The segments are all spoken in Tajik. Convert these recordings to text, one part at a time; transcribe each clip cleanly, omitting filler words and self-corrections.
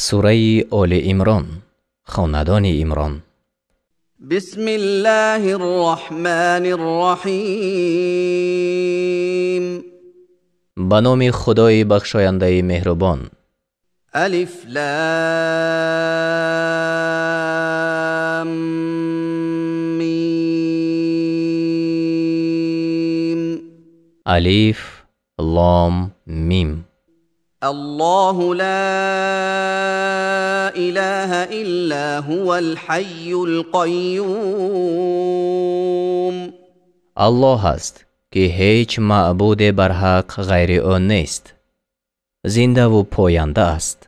Сураи Оли Имрон, хонадони Имрон. بسم الله الرحمن الرحيم. Ба номи Худои бахшояндаи меҳрубон. ألف لام ميم. Алиф, Лом, Мим. الله لا إله إلا هو الحي القيوم. Аллоҳ аст, ки ҳеҷ маъбуде барҳақ ғайри ӯ нест, зиндаву поянда аст.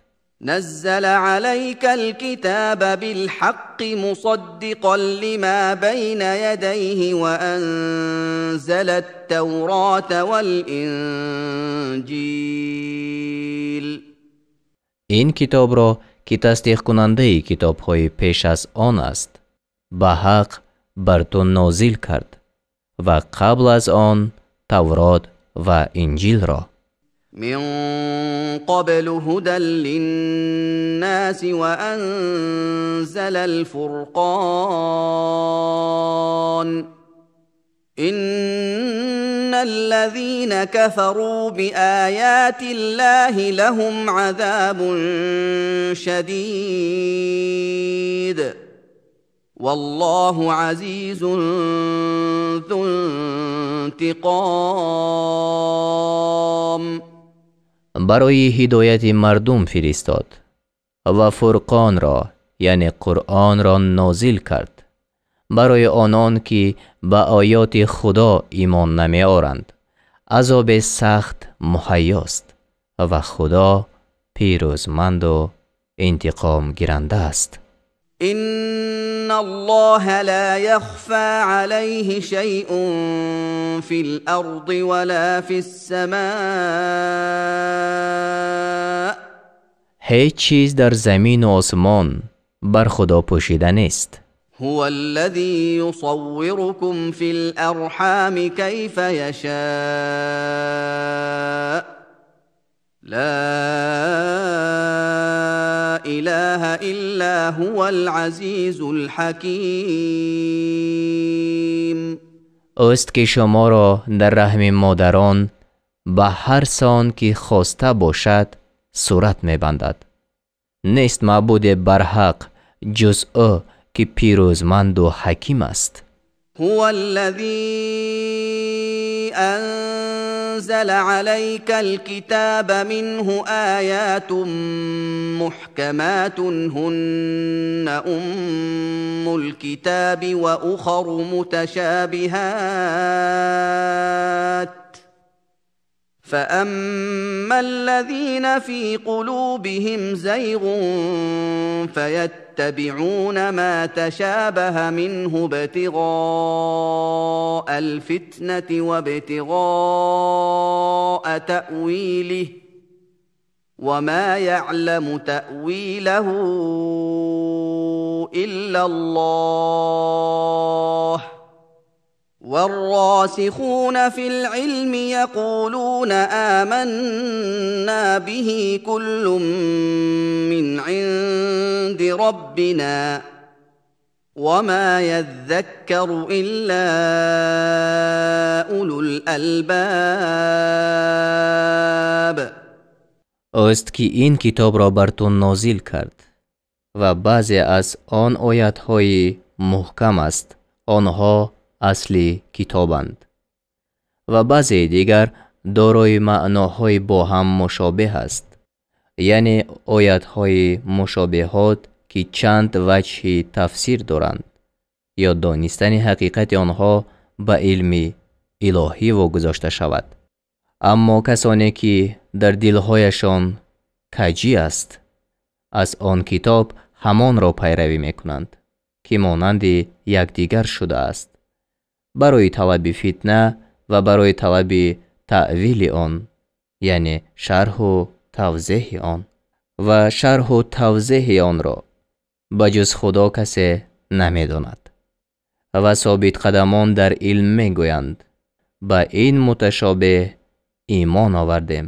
نزل عليك الكتاب بالحق مصدقا لما بين يديه وأنزل التوراة والإنجيل. Ин китобро, ки тасдиқкунандаи китобҳои пеш аз он аст, ба ҳақ бар ту нозил кард ва қабл аз он Таврот ва Инҷилро. من قبل هدى للناس وأنزل الفرقان. إن الذين كفروا بآيات الله لهم عذاب شديد والله عزيز ذو انتقام. Барои ҳидояти мардум фиристод ва Фурқонро, яъне Қуръонро, нозил кард барои онон, ки ба оёти Худо имон намеоранд. Азоби сахт муҳайёст ва Худо пирӯзманду интиқомгиранда аст. إن الله لا يخفى عليه شيء في الأرض ولا في السماء. Ҳеҷ чиз дар замину осмон бар Худо пӯшида нест. هو الذي يصوركم في الأرحام كيف يشاء، لا إله إلا هو العزيز الحكيم. Ӯст ки шуморо дар раҳми модарон ба ҳар сон ки хоста бошад сурат мебандад. Нест маъбуде барҳақ ҷуз ӯ, ки пирӯзманду ҳаким аст. هو الذي أنزل عليك الكتاب منه آيات محكمات هن أم الكتاب وأخر متشابهات. فأما الذين في قلوبهم زيغ فيتبعون ما تشابه منه ابتغاء الفتنة وابتغاء تأويله، وما يعلم تأويله إلا الله. والراسخون في العلم يقولون آمنا به كل من عند ربنا وما يذكر إلا أولو الألباب. Ӯст ки ин китобро бар ту нозил кард ва баъзе аз он оятҳои муҳкам аст, онҳо асли китобанд, ва баъзеи дигар дорои маъноҳои бо ҳам мушобеҳ аст, яъне оятҳои мушобеҳот, ки чанд ваҷҳи тафсир доранд ё донистани ҳақиқати онҳо ба илми илоҳӣ вогузошта шавад. Аммо касоне ки дар дилҳояшон каҷӣ аст, аз он китоб ҳамонро пайравӣ мекунанд, ки монанди якдигар шудааст, барои талаби фитна ва барои талаби таъвили он, яъне шарҳу тавзеҳи он, ва шарҳу тавзеҳи онро ба ҷуз Худо касе намедонад. Ва собитқадамон дар илм мегӯянд: ба ин муташобеҳ имон овардем,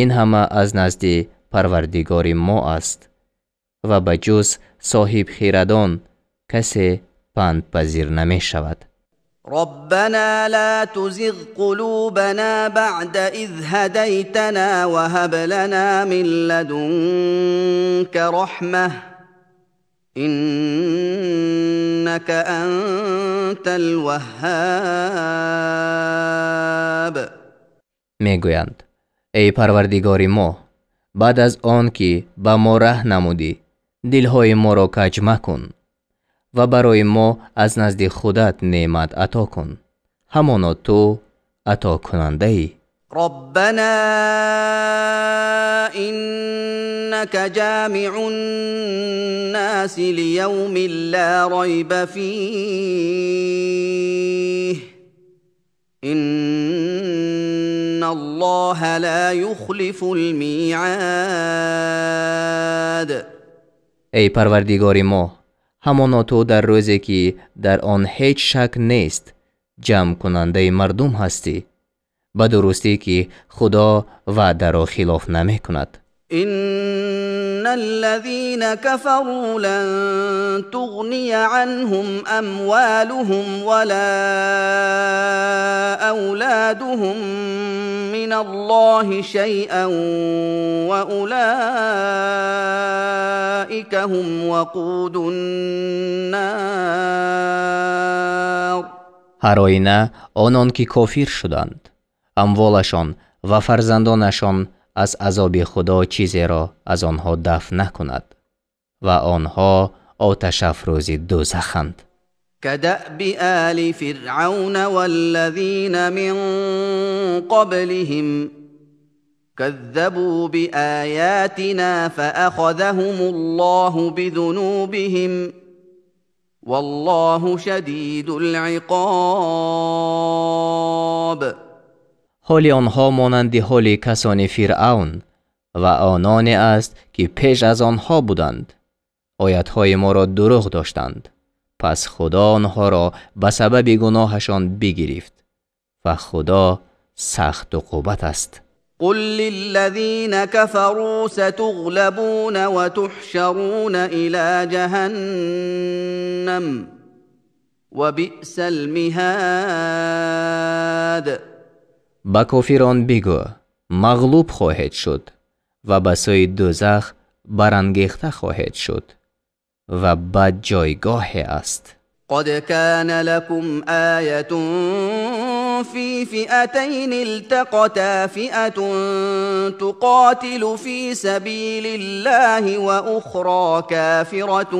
ин ҳама аз назди Парвардигори мо аст ва ба ҷуз соҳибхирадон касе пандпазир намешавад. ربنا لا تزغ قلوبنا بعد إذ هديتنا وهب لنا من لدنك رحمة إنك أنت الوهاب. Мегӯянд: эй Парвардигори мо, баъд аз он ки ба мо раҳ намудӣ, дилҳои моро каҷ макун ва барои мо аз назди худат неъмат ато кун, ҳамоно ту атокунандаӣ. ربنا إنك جامع الناس ليوم لا ريب فيه إن الله لا يخلف الميعاد. Эй Парвардигори мо, ҳамоно ту дар рӯзе ки дар он ҳеҷ шак нест, ҷамъкунандаи мардум ҳастӣ. Ба дурустӣ ки Худо ваъдаро хилоф намекунад. إن الذين كفروا لن تغني عنهم أموالهم ولا أولادهم من الله شيئا وأولئك هم وقود النار. Ҳар оина онон ки кофир шуданд, амволашон ва фарзандонашон аз азоби Худо чизеро аз онҳо дафъ накунад ва онҳо оташафрӯзи дӯзаханд. كدأب آل فرعون والذين من قبلهم كذبوا بآياتنا فأخذهم الله بذنوبهم والله شديد العقاب. Ҳоли онҳо монанди ҳоли касони Фиръавн ва ононе аст ки пеш аз онҳо буданд. Оятҳои моро дурӯғ доштанд, пас Худо онҳоро ба сабаби гуноҳашон бигирифт ва Худо сахт уқубат аст. قل للذين كفروا ستغلبون وتحشرون إلى جهنم وبئس المهاد. Ба кофирон бигӯ: мағлуб хоҳед шуд ва ба сӯи дӯзах барангехта хоҳед шуд ва бад ҷойгоҳе аст. قد كان لكم آية في فئتين التقتا، فئة تقاتل في سبيل الله وأخرى كافرة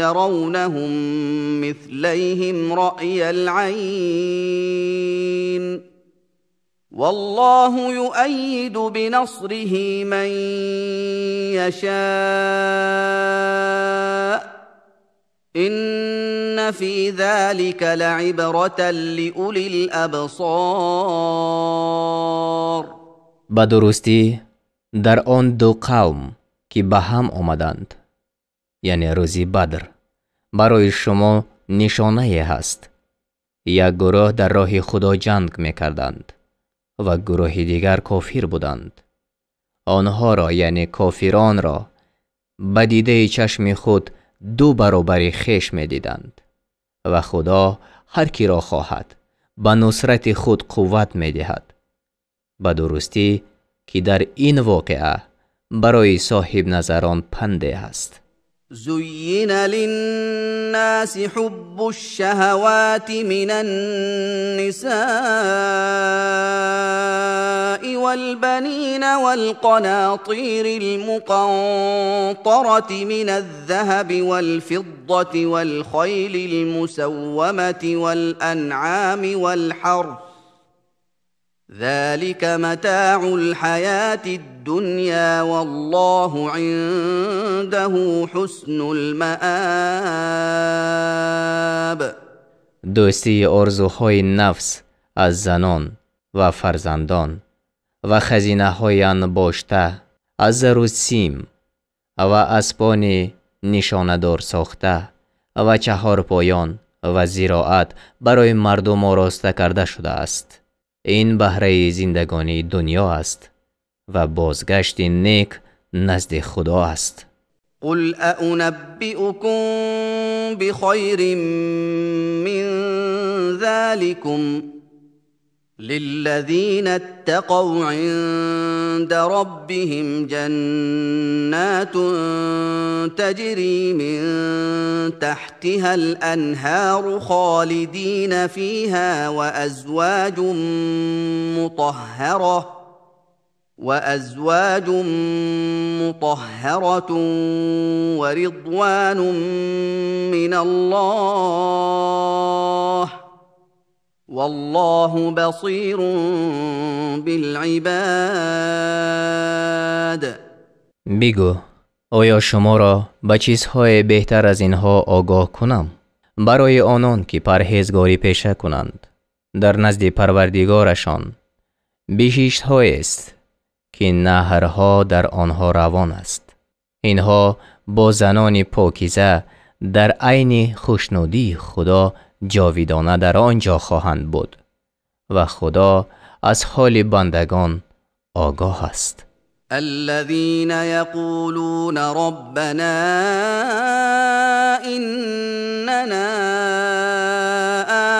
يرونهم مثليهم رأي العين والله يؤيد بنصره من يشاء إن في ذلك لعبرة لأولي الأبصار. Ба дурустӣ дар он ду қавм ки ба ҳам омаданд, яъне рӯзи Бадр, барои шумо нишонае ҳаст. Як гурӯҳ дар роҳи Худо ҷанг мекарданд ва гурӯҳи дигар кофир буданд. Онҳоро, яъне кофиронро, ба дидаи чашми худ ду баробари хеш медиданд ва Худо ҳар киро хоҳад ба нусрати худ қувват медиҳад. Ба дурустӣ ки дар ин воқеа барои соҳибназарон панде ҳаст. زين للناس حب الشهوات من النساء والبنين والقناطير المقنطرة من الذهب والفضة والخيل المسومة والأنعام والحرث ذلك متاع الحياة الدنيا والله عنده حسن المآب. Дӯстии орзуҳои нафс аз занон ва фарзандон ва хазинаҳои анбошта аз зару сим ва аспони нишонадор сохта ва чаҳорпоён ва зироат барои мардум ороста карда шудааст. Ин баҳраи зиндагонии дунё аст ва бозгашти нек назди Худо аст. قل أأنبئكم بخير من ذلكم للذين اتقوا عند ربهم جنات تجري من تحتها الأنهار خالدين فيها وأزواج مطهرة ورضوان من الله والله بصير بالعباد. Бигӯ, оё шуморо ба чизҳои беҳтар аз инҳо огоҳ кунам? Барои онон ки парҳезгорӣ пеша кунанд, дар назди Парвардигорашон биҳиштҳоест ки наҳрҳо дар онҳо равон аст. Инҳо бо занони покиза дар айни хушнудии Худо ҷовидона дар он ҷо хоҳанд буд ва Худо аз ҳоли бандагон огоҳ аст. الذين يقولون ربنا إننا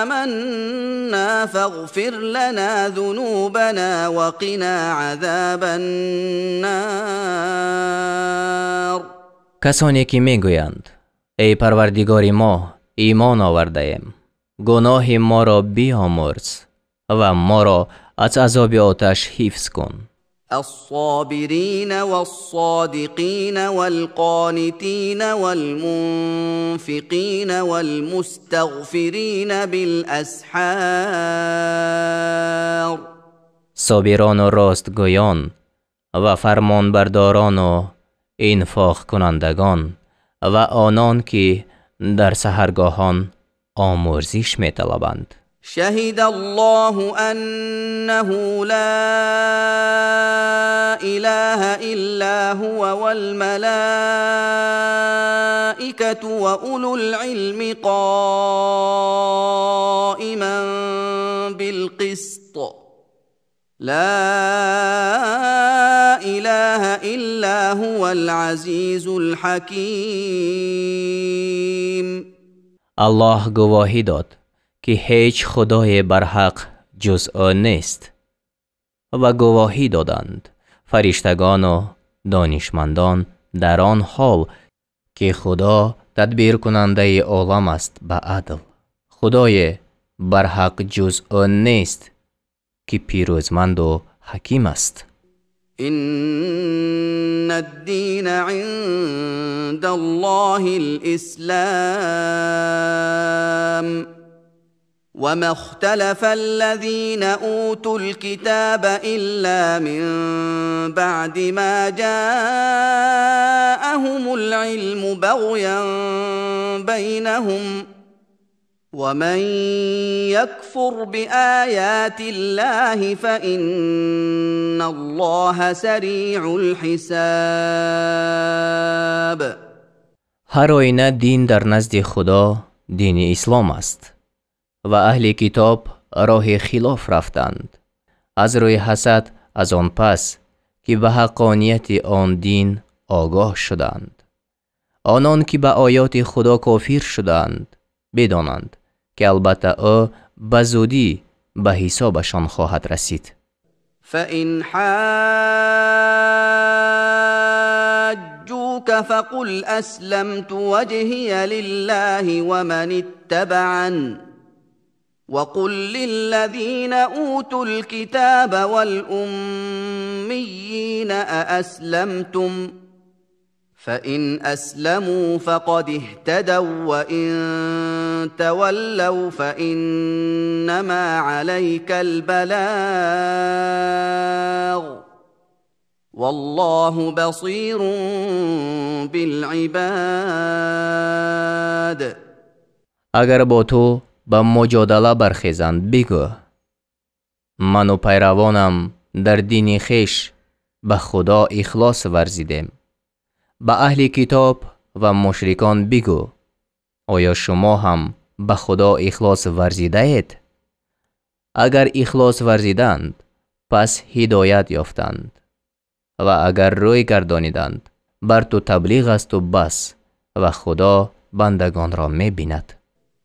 آمنا فاغفر لنا ذنوبنا وقنا عذاب النار. Касоне ки мегӯянд: эй Парвардигори мо, имон овардаем, гуноҳи моро биомӯрз ва моро аз азоби оташ ҳифз кун. الصابرين والصادقين والقانتين والمنفقين والمستغفرين بالأسحار. Собирону ростгӯён ва фармонбардорону инфоқкунандагон ва онон ки дар саҳаргоҳон омӯрзиш металабанд. شهد الله أنه لا إله إلا هو والملائكة وأولو العلم قائما بالقسط لا إله إلا هو العزيز الحكيم. Аллоҳ гувоҳӣ дод ки ҳеҷ худое барҳақ ҷуз ӯ нест ва гувоҳӣ доданд фариштагону донишмандон дар он ҳол ки Худо тадбиркунандаи олам аст ба адл. Худое барҳақ ҷуз ӯ нест ки пирӯзманду ҳаким аст. إن الدين عند الله الإسلام وما اختلف الذين أوتوا الكتاب إلا من بعد ما جاءهم العلم بغيا بينهم ومن يكفر بآيات الله فإن الله سريع الحساب. Ҳар оина дин дар назди Худо дини Ислом аст ва аҳли китоб роҳи хилоф рафтанд аз рӯи ҳасад аз он пас ки ба ҳаққонияти он дин огоҳ шуданд. Онон ки ба оёти Худо кофир шуданд бидонанд ки албатта ӯ ба зудӣ ба ҳисобашон хоҳад расид. فإن حاجوك فقل أسلمت وجهي لله ومن اتبعن وقل للذين أوتوا الكتاب والأميين أأسلمتم فإن أسلموا فقد اهتدوا وإن تولوا فإنما عليك البلاغ والله بصير بالعباد. Агар бо ту ба муҷодала бархезанд, бигӯ: ману пайравонам дар дини хеш ба Худо ихлос варзидем. Ба аҳли китоб ва мушрикон бигӯ: оё шумо ҳам ба Худо ихлос варзидаед? Агар ихлос варзиданд, пас ҳидоят ёфтанд. Ва агар рӯй гардониданд, бар ту таблиғ аст ва бас, ва Худо бандагонро мебинад.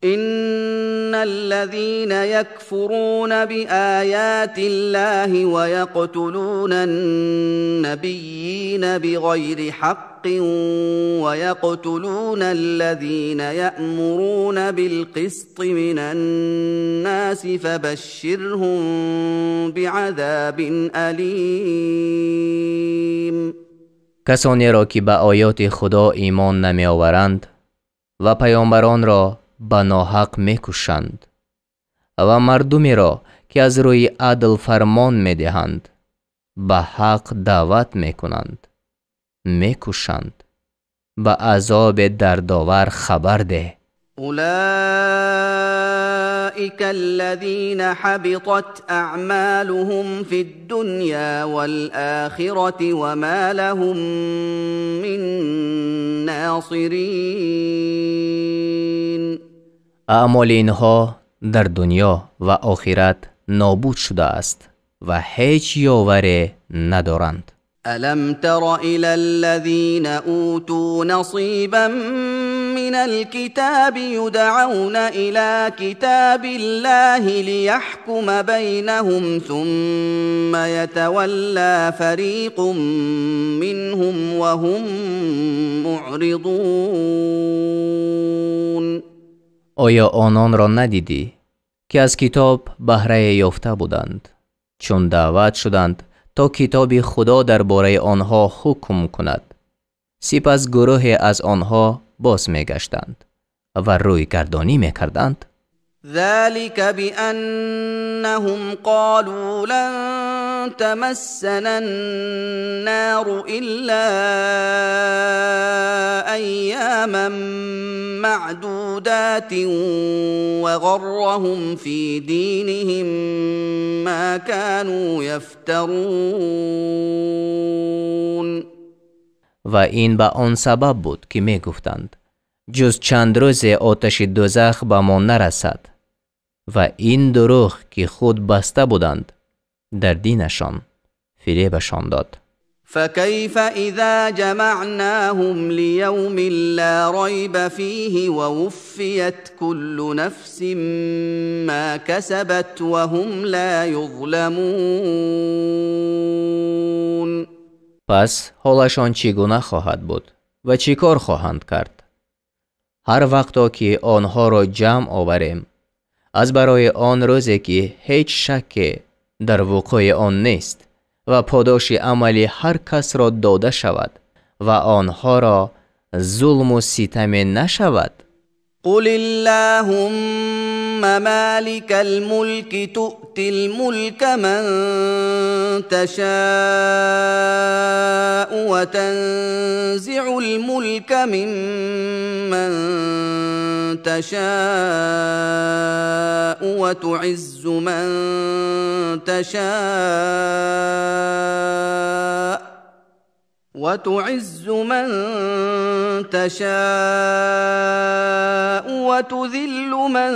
إن الذين يكفرون بآيات الله ويقتلون النبيين بغير حق ويقتلون الذين يأمرون بالقسط من الناس فبشرهم بعذاب أليم. Касонеро ки ба оёти Худо имон намеоваранд ва паёмбаронро ба ноҳақ мекушанд ва мардумеро ки аз рӯи адл фармон медиҳанд, ба ҳақ даъват мекунанд, мекушанд, ба азоби дардовар хабар деҳ. أولئك الذين حبطت أعمالهم في الدنيا والآخرة وما لهم من ناصرين. Аъмоли инҳо дар дунё ва охират нобуд шудааст ва ҳеҷ ёваре надоранд. ألم تر إلى الذين أوتوا نصيبا من الكتاب يدعون إلى كتاب الله ليحكم بينهم ثم يتولى فريق منهم وهم معرضون. Оё ононро надидӣ, ки аз китоб баҳрае ёфта буданд, чун даъват шуданд то китоби Худо дар бораи онҳо ҳукм кунад, сипас гурӯҳе аз онҳо боз мегаштанд ва рӯйгардонӣ мекарданд? ذلك بأنهم قالوا لن تمسنا النار إلا أياما معدودات وغرهم في دينهم ما كانوا يفترون. Ва ин ба он сабаб буд, ки мегуфтанд: ҷуз чанд рӯзе оташи дӯзах ба мо нарасад. Ва ин дурӯғ, ки худ баста буданд, дар динашон фиребашон дод. فكيف إذا جمعناهم ليوم لا ريب فيه ووفيت كل نفس ما كسبت وهم لا يظلمون. Пас ҳолашон чӣ гуна хоҳад буд ва чӣ кор хоҳанд кард, ҳар вақто ки онҳоро ҷамъ оварем аз барои он рӯзе, ки ҳеҷ шакке дар вуқӯи он нест ва подоши амали ҳар касро дода шавад ва онҳоро зулму ситаме нашавад? قل اللهم مالك الملك تؤتي الملك من تشاء وتنزع الملك ممن تشاء وتعز من تشاء وتعز من تشاء وتذل من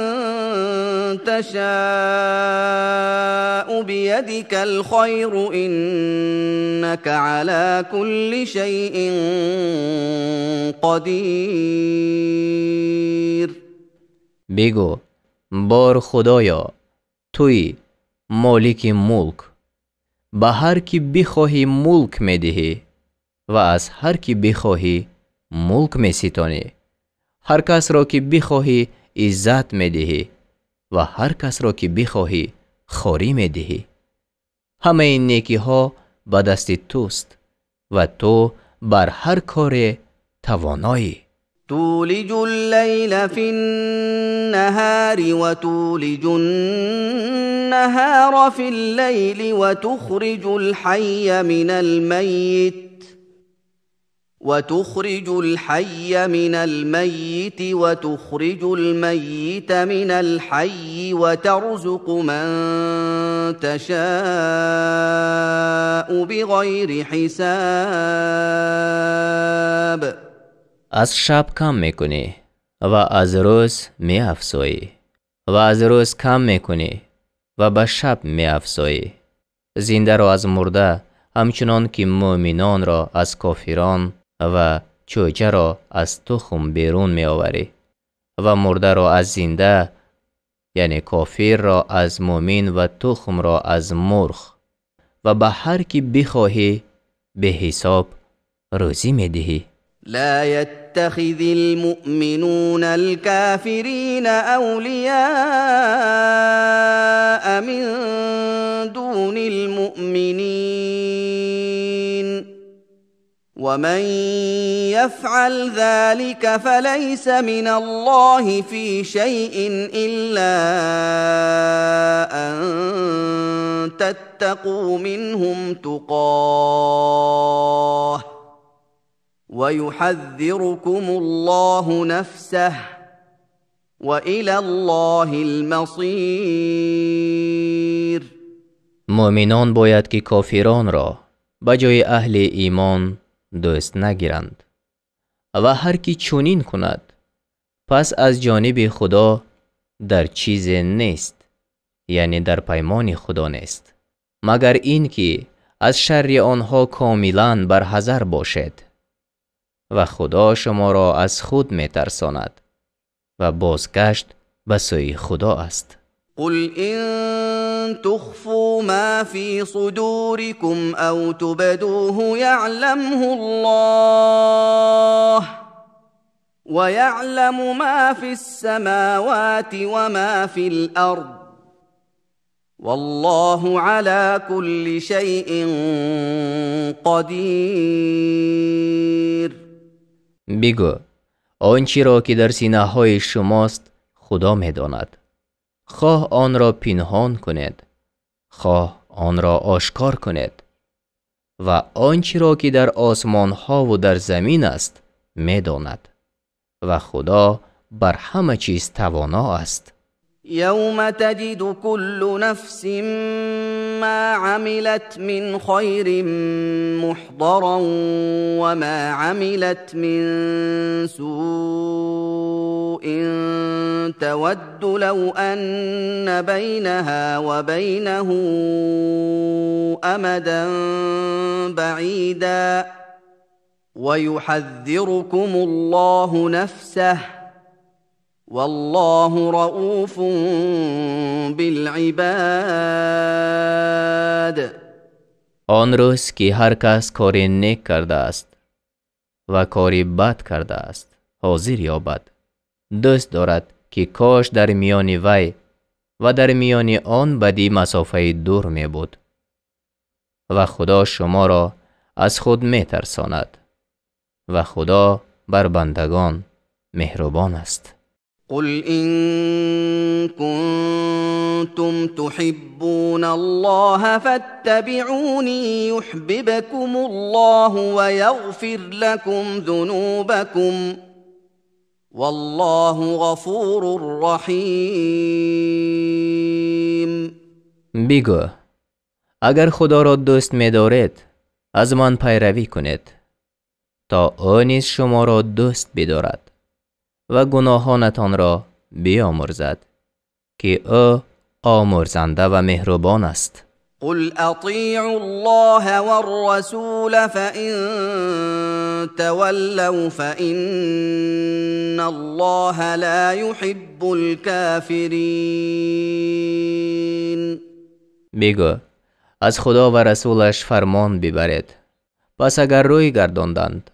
تشاء بيدك الخير إنك على كل شيء قدير. Бигӯ: бор Худоё, туӣ молики мулк, ба ҳар ки бихоҳӣ мулк медиҳӣ ва аз ҳар ки бихоҳӣ мулк меситонӣ, ҳар касро ки бихоҳӣ иззат медиҳӣ ва ҳар касро ки бихоҳӣ хорӣ медиҳӣ. Ҳамаи некиҳо ба дасти туст ва ту бар ҳар коре тавоноӣ. تولج الليل في النهار وتولج النهار في الليل وتخرج الحي من الميت وتخرج الميت من الحي وترزق من تشاء بغير حساب. Аз шаб кам мекунӣ ва аз рӯз меафзоӣ ва аз рӯз кам мекунӣ ва ба шаб меафзоӣ, зиндаро аз мурда Ҳамчунон ки мӯъминонро аз кофирон ва чӯҷаро аз тухм берун меоварӣ ва мурдаро аз зинда, яъне кофирро аз мӯъмин ва тухмро аз мурғ, ва ба ҳар ки бихоҳӣ беҳисоб рӯзӣ медиҳӣ. لا يتخذ المؤمنون الكافرين أولياء من دون المؤمنين ومن يفعل ذلك فليس من الله في شيء إلا أن تتقوا منهم تقاه ويحذركم الله نفسه وإلى الله المصير. мӯъминон бояд ки кофиронро ба ҷои аҳли имон дӯст нагиранд ва ҳар ки чунин кунад, пас аз ҷониби Худо дар чизе нест, яъне дар паймони Худо нест, магар ин ки аз шарри онҳо комилан барҳазар бошед ва Худо шуморо аз худ метарсонад ва бозгашт ба сӯи Худо аст. قل إن تخفوا ما في صدوركم أو تبدوه يعلمه الله ويعلم ما في السماوات وما في الأرض والله على كل شيء قدير. бигӯ он чиро ки дар синаҳои шумост Худо медонад, хоҳ онро пинҳон кунед, хоҳ онро ошкор кунед, ва он чиро ки дар осмонҳову дар замин аст медонад ва Худо бар ҳама чиз тавоно аст. يوم تجد كل نفس ما عملت من خير محضرا وما عملت من سوء تود لو أن بينها وبينه أمدا بعيدا ويحذركم الله نفسه والله رؤوف بالعباد. он рӯз ки ҳар кас кори нек кардааст ва кори бад кардааст ҳозир ёбад, дӯст дорад ки кош дар миёни вай ва дар миёни он бадӣ масофаи дур мебуд, ва Худо шуморо аз худ метарсонад ва Худо бар бандагон меҳрубон аст. قل إن كنتم تحبون الله فاتبعوني يحببكم الله ويغفر لكم ذنوبكم والله غفور رحيم. бигӯ агар Худоро дӯст медоред, аз ман пайравӣ кунед, то ӯ низ шуморо дӯст бидорад ва гуноҳонатонро биомӯрзад, ки ӯ омӯрзанда ва меҳрубон аст. قل أطيعوا الله والرسول فإن تولوا فإن الله لا يحب الكافرين. бигӯ аз Худо ва расулаш фармон бибаред, пас агар рӯй гардонданд,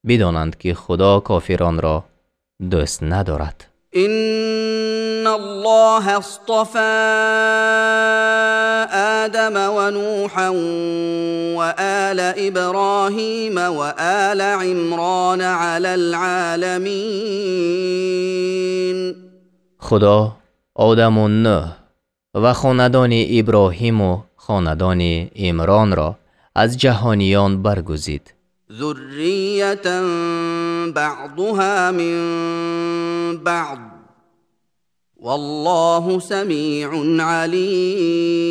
бидонанд ки Худо кофиронро дӯст надорад. إن الله اصطفى آدم ونوحا وآل إبراهيم وآل عمران على العالمين. Худо Одаму Нӯҳ ва хонадони Иброҳиму хонадони Имронро аз ҷаҳониён баргузид. ذرية بعضها من بعض والله سميع عليم.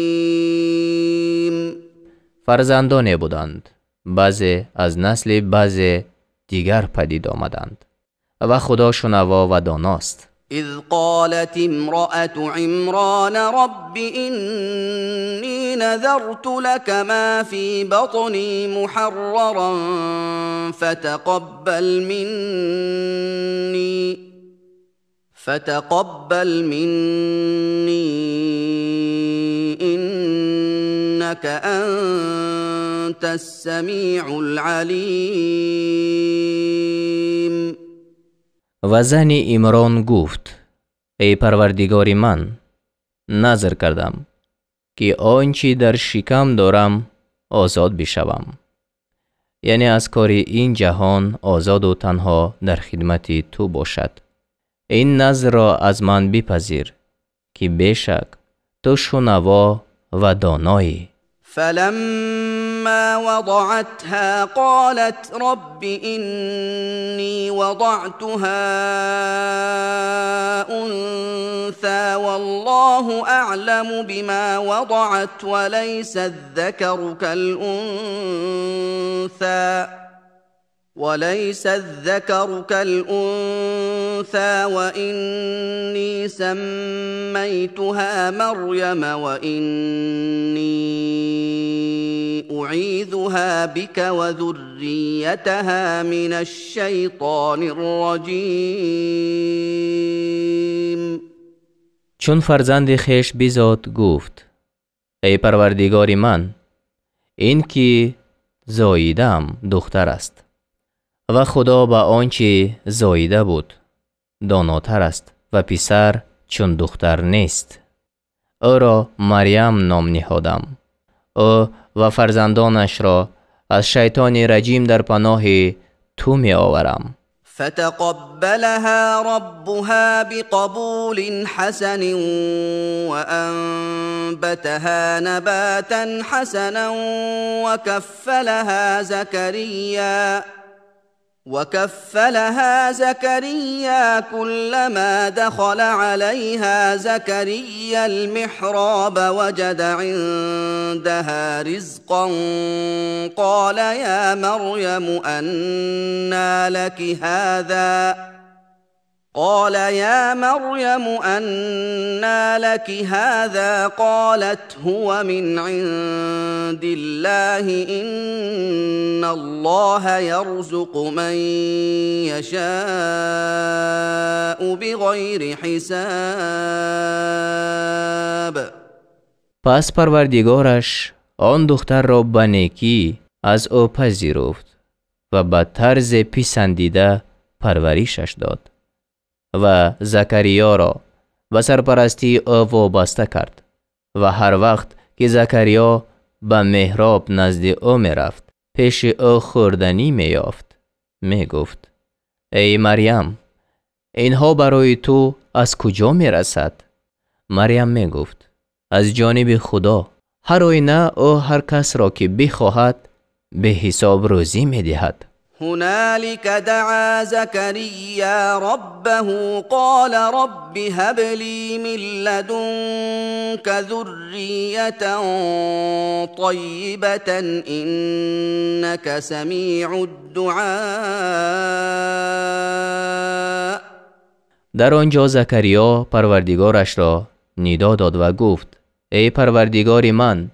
фарзандоне буданд, баъзе аз насли баъзе дигар падид омаданд ва Худо шунаво ва доност. إذ قالت امرأة عمران رب إني نذرت لك ما في بطني محررا فتقبل مني إنك أنت السميع العليم. Ва зани Имрон гуфт: эй Парвардигори ман, назр кардам, ки он чи дар шикам дорам озод бишавам, яъне аз кори ин ҷаҳон озоду танҳо дар хидмати ту бошад. Ин назрро аз ман бипазир, ки бешак ту шунаво ва доноӣ. فلما وضعتها قالت رب إني وضعتها أنثى والله أعلم بما وضعت وليس الذكر كالأنثى وإني سميتها مريم وإني أعيذها بك وذريتها من الشيطان الرجيم. Чун фарзанди хеш бизод гуфт: эй Парвардигори ман, ин ки зоидаам духтар аст ва Худо ба он чи зоида буд донотар аст ва писар чун духтар нест. Ӯро Марьям ном ниҳодам. Ӯ ва фарзандонашро аз шайтони раҷим дар паноҳи ту меоварам. فتقبلها ربها بقبول حسن وأنبتها نباتا حسنا وكفلها زكريا كلما دخل عليها زكريا المحراب وجد عندها رزقا قال يا مريم أنى لك هذا قال يا مريم أنى لك هذا قالت هو من عند الله إن الله يرزق من يشاء بغير حساب. Пас Парвардигораш он духтарро ба некӣ аз ӯ пазируфт ва ба тарзе писандида парваришаш дод ва Закариёро ба сарпарастии ӯ вобаста кард ва ҳар вақт ки Закариё ба меҳроб назди ӯ мерафт, пеши ӯ хӯрданӣ меёфт. Мегуфт: эй Марьям, инҳо барои ту аз куҷо мерасад? Марьям мегуфт: аз ҷониби Худо. Ҳар оина ӯ ҳар касро ки бихоҳад беҳисоб рӯзӣ медиҳад. هنالك دعا زكريا ربه قال رب هب لي من لدنك ذرية طيبة إنك سميع الدعاء. Дар он ҷо Закариё Парвардигорашро нидо дод ва гуфт: эй Парвардигори ман,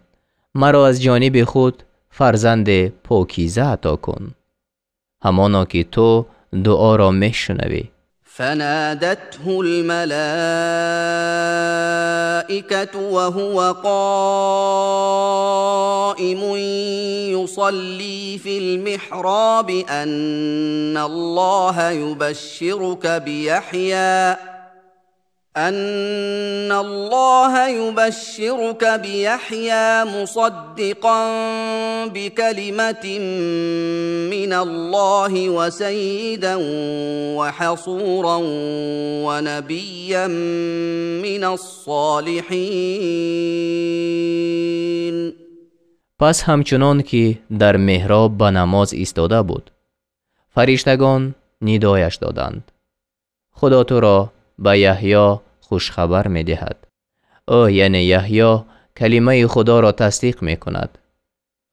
маро аз ҷониби худ фарзанде покиза ато кун, ҳамоно ки ту дуоро мешунавӣ. فنادته الملائكة وهو قائم يصلي في المحراب أن الله يبشرك بيحيى مصدقا بكلمة من الله وسيدا وحصورا ونبيا من الصالحين. Пас ҳамчунон ки дар меҳроб ба намоз истода буд, фариштагон нидояш доданд: Худо туро ба Яҳё хушхабар медиҳад. Ӯ, яъне Яҳё, калимаи Худоро тасдиқ мекунад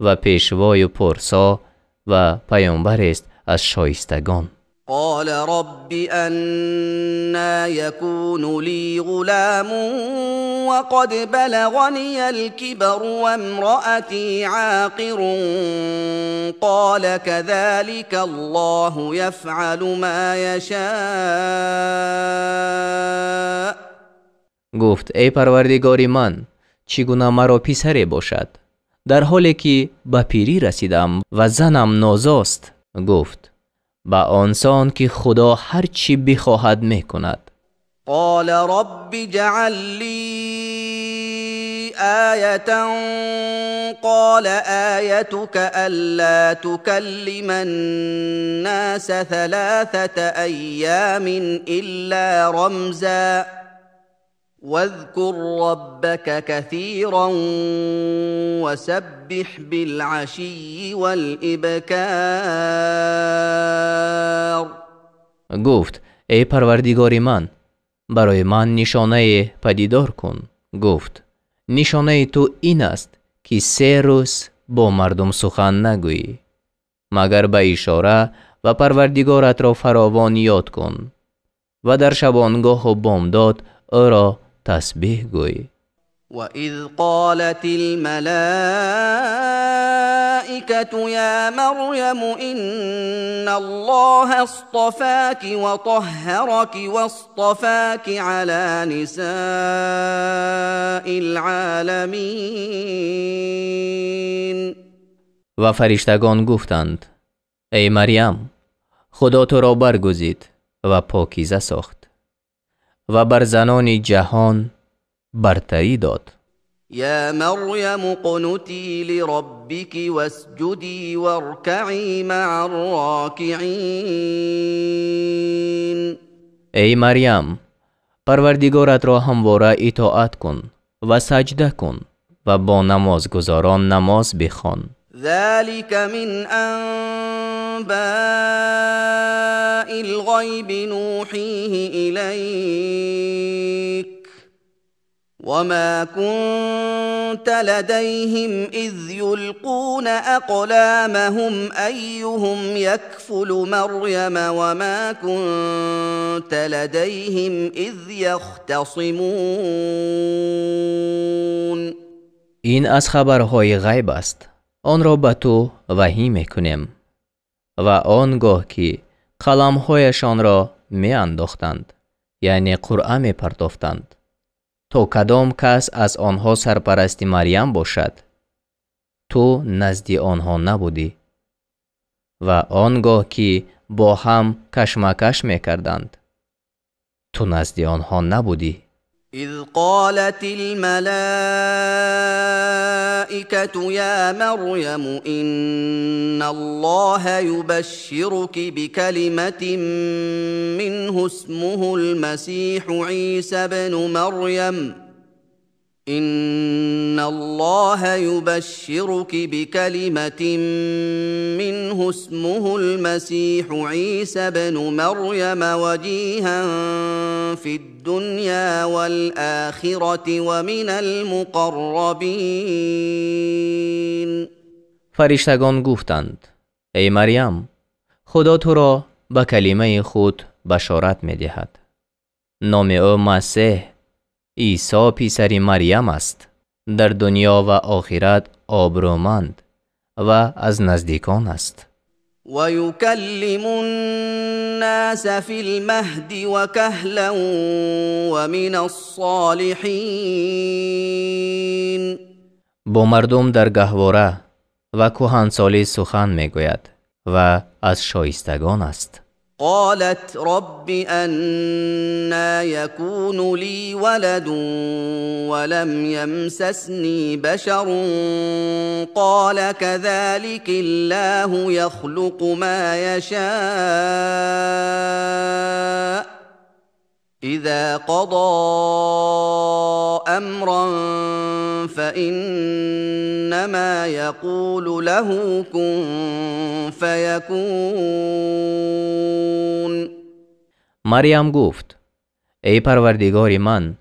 ва пешвою пурсо ва паёмбарест аз шоистагон. قال رب أنى يكون لي غلام وقد بلغني الكبر وامرأتي عاقر قال كذلك الله يفعل ما يشاء. Гуфт: эй Парвардигори ман, чӣ гуна маро писаре бошад, дар ҳоле ки ба пирӣ расидам ва занам нозост? Гуфт: ба он сон ки Худо ҳар чӣ бихоҳад мекунад. قال رب اجعل لي آية قال آيتك ألا تكلم الناس 3 أيام إلا رمزا واذكر ربك كثيرا وسبح بالعشي والإبكار. Гуфт: эй Парвардигори ман, барои ман нишонае падидор кун. Гуфт: нишонаи ту ин аст ки 3 рӯз бо мардум сухан нагӯӣ, магар ба ишора, ва Парвардигоратро фаровон ёд кун ва дар шабонгоҳу бомдод ӯро тасбиҳ гӯй. وإذ قالت الملائكة يا مريم إن الله اصطفاك وطهرك واصطفاك على نساء العالمين. Ва фариштагон гуфтанд: эй Марьям, Худо туро баргузид ва покиза сохт ва бар занони ҷаҳон бартарӣ дод. يا مريم اقنتي لربك واسجدي واركعي مع الراكعين. Эй Марьям, Парвардигоратро ҳамвора итоат кун ва саҷда кун ва бо намозгузорон намоз бихон. ذلك من أنباء الغيب نوحيه إليك وما كنت لديهم إذ يلقون أقلامهم أيهم يكفل مريم وما كنت لديهم إذ يختصمون. Ин аз хабарҳои ғайб аст, онро ба ту ваҳӣ мекунем. Ва он гоҳ ки қаламҳояшонро меандохтанд, яъне қуръа мепартофтанд, то кадом кас аз онҳо сарпарасти Марьям бошад, ту назди онҳо набудӣ. Ва он гоҳ ки бо ҳам кашмакаш мекарданд, ту назди онҳо набудӣ. إذ قالت الملائكة يا مريم إن الله يبشرك بكلمة منه اسمه المسيح عيسى ابن مريم إن الله يبشرك بكلمة منه اسمه المسيح عيسى ابن مريم وجيها في الدنيا والآخرة ومن المقربين. Фариштагон гуфтанд: эй Марьям, Худо туро ба калимаи худ башорат медиҳад. Номи ӯ Масеҳ, Исо писари Марьям аст, дар дунё ва охират обрӯманд ва аз наздикон аст. ويكلم الناس في المهد وكهلا ومن الصالحين. Бо мардум дар гаҳвора ва кӯҳансолӣ сухан мегӯяд ва аз шоистагон аст. قالت رب أنى يكون لي ولد ولم يمسسني بشر قال كذلك الله يخلق ما يشاء إذا قضى أمرا فإنما يقول له كن فيكون. Марьям гуфт: эй Парвардигори ман,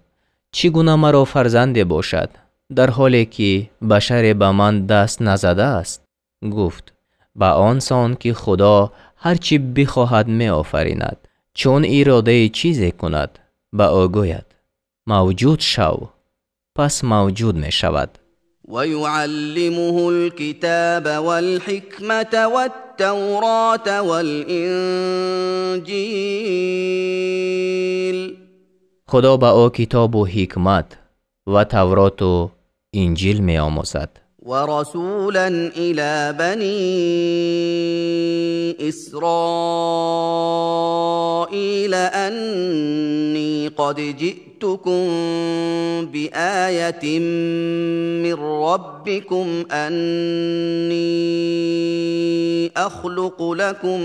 чӣ гуна маро фарзанде бошад, дар ҳоле ки башаре ба ман даст назадааст? Гуфт: ба он сон ки Худо Ҳар чӣ бихоҳад меофаринад, чун иродаи чизе кунад, ба ӯ гӯяд: мавҷуд шав, пас мавҷуд мешавад. ويعلمه الكتاب والحكمة والتوراة والإنجيل. Худо ба ӯ китобу ҳикмат ва Тавроту Инҷил меомӯзад. ورسولا إلى بني إسرائيل أني قد جئتكم بآية من ربكم أني أخلق لكم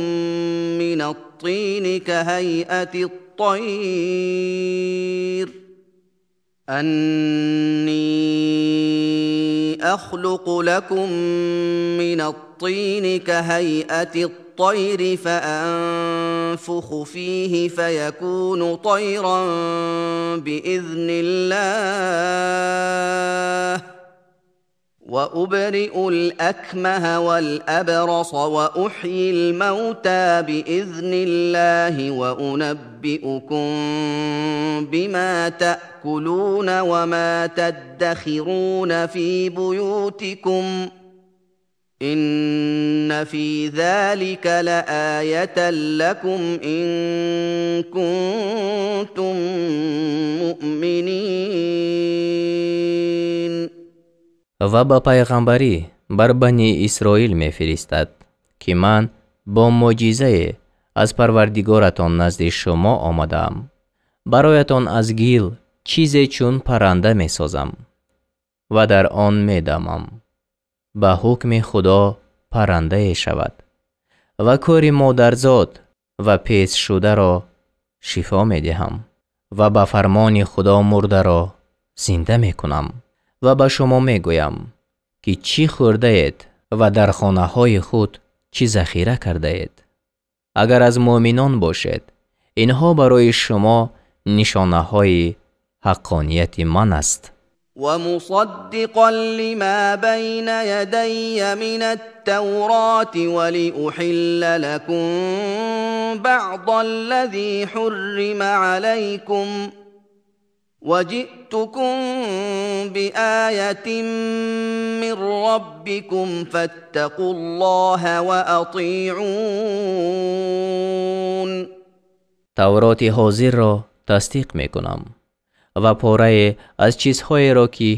من الطين كهيئة الطير أني أخلق لكم من الطين كهيئة الطير فأنفخ فيه فيكون طيرا بإذن الله وأبرئ الأكمه والأبرص وأحيي الموتى بإذن الله وأنبئكم بما تأكلون وما تدخرون في بيوتكم إن في ذلك لآية لكم إن كنتم مؤمنين. Ва ба пайғамбарӣ бар Бани Исроил мефиристад, ки ман бо мӯъҷизае аз Парвардигоратон назди шумо омадаам. Бароятон аз гил чизе чун парранда месозам ва дар он медамам. Ба ҳукми Худо паррандае шавад ва кӯри модарзод ва песшударо шифо медиҳам ва ба фармони Худо мурдаро зинда мекунам ва ба шумо мегӯям, ки чӣ хӯрдаед ва дар хонаҳои худ чӣ захира кардаед. Агар аз муъминон бошед, инҳо барои шумо нишонаҳои ҳаққонияти ман аст. ومصدقا لما بين يدي من التوراة ولأحل لكم بعض الذي حرم عليكم وجئتكم بآية من ربكم فاتقوا الله وأطيعون. Тавроти ҳозирро тасдиқ мекунам ва порае аз чизҳоеро, ки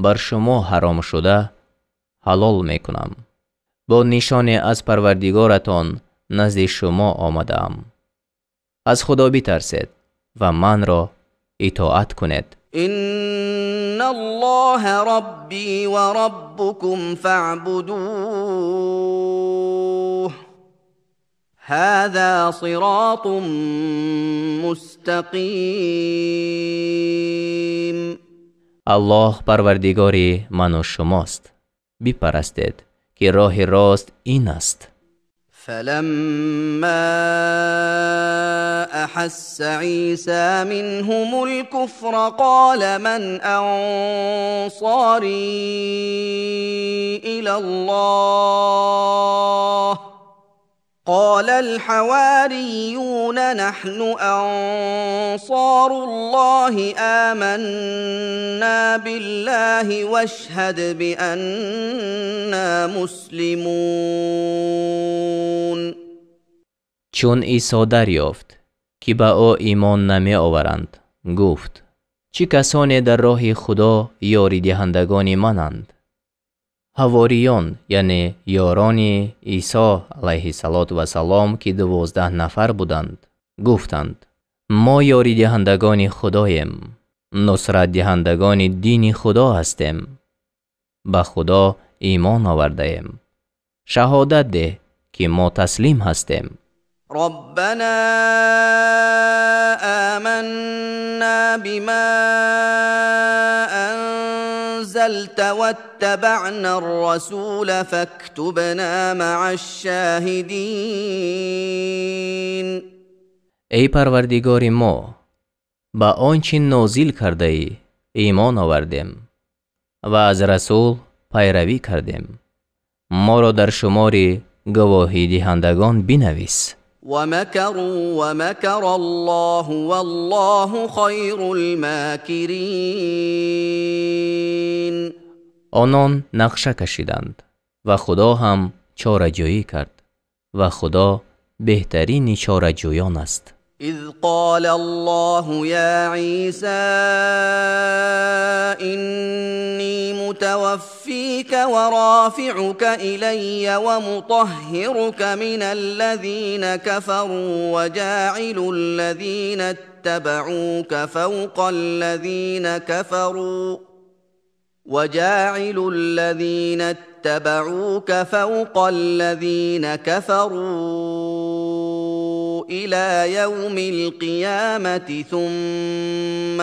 бар шумо ҳаром шуда, ҳалол мекунам. Бо нишоне аз Парвардигоратон назди шумо омадаам. Аз Худо битарсед ва манро итоат кунед. إن الله ربي وربكم فاعبدوه هذا صراط مستقيم. Аллоҳ Парвардигори ману шумост, бипарастед, ки роҳи рост ин аст. فلما أحس عيسى منهم الكفر قال من أنصاري إلى الله قال الحواريون نحن أنصار الله آمنا بالله واشهد بأننا مسلمون. Чун Исо дарёфт, ки ба ӯ имон намеоваранд, гуфт: чӣ касоне дар роҳи Худо ёридиҳандагони мананд? Ҳавориён, яъне ёрони Исо алайҳиссалоту вассалом, ки 12 нафар буданд, гуфтанд: мо ёридиҳандагони Худоем, нусратдиҳандагони дини Худо ҳастем, ба Худо имон овардаем. Шаҳодат деҳ, ки мо таслим ҳастем. ربنا آمنا بما أنزلت واتبعنا الرسول فاكتبنا مع الشاهدين. Эй Парвардигори мо, ба он чӣ нозил кардаӣ имон овардем ва аз расул пайравӣ кардем. Моро дар шумори гувоҳидиҳандагон бинавис. ومكروا ومكر الله والله خير الماكرين. Онон нақша кашиданд ва Худо ҳам чораҷӯӣ кард ва Худо беҳтарини чораҷӯён аст. إذ قال الله يا عيسى إني متوفيك ورافعك إلي ومطهرك من الذين كفروا وجاعل الذين اتبعوك فوق الذين كفروا وجاعل الذين اتبعوك فوق الذين كفروا إلى يوم القيامة ثم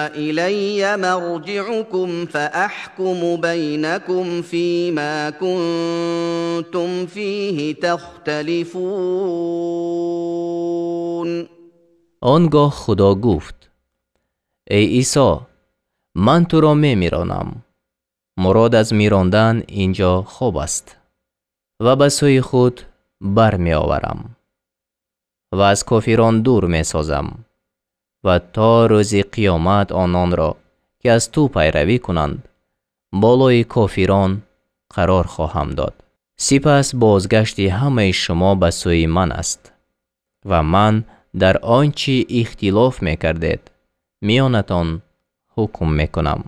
إلي مرجعكم فأحكم بينكم فيما كنتم فيه تختلفون. Он гоҳ Худо гуфт: эй Исо, ман туро мемиронам. Мурод аз мирондан инҷо хоб аст ва ба сӯи худ бармеоварам ва аз кофирон дур месозам ва то рӯзи қиёмат ононро, ки аз ту пайравӣ кунанд, болои кофирон қарор хоҳам дод. Сипас бозгашти ҳамаи шумо ба сӯи ман аст ва ман дар он чӣ ихтилоф мекардед миёнатон ҳукм мекунам.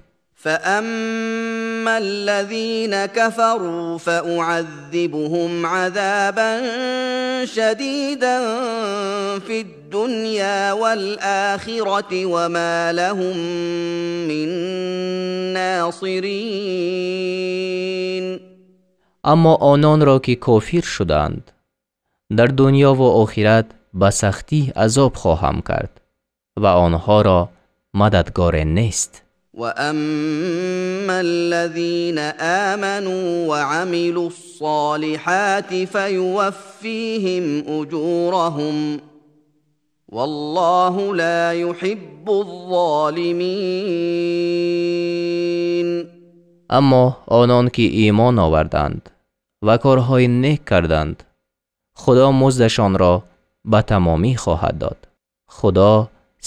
فأما الذين كفروا فأعذبهم عذابا شديدا في الدنيا والآخرة وما لهم من ناصرين. Аммо ононро, ки кофир шуданд, дар дунё ва охират ба сахтӣ азоб хоҳам кард ва онҳоро мададгоре нест. وأما الذين آمنوا وعملوا الصالحات فيوفيهم أجورهم والله لا يحب الظالمين. Аммо онон, ки имон оварданд ва корҳои нек карданд, Худо муздашонро ба тамомӣ хоҳад дод. Худо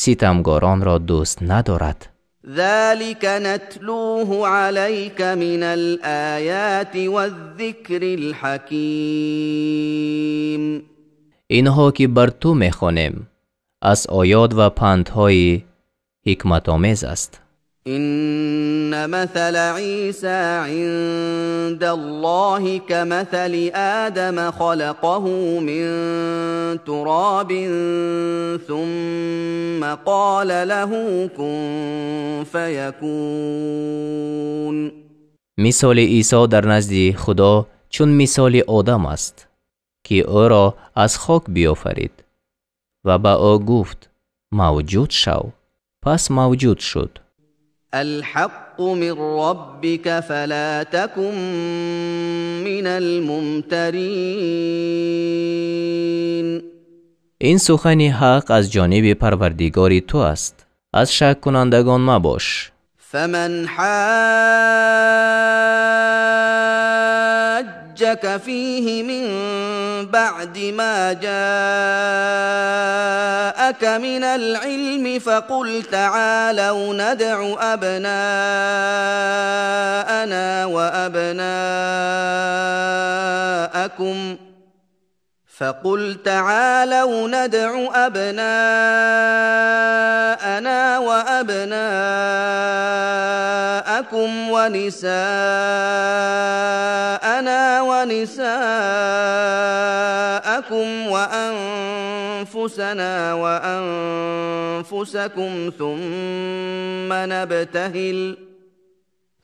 ситамгоронро дӯст надорад. ذلك نتلوه عليك من الآيات والذكر الحكيم. Инҳо, ки бар ту мехонем, аз оёт ва пандҳои ҳикматомез аст. إن مثل عيسى عند الله كمثل آدم خلقه من تراب ثم قال له كن فيكون. Мисоли Исо дар назди Худо чун мисоли Одам аст, ки ӯро аз хок биёфарид ва ба ӯ гуфт: мавҷуд шав. Пас мавҷуд шуд. الحق من ربك فلا تكن من الممترين. Ин сухани ҳақ аз ҷониби Парвардигори ту аст. Аз шаккунандагон мабош. فمن حاجك فيه من بعد ما جاءك من العلم فقل تعالوا ندع أبناءنا وأبناءكم فقل تعالوا ندع أبناءنا وأبناءكم ونساءنا ونساءكم وأنفسنا وأنفسكم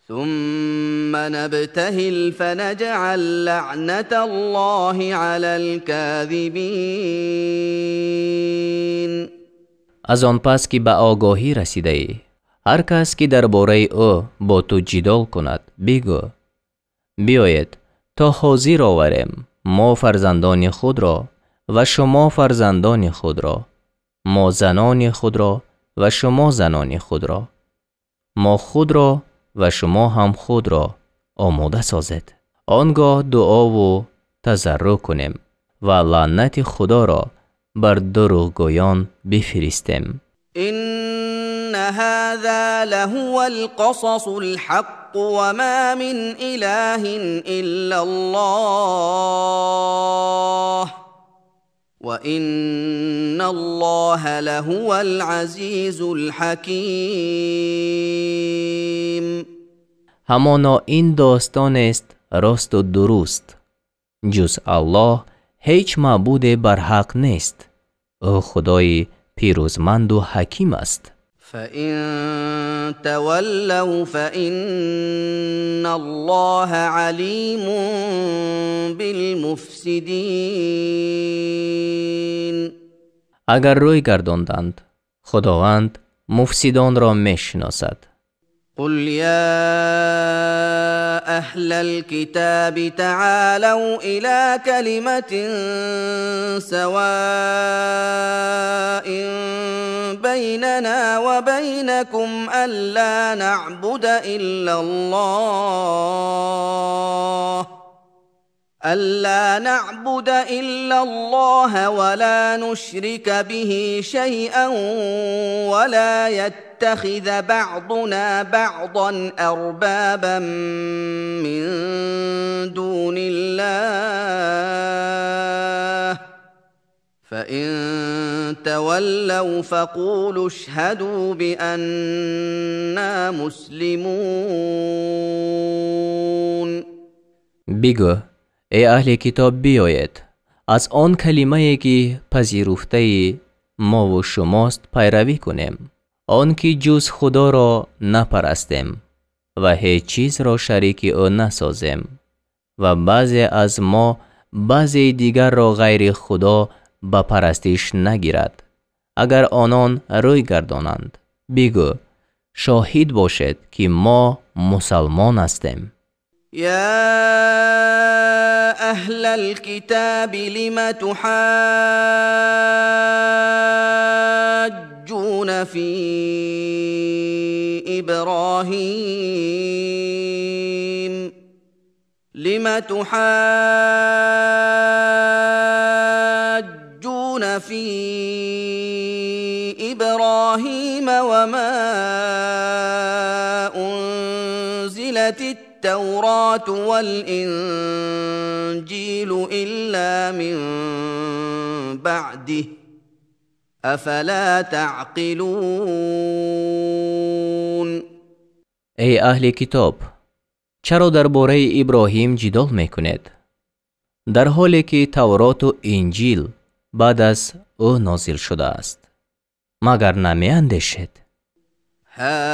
ثم نبتهل فنجعل لعنة الله على الكاذبين. Аз он пас ки ба огоҳӣ расидаӣ, ҳар кас ки дар бораи ӯ бо ту ҷидол кунад, бигӯ: биёед то ҳозир оварем мо фарзандони худро ва шумо фарзандони худро, мо занони худро ва шумо занони худро, мо худро ва шумо ҳам худро омода созед. Он гоҳ дуову тазарруъ кунем ва лаънати Худоро бар дурӯғгӯён бифиристем. إن هذا لهو القصص الحق وما من إله إلا الله وإن الله لهو العزيز الحكيم. Ҳамоно ин достонест росту дуруст. Ҷуз Аллоҳ ҳеҷ маъбуде барҳақ нест. Ӯ Худои пирӯзманду ҳаким аст. فإن تولوا فإن الله عليم بالمفسدين. Агар рӯй гардонданд, Худованд муфсидонро мешиносад. قل يا أهل الكتاب تعالوا إلى كلمة سواء بيننا وبينكم ألا نعبد إلا الله ولا نشرك به شيئا ولا يتخذ بعضنا بعضا أربابا من دون الله فإن تولوا فقولوا اشهدوا بأننا مسلمون. Бигӯ: эй аҳли китоб, биёед аз он калимае, ки пазируфтаи мову шумост, пайравӣ кунем, он ки ҷуз Худоро напарастем ва ҳеҷ чизро шарики ӯ насозем ва баъзе аз мо баъзеи дигарро ғайри Худо ба парастиш нагирад. Агар онон рӯй гардонанд, бигӯ: шоҳид бошед, ки мо мусалмон ҳастем. يا أهل الكتاب لم تحاجون في إبراهيم لم تحاجون في إبراهيم وما أنزلت التوراة والإنجيل إلا من بعده أفلا تعقلون. Эй аҳли китоб, чаро дар бораи Иброҳим ҷидол мекунед, дар ҳоле ки Тавроту Инҷил баъд аз ӯ нозил шудааст? Магар намеандешед? ها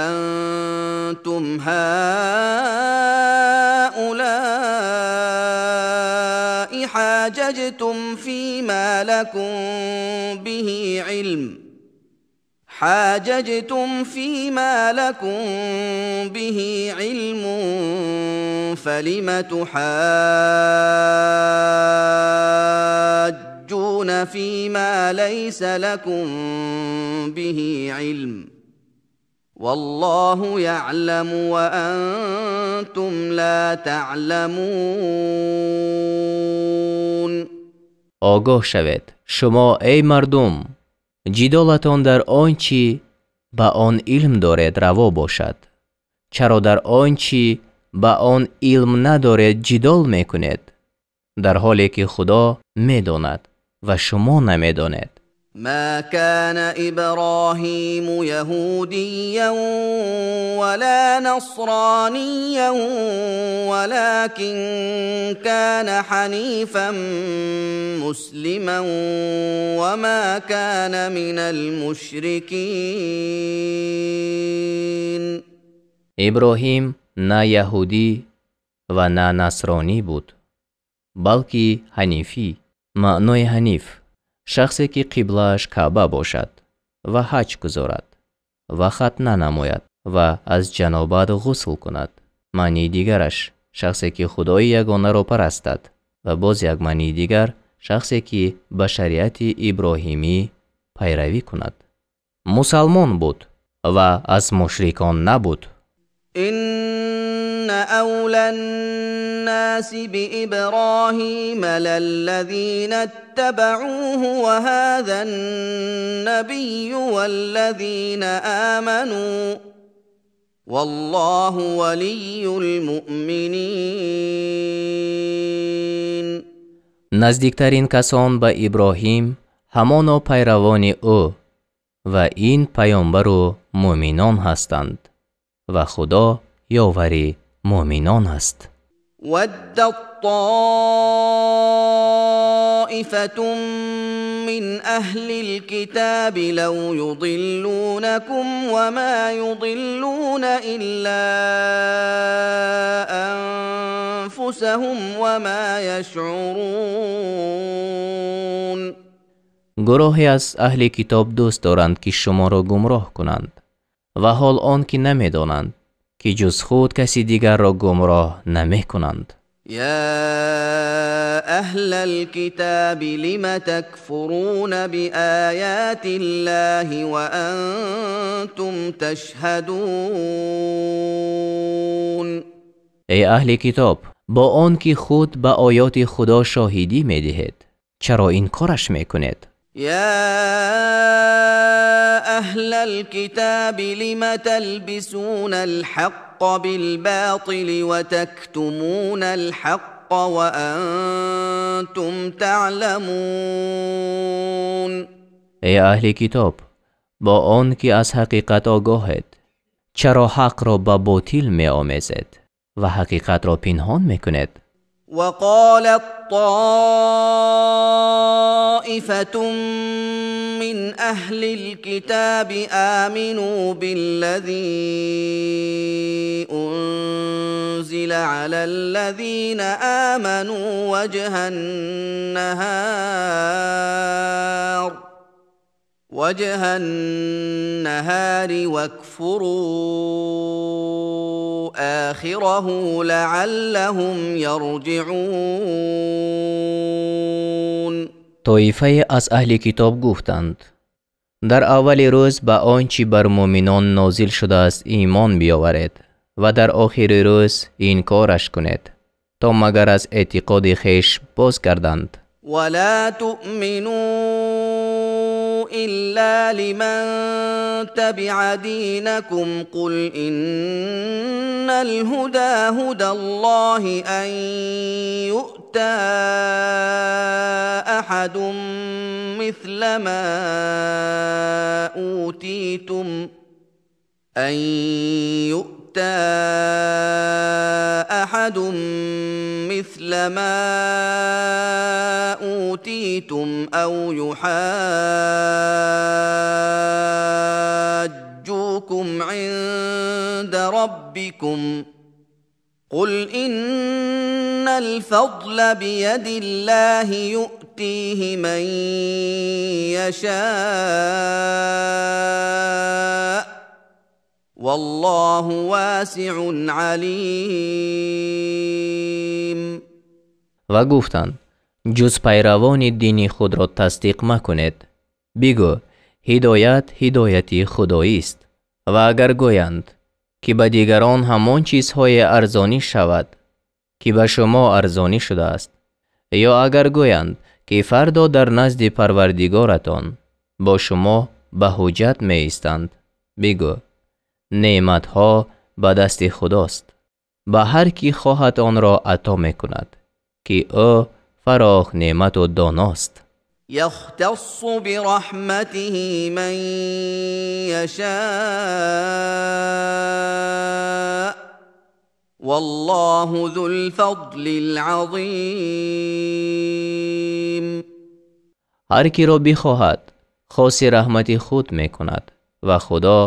أنتم هؤلاء حاججتم فيما لكم به علم حاججتم فيما لكم به علم فلم تحاجون فيما ليس لكم به علم والله يعلم وأنتم لا تعلمون. Огоҳ шавед, шумо, эй мардум, ҷидолатон дар он чӣ ба он илм доред раво бошад. Чаро дар он чӣ ба он илм надоред ҷидол мекунед, дар ҳоле ки Худо медонад ва шумо намедонед? ما كان إبراهيم يهوديا ولا نصرانيا ولكن كان حنيفا مسلما وما كان من المشركين. Иброҳим на яҳудӣ ва на насронӣ буд, балки ҳанифӣ. Маънои ҳаниф: шахсе ки қиблааш Каъба бошад ва ҳаҷ гузорад ва хатна намояд ва аз ҷанобат ғусл кунад. Маънии дигараш: шахсе ки Худои ягонаро парастад. Ва боз як маънии дигар: шахсе ки ба шариати Иброҳимӣ пайравӣ кунад. Мусалмон буд, Ва аз мушрикон набуд. إن أولى الناس بإبراهيم للذين اتبعوه وهذا النبي والذين آمنوا والله ولي المؤمنين. Наздиктарин касон ба Иброҳим ҳамоно пайравони ӯ ва ин паёмбару муъминон ҳастанд, ва Худо ёвари муъминон аст. ودت طائفة من أهل الكتاب لو يضلونكم وما يضلون إلا أنفسهم وما يشعرون. Гурӯҳе аз аҳли китоб дӯст доранд, ки шуморо гумроҳ кунанд, ва ҳол он ки намедонанд, ки ҷуз худ каси дигарро гумроҳ намекунанд. يا أهل الكتاب لم تكفرون بآيات الله وأنتم تشهدون. Эй аҳли китоб, бо он ки худ ба оёти Худо шоҳидӣ медиҳед, чаро инкораш мекунед? يا أهل الكتاب لم تلبسون الحق بالباطل وتكتمون الحق وأنتم تعلمون. Эй аҳли китоб, бо он ки аз ҳақиқат огоҳед, чаро ҳақро ба ботил меомезед ва ҳақиқатро пинҳон мекунед? وقالت طائفة من أهل الكتاب آمنوا بالذي أنزل على الذين آمنوا وجه النهار واكفروا آخره لعلهم يرجعون. Тоифае аз аҳли китоб гуфтанд: дар аввали рӯз ба он чӣ бар муъминон нозил шудааст имон биёваред ва дар охири рӯз инкораш кунед, то магар аз эътиқоди хеш боз гарданд. ولا تؤمنوا إلا لمن تبع دينكم قل إن الهدى هدى الله أن يؤتى أحد مثل ما أوتيتم أن يؤتى أحد مثل ما أوتيتم أو يحاجوكم عند ربكم قل إن الفضل بيد الله يؤتيه من يشاء والله واسع عليم. Ва гуфтанд: ҷуз пайравони дини худро тасдиқ макунед. Бигӯ: ҳидоят ҳидояти худоист. Ва агар гӯянд, ки ба дигарон ҳамон чизҳое арзонӣ шавад, ки ба шумо арзонӣ шудааст, ё агар гӯянд, ки фардо дар назди Парвардигоратон бо шумо ба ҳуҷҷат меистанд, бигӯ: неъматҳо ба дасти Худост, ба ҳар ки хоҳад онро ато мекунад, ки ӯ фароғ неъмату доност. يختص برحمته من يشاء والله ذو الفضل العظيم. Ҳар киро бихоҳад хоси раҳмати худ мекунад, ва Худо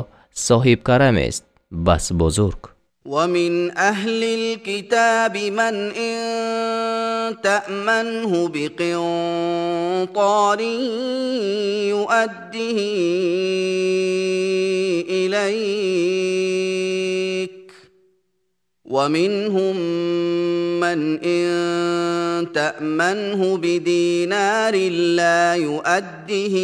соҳибкарамест бас бузург. ومن أهل الكتاب من إن تأمنه بقنطار يؤده إليك ومنهم من إن تأمنه بدينار لا يؤده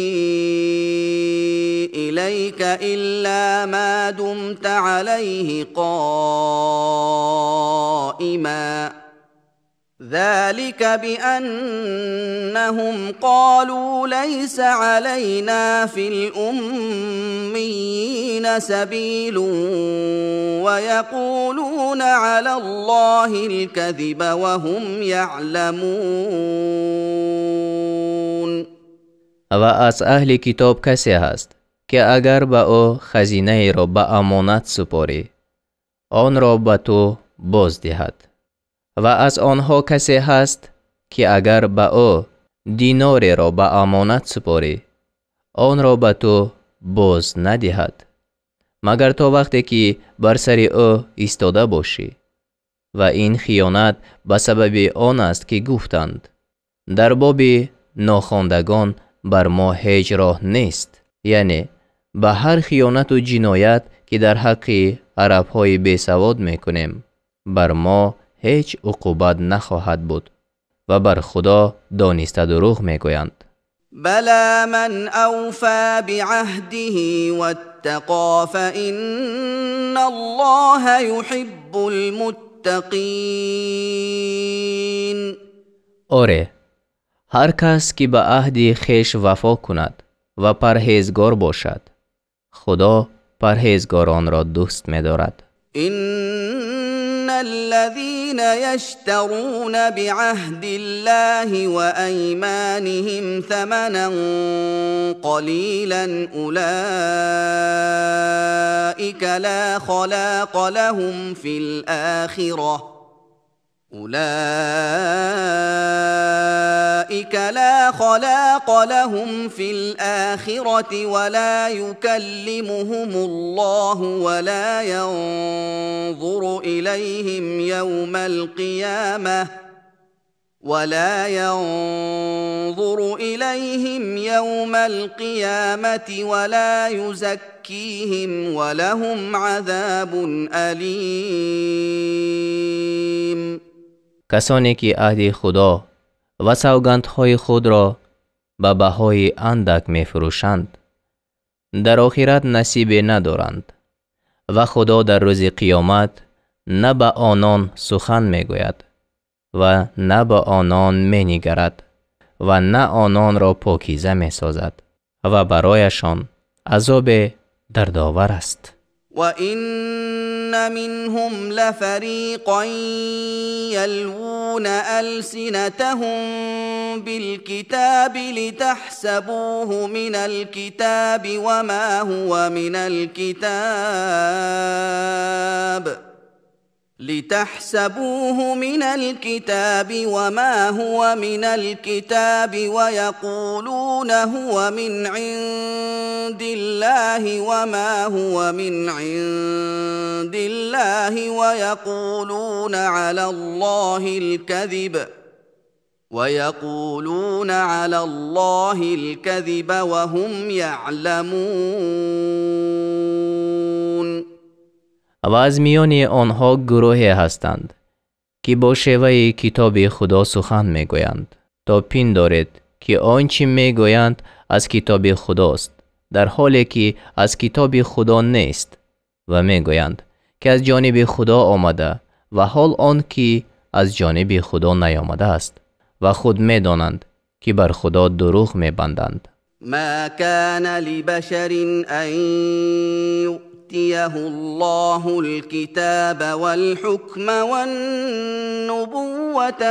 إليك إلا ما دمت عليه قائما ذلك بأنهم قالوا ليس علينا في الأميين سبيل ويقولون على الله الكذب وهم يعلمون. و از اهل کتاب کسی هست که اگر به او خزینه را به امانت سپاری آن را به تو باز دهد، و از آنها کسی هست که اگر به او دیناری را به امانت سپاری آن را به تو باز ندهد مگر تا وقتی که بر سر او ایستاده باشی. و این خیانت به سبب آن است که گفتند در باب ناخواندگان بر ما هیچ راه نیست، یعنی به هر خیانت و جنایت که در حق عربهای بیسواد میکنیم بر ما هیچ عقوبت نخواهد بود و بر خدا دانسته دروغ میگویند. بلا من اوفى بعهده واتقى فإن الله يحب المتقین. آره، هر کس که به عهد خویش وفا کند و پرهیزگار باشد، خدا پرهیزگاران را دوست می‌دارد. إن الذين يشترون بعهد الله وأيمانهم ثمنا قليلا أولئك لا خلاق لهم في الآخرة أولئك لا خلاق لهم في الآخرة ولا يكلمهم الله ولا ينظر إليهم يوم القيامة ولا ينظر إليهم يوم القيامة ولا يزكيهم ولهم عذاب أليم. کسانی که عهد خدا و سوگندهای خود را به بهای اندک میفروشند در آخرت نصیب ندارند و خدا در روز قیامت نه به آنان سخن میگوید و نه به آنان مینگرد و نه آنان را پاکیزه میسازد و برایشان عذاب دردآور است. وَإِنَّ مِنْهُمْ لَفَرِيقًا يَلْوُونَ أَلْسِنَتَهُمْ بِالْكِتَابِ لِتَحْسَبُوهُ مِنَ الْكِتَابِ وَمَا هُوَ مِنَ الْكِتَابِ لِتَحْسَبُوهُ مِنَ الْكِتَابِ وَمَا هُوَ مِنَ الْكِتَابِ وَيَقُولُونَ هُوَ مِنْ عِندِ اللَّهِ وَمَا هُوَ مِنْ عِندِ اللَّهِ وَيَقُولُونَ عَلَى اللَّهِ الْكَذِبَ وَيَقُولُونَ عَلَى اللَّهِ الْكَذِبَ وَهُمْ يَعْلَمُونَ. و از میان آنها گروهی هستند که با شیوه کتاب خدا سخن میگویند تا پندارید که آنچه میگویند از کتاب خداست، در حالی که از کتاب خدا نیست، و میگویند که از جانب خدا آمده و حال آن که از جانب خدا نیامده است و خود میدانند که بر خدا دروغ میبندند. ما کان لبشر ان يؤتيه الله الكتاب والحكم والنبوة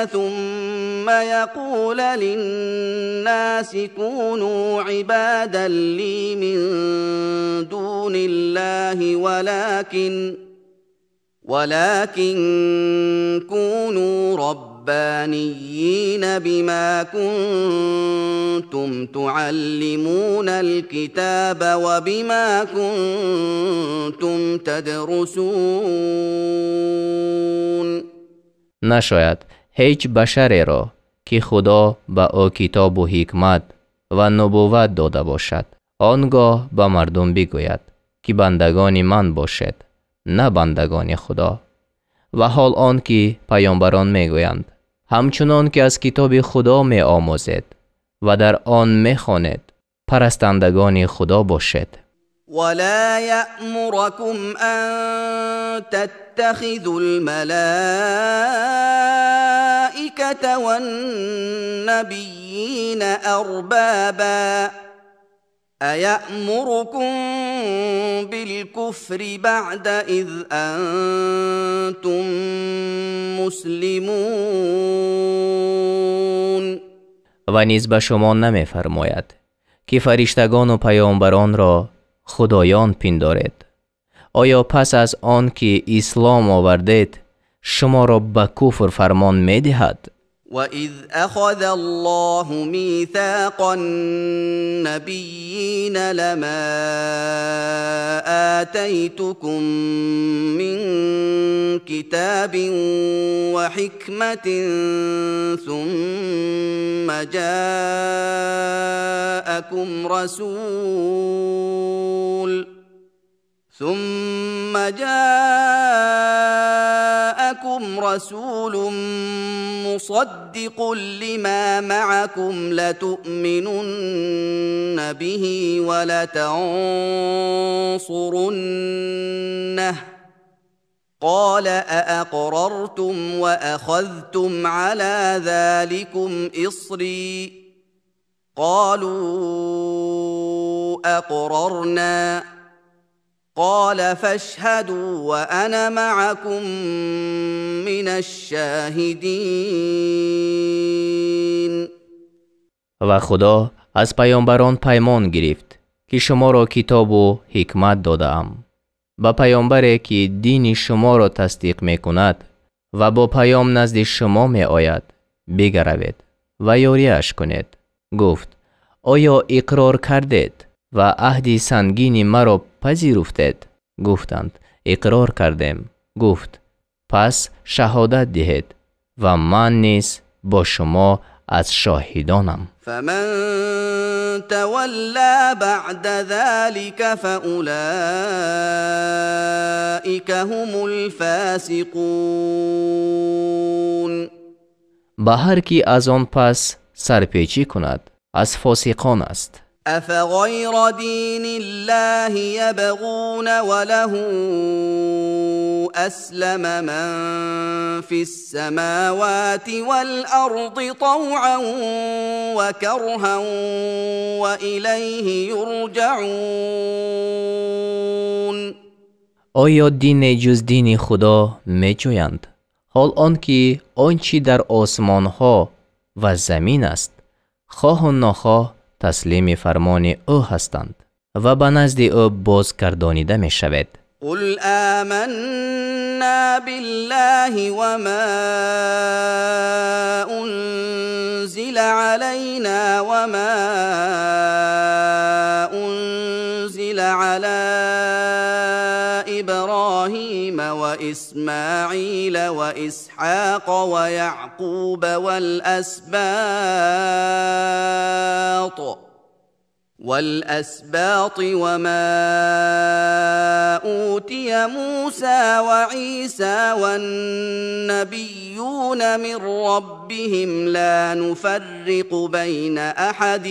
ثم يقول للناس كونوا عبادا لي من دون الله ولكن كونوا ربانيين بما كنتم تعلمون الكتاب وبما كنتم تدرسون. نشاید هیچ بشری را که خدا به او کتاب و حکمت و نبوت داده باشد آنگاه به مردم بگوید که بندگان من باشد، نه بندگان خدا، Ва ҳол он ки паёмбарон мегӯянд ҳамчунон ки аз китоби Худо меомӯзед ва дар он мехонед, парастандагони Худо бошед. ولا يأمركم أن تتخذوا الملائكة والنبيين أربابا أيأمركم بالكفر بعد إذ أنتم مسلمون. Ва низ ба шумо намефармояд ки фариштагону паёмбаронро худоён пиндоред. Оё пас аз он ки ислом овардед шуморо ба куфр фармон медиҳад? وَإِذْ أَخَذَ اللَّهُ مِيثَاقَ النَّبِيِّينَ لَمَا آتَيْتُكُم مِّن كِتَابٍ وَحِكْمَةٍ ثُمَّ جاءكم رسول مصدق لما معكم لتؤمنن به ولتنصرنه قال أأقررتم وأخذتم على ذلكم إصري قالوا أقررنا قال فاشهدوا وأنا معكم من الشاهدين. Ва Худо аз паёмбарон паймон гирифт ки шуморо китобу ҳикмат додаам. Ба паёмбаре ки дини шуморо тасдиқ мекунад ва бо паём назди шумо меояд, бигаравед ва ёрияш кунед. Гуфт: оё иқрор кардед ва аҳди сангини маро пазируфтед? Гуфтанд: иқрор кардем. Гуфт: пас шаҳодат диҳед ва ман низ бо шумо аз шоҳидонам. فمن تولى بعد ذلك فأولئك هم الفاسقون. Ба ҳар ки аз он пас сарпечӣ кунад, аз фосиқон аст. أفغير دين الله يبغون وله أسلم من في السماوات والأرض طوعا وكرها وإليه يرجعون. Оё дине ҷуз дини Худо меҷӯянд, ҳол он ки он чӣ дар осмонҳо ва замин аст, хоҳу нохоҳ таслими фармони ӯ ҳастанд ва ба назди ӯ бозгардонида мешавед. قل آمنا بالله وما أنزل علينا وما أنزل على إبراهيم وإسماعيل وإسحاق ويعقوب والأسباط وما أوتي موسى وعيسى والنبيون من ربهم لا نفرق بين أحد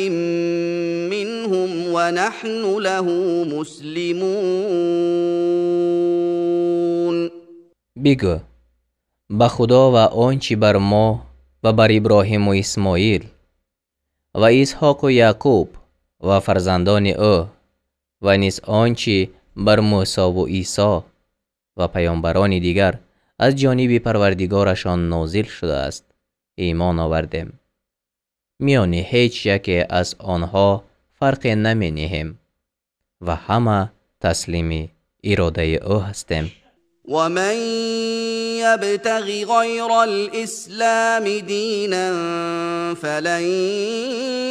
منهم ونحن له مسلمون. Бигӯ: ба Худо ва он чӣ бар мо ва бар Иброҳиму Исмоил ва Исҳоқу Яъқуб ва фарзандони ӯ ва низ он чӣ бар Мӯсову Исо ва паёмбарони дигар аз ҷониби Парвардигорашон нозил шудааст, имон овардем. Миёни ҳеҷ яке аз онҳо фарқе намениҳем ва ҳама таслими иродаи ӯ ҳастем. ومن يبتغ غير الإسلام دينا فلن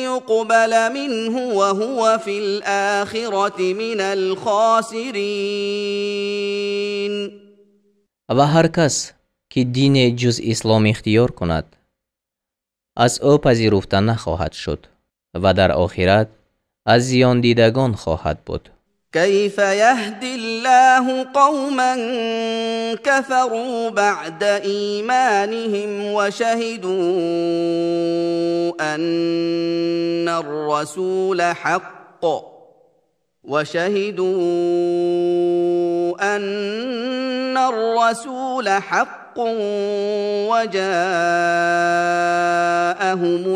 يقبل منه وهو في الآخرة من الخاسرين. Ва ҳар кас ки дине ҷуз ислом ихтиёр кунад, аз ӯ пазируфта нахоҳад шуд ва дар охират аз зиёндидагон хоҳад буд. كيف يهدي الله قوما كفروا بعد إيمانهم وشهدوا أن الرسول حق وشهدوا أن الرسول حق وجاءهم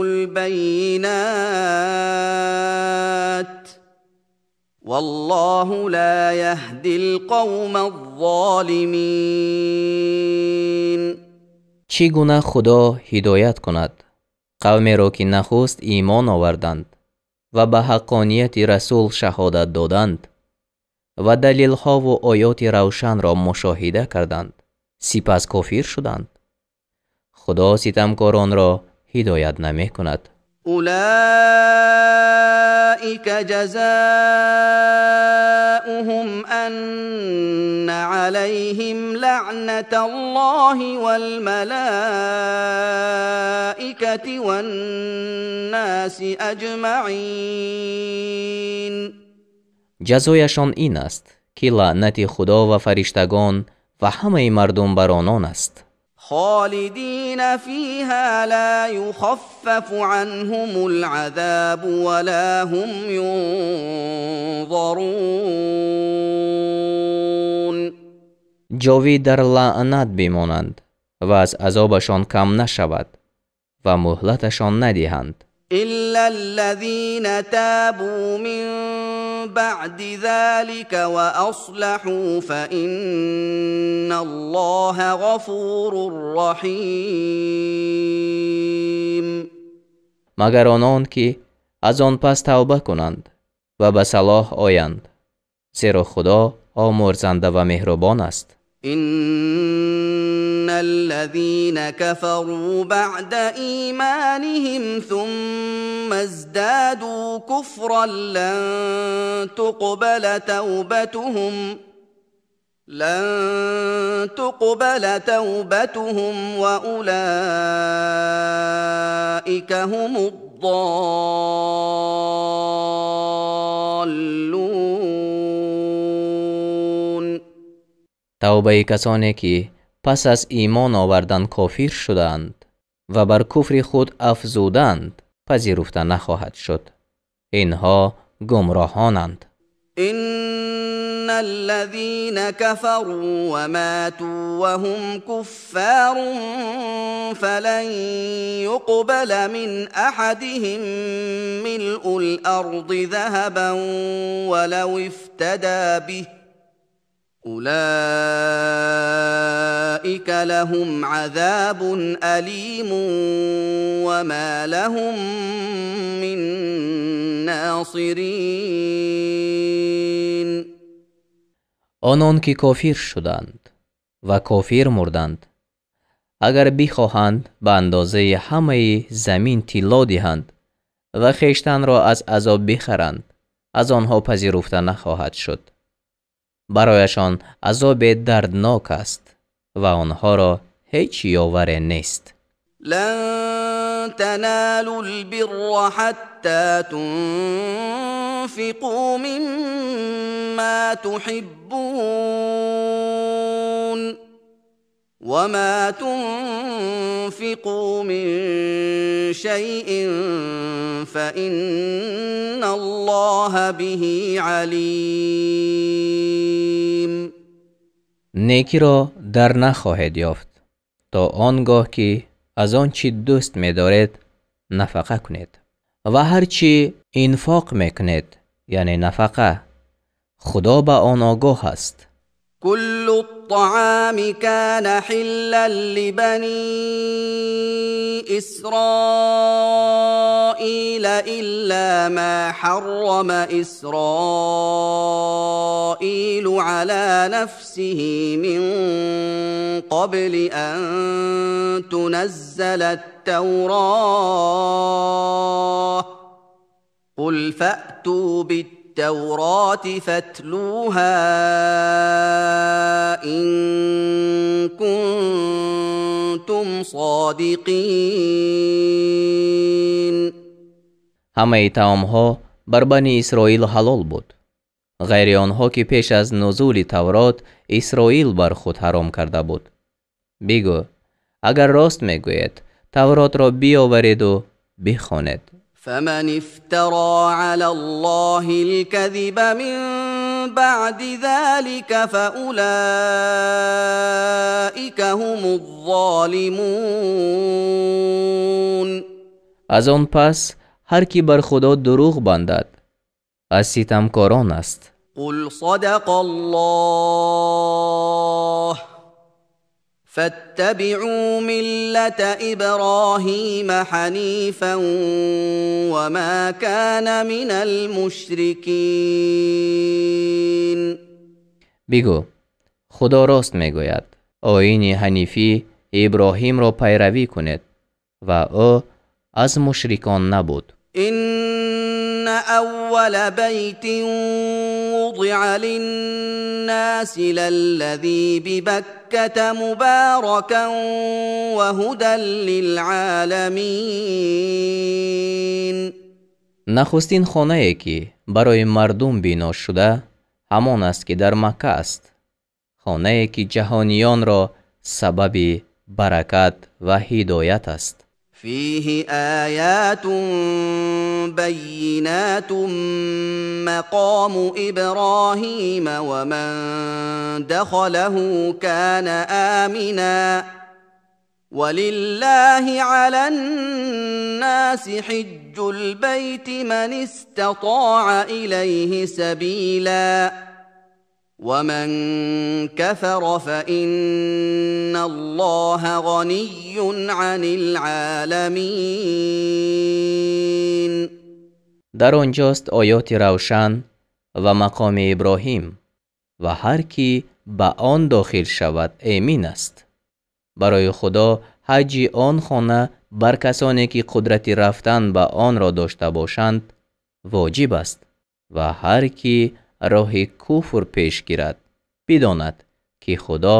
البينات والله لا يهدي القوم الظالمين. Чӣ гуна Худо ҳидоят кунад қавмеро, ки нахуст имон оварданд ва ба ҳаққонияти расул шаҳодат доданд ва далилҳову оёти равшанро мушоҳида карданд, сипас кофир шуданд? Худо ситамкоронро ҳидоят намекунад. أولئك جزاؤهم أن عليهم لعنة الله والملائكة والناس أجمعين. Ҷазояшон ин аст, ки лаънати Худо ва фариштагон ва ҳамаи мардум бар онон аст. خالدين فيها لا يخفف عنهم العذاب ولا هم ينظرون. ҷовид дар лаънат бимонанд ва аз азобашон кам нашавад ва муҳлаташон надиҳанд. إلا الذين تابوا من بعد ذلك وأصلحوا فإن الله غفور رحيم. Магар онон, ки аз он пас тавба кунанд ва ба салоҳ оянд, зеро Худо омӯрзанда ва меҳрубон аст. إن الذين كفروا بعد إيمانهم ثم ازدادوا كفرا لن تقبل توبتهم وأولئك هم الضالون. Тавбаи касоне, ки пас аз имон овардан кофир шудаанд ва бар куфри худ афзуданд, пазируфта нахоҳад шуд. Инҳо гумроҳонанд. إن الذين كفروا وماتوا وهم كفار فلن يقبل من أحدهم ملء الأرض ذهبا ولو افتدى به أولئك لهم عذاب أليم وما لهم من ناصرين. Онон ки кофир шуданд ва кофир мурданд, агар бихоҳанд ба андозаи ҳамаи замин тилло диҳанд ва хештанро аз азоб бихаранд, аз онҳо пазируфта нахоҳад шуд. Барояшон азобе дарднок аст ва онҳоро ҳеҷ ёваре нест. لن تنالوا البر حتى تنفقوا مما تحبون وما تنفقوا من شيء فإن الله به عليم. Некиро дар нахоҳед ёфт то он гоҳ, ки аз он чӣ дӯст медоред нафақа кунед, ва ҳар чӣ инфоқ мекунед, яъне нафақа, Худо ба он огоҳ аст. كل الطعام كان حلا لبني إسرائيل إلا ما حرم إسرائيل على نفسه من قبل أن تنزل التوراة قل فأتوا بالتوراة فاتلوها إن كنتم صادقين. Ҳамаи таомҳо бар Бани Исроил ҳалол буд, Ғайри онҳо ки пеш аз нузули Таврот Исроил бар худ ҳаром карда буд. Бигӯ, агар рост мегӯед, Тавротро биёвареду бихонед. فمن افترى على الله الكذب من بعد ذلك فأولئك هم الظالمون. Аз он пас ҳар ки бар Худо дурӯғ бандад, аз ситамкорон аст. قل صدق الله فاتبعوا ملة إبراهيم حنيفا وما كان من المشركين. Бигӯ, Худо рост мегӯяд. Оини ҳанифӣ Иброҳимро пайравӣ кунед ва ӯ аз мушрикон набуд. إن أول بيت وضع للناس للذي ببكة مباركا وهدى للعالمين. Нахустин хонае ки барои мардум бино шуда, ҳамон аст ки дар Макка аст. Хонае ки ҷаҳониёнро сабаби баракат ва ҳидоят аст. فيه آيات بينات مقام إبراهيم ومن دخله كان آمنا ولله على الناس حج البيت من استطاع إليه سبيلا ومن كفر فإن الله غني عن العالمين. Дар он ҷост оёти равшан ва мақоми Иброҳим, ва ҳар ки ба он дохил шавад эмин аст. Барои Худо ҳаҷи он хона бар касоне ки қудрати рафтан ба онро дошта бошанд воҷиб аст, ва ҳар ки роҳи куфр пеш гирад бидонад ки Худо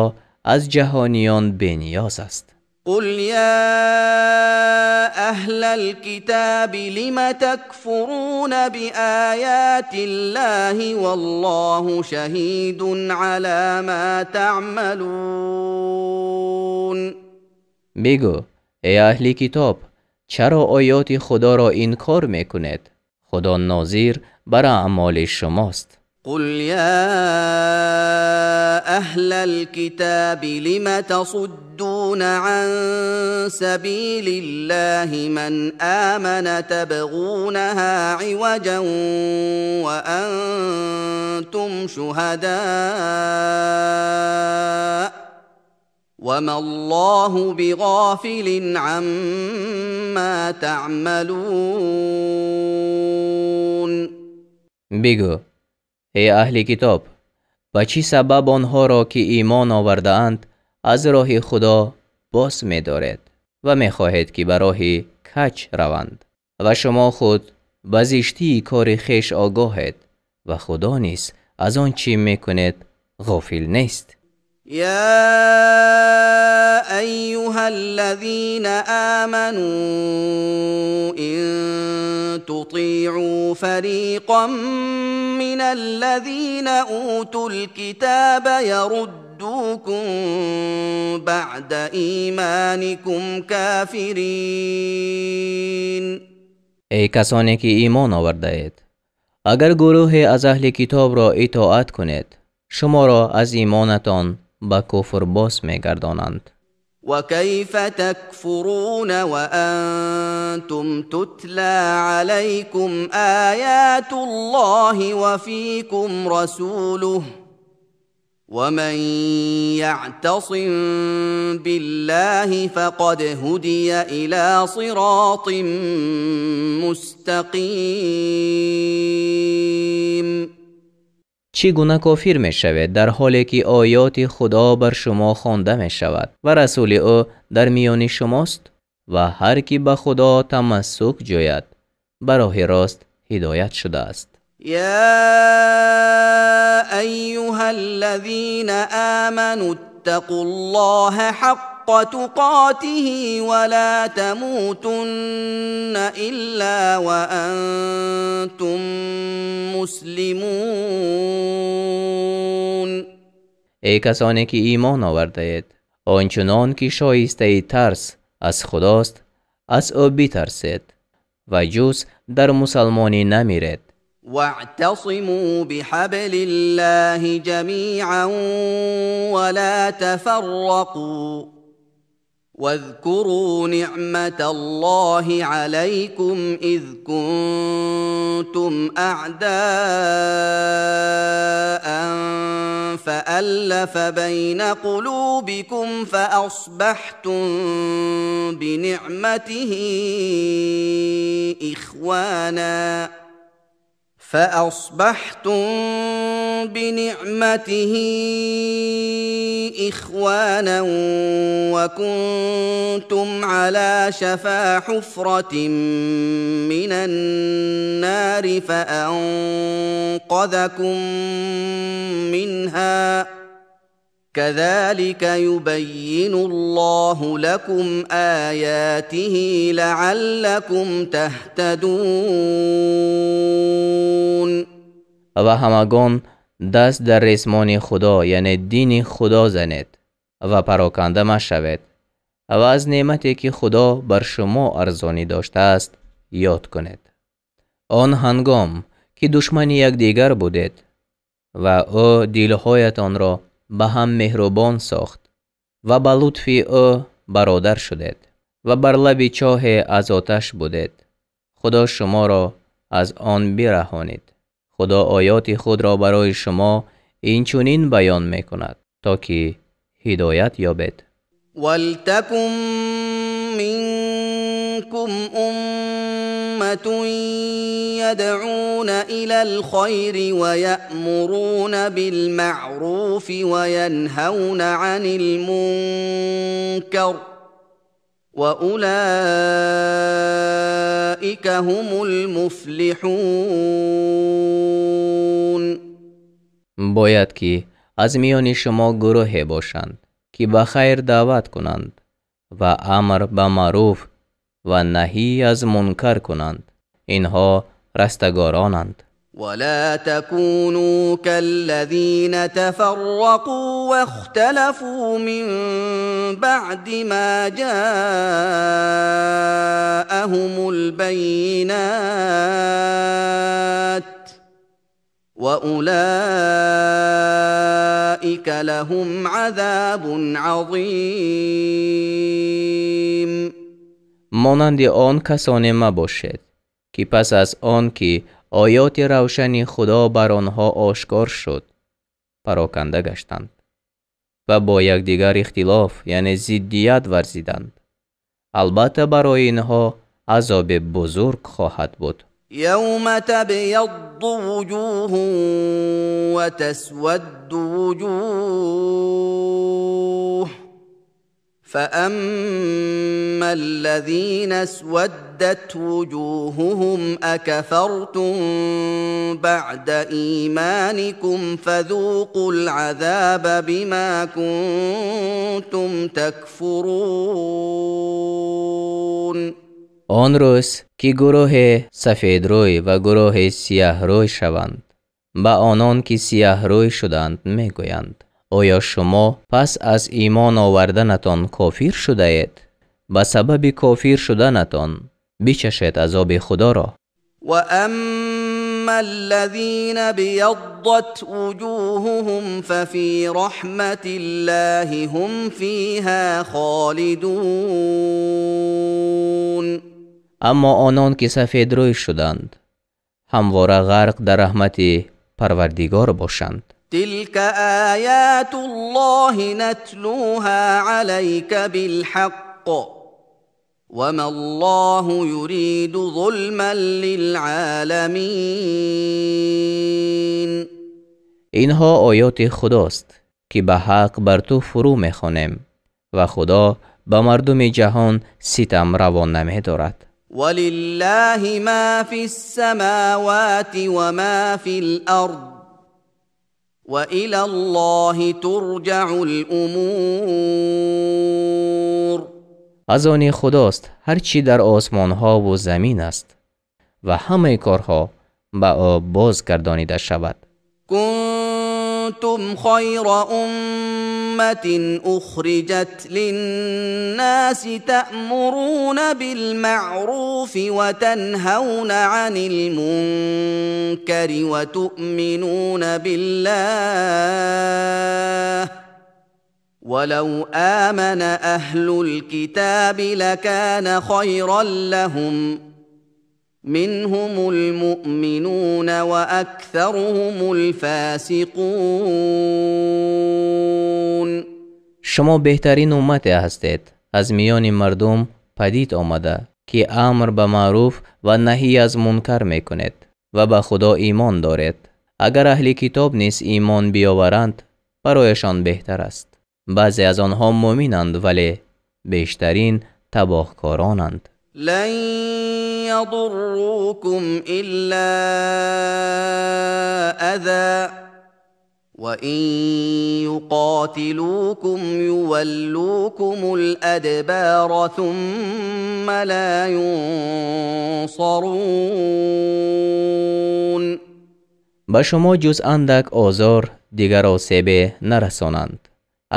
аз ҷаҳониён бениёз аст. قل يا أهل الكتاب لم تكفرون بآيات الله والله شهيد على ما تعملون. Бигӯ, эй аҳли китоб, чаро оёти Худоро инкор мекунед? Худо нозир бар аъмоли шумост. قل يا أهل الكتاب لم تصدون عن سبيل الله من آمن تبغونها عوجا وأنتم شهداء وما الله بغافل عما تعملون. Бигӯ, эй аҳли китоб, ба чӣ сабаб онҳоро ки имон овардаанд аз роҳи Худо боз медоред ва мехоҳед ки ба роҳи каҷ раванд, ва шумо худ ба зиштии кори хеш огоҳед ва Худо низ аз он чӣ мекунед ғофил нест. يا أيها الذين آمنوا إن تطيعوا فريقا من الذين أوتوا الكتاب يردوكم بعد إيمانكم كافرين. Эй касоне ки имон овардаед, агар гурӯҳе аз аҳли китобро итоат кунед, шуморо аз имонатон ба куфр боз мегардонанд. وكيف تكفرون وأنتم تتلى عليكم آيات الله وفيكم رسوله ومن يعتصم بالله فقد هدي إلى صراط مستقيم. Чӣ гуна кофир мешавед дар ҳоле ки оёти Худо бар шумо хонда мешавад ва расули ӯ дар миёни шумост, ва ҳар ки ба Худо тамассук ҷӯяд ба роҳи рост ҳидоят шудааст. يا أيها الذين آمنوا اتقوا الله حق حق تقاته ولا تموتن إلا وأنتم مسلمون. Эй касоне ки имон овардаед, он чунон ки шоистаи тарс аз Худост, аз ӯ битарсед ва ҷуз дар мусалмонӣ намиред. واعتصموا بحبل الله جميعا ولا تفرقوا واذكروا نعمة الله عليكم إذ كنتم أعداء فألف بين قلوبكم فأصبحتم بنعمته إخوانا وكنتم على شفا حفرة من النار فأنقذكم منها كذلك يبين الله لكم آياته لعلكم تهتدون. Ва ҳамагон даст дар ресмони Худо, яъне дини Худо занед ва пароканда машавед ва аз неъмате ки Худо бар шумо арзонӣ доштааст ёд кунед. Он ҳангом ки душмани якдигар будед ва ӯ дилҳоятонро ба ҳам меҳрубон сохт ва ба лутфи ӯ бародар шудед ва бар лаби чоҳе аз оташ будед, Худо шуморо аз он бираҳонид. Худо оёти худро барои шумо инчунин баён мекунад, то ки ҳидоят ёбед. ولتكن منكم أمة يدعون إلى الخير ويأمرون بالمعروف وينهون عن المنكر وأولئك هم المفلحون. Бояд ки аз миёни шумо гурӯҳе бошанд ки ба хайр даъват кунанд ва амр ба маъруф ва наҳӣ аз мункар кунанд. Инҳо растагоронанд. ولا تكونوا كالذين تفرقوا واختلفوا من بعد ما جاءهم البينات وأولئك لهم عذاب عظيم. Монанди он касоне мабошед ки пас аз он ки оёти равшани Худо бар онҳо ошкор шуд, пароканда гаштанд ва бо якдигар ихтилоф, яъне зиддият варзиданд. Албатта барои инҳо азоби бузург хоҳад буд. يوم تبيض وجوه وتسود وجوه فأما الذين اسودت وجوههم أكفرتم بعد إيمانكم فذوقوا العذاب بما كنتم تكفرون. Он рӯз ки гурӯҳе сафедрӯй ва гурӯҳе сияҳрӯй шаванд, ба онон ки сияҳрӯй шуданд мегӯянд: оё шумо пас аз имон оварданатон кофир шудаед? Ба сабаби кофир шуданатон бичашед азоби Худоро. وأما الذين ابيضت وجوههم ففي رحمة الله هم فيها خالدون. Аммо онон ки сафедрӯй шуданд, ҳамвора ғарқ дар раҳмати Парвардигор бошанд. تلك آيات الله نتلوها عليك بالحق وما الله يريد ظلما للعالمين. Инҳо оёти Худост ки ба ҳақ бар ту фурӯ мехонем ва Худо ба мардуми ҷаҳон ситам равон намедорад. ولله ما في السماوات وما في الأرض وإلى الله ترجع الأمور. Аз они Худост ҳар чӣ дар осмонҳову замин аст ва ҳамаи корҳо ба ӯ бозгардонида шавад. كنتم خير أمة أخرجت للناس تأمرون بالمعروف وتنهون عن المنكر وتؤمنون بالله ولو آمن أهل الكتاب لكان خيرا لهم منهم المؤمنون وأكثرهم الفاسقون. Шумо беҳтарин уммате ҳастед аз миёни мардум падид омада, ки амр ба маъруф ва наҳӣ аз мункар мекунед ва ба Худо имон доред. Агар аҳли китоб низ имон биёваранд, барояшон беҳтар аст. Баъзе аз онҳо муъминанд, вале бештарин табоҳкоронанд. لن يضروكم إلا أذى وإن يقاتلوكم يولوكم الأدبار ثم لا ينصرون. Ба шумо ҷуз андак озор дигар осебе нарасонанд.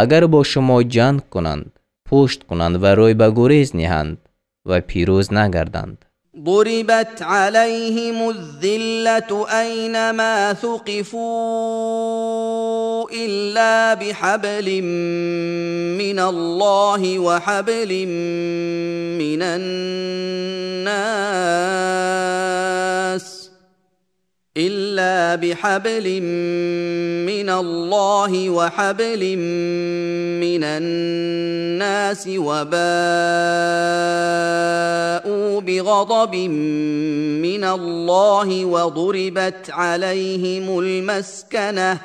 Агар бо шумо ҷанг кунанд, пушт кунанд ва рӯй ба гурез ниҳанд ва пирӯз нагарданд. ضربت عليهم الذلة أينما ثقفوا إلا بحبل من الله وحبل من الناس إلا بحبل من الله وحبل من الناس وباءوا بغضب من الله وضربت عليهم المسكنة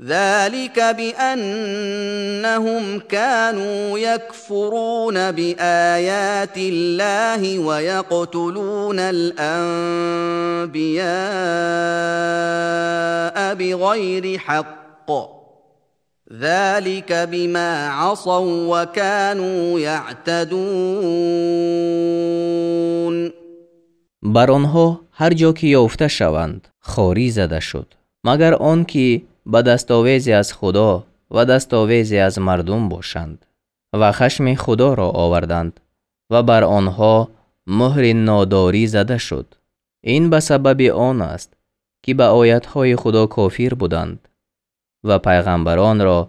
ذلك بأنهم كانوا يكفرون بآيات الله ويقتلون الأنبياء بغير حق ذلك بما عصوا وكانوا يعتدون. Бар онҳо ҳар ҷо ки ёфта шаванд хорӣ зада шуд, магар он ки ба дастовезе аз Худо ва дастовезе аз мардум бошанд ва хашми Худоро оварданд ва бар онҳо муҳри нодорӣ зада шуд. Ин ба сабаби он аст, ки ба оятҳои Худо кофир буданд ва пайғамбаронро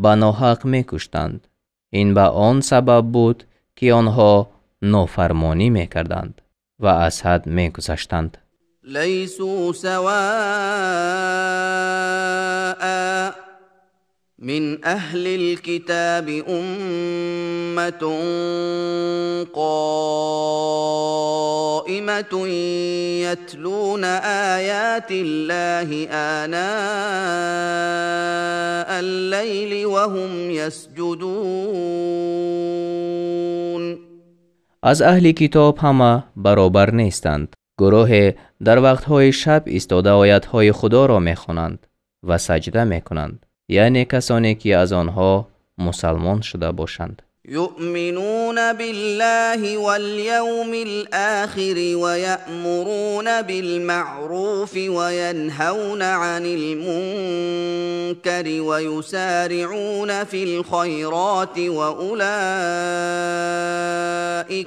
ба ноҳақ мекуштанд. Ин ба он сабаб буд, ки онҳо нофармонӣ мекарданд ва аз ҳад мегузаштанд. ليسوا سواء من أهل الكتاب أمة قائمة يتلون آيات الله آناء الليل وهم يسجدون. Аз аҳли китоб ҳама баробар нестанд. Гурӯҳе дар вақтҳои шаб истода оятҳои Худоро мехонанд ва саҷда мекунанд, яъне касоне ки аз онҳо мусалмон шуда бошанд. يؤمنون بالله واليوم الآخر ويأمرون بالمعروف وينهون عن المنكر ويسارعون في الخيرات وأولئك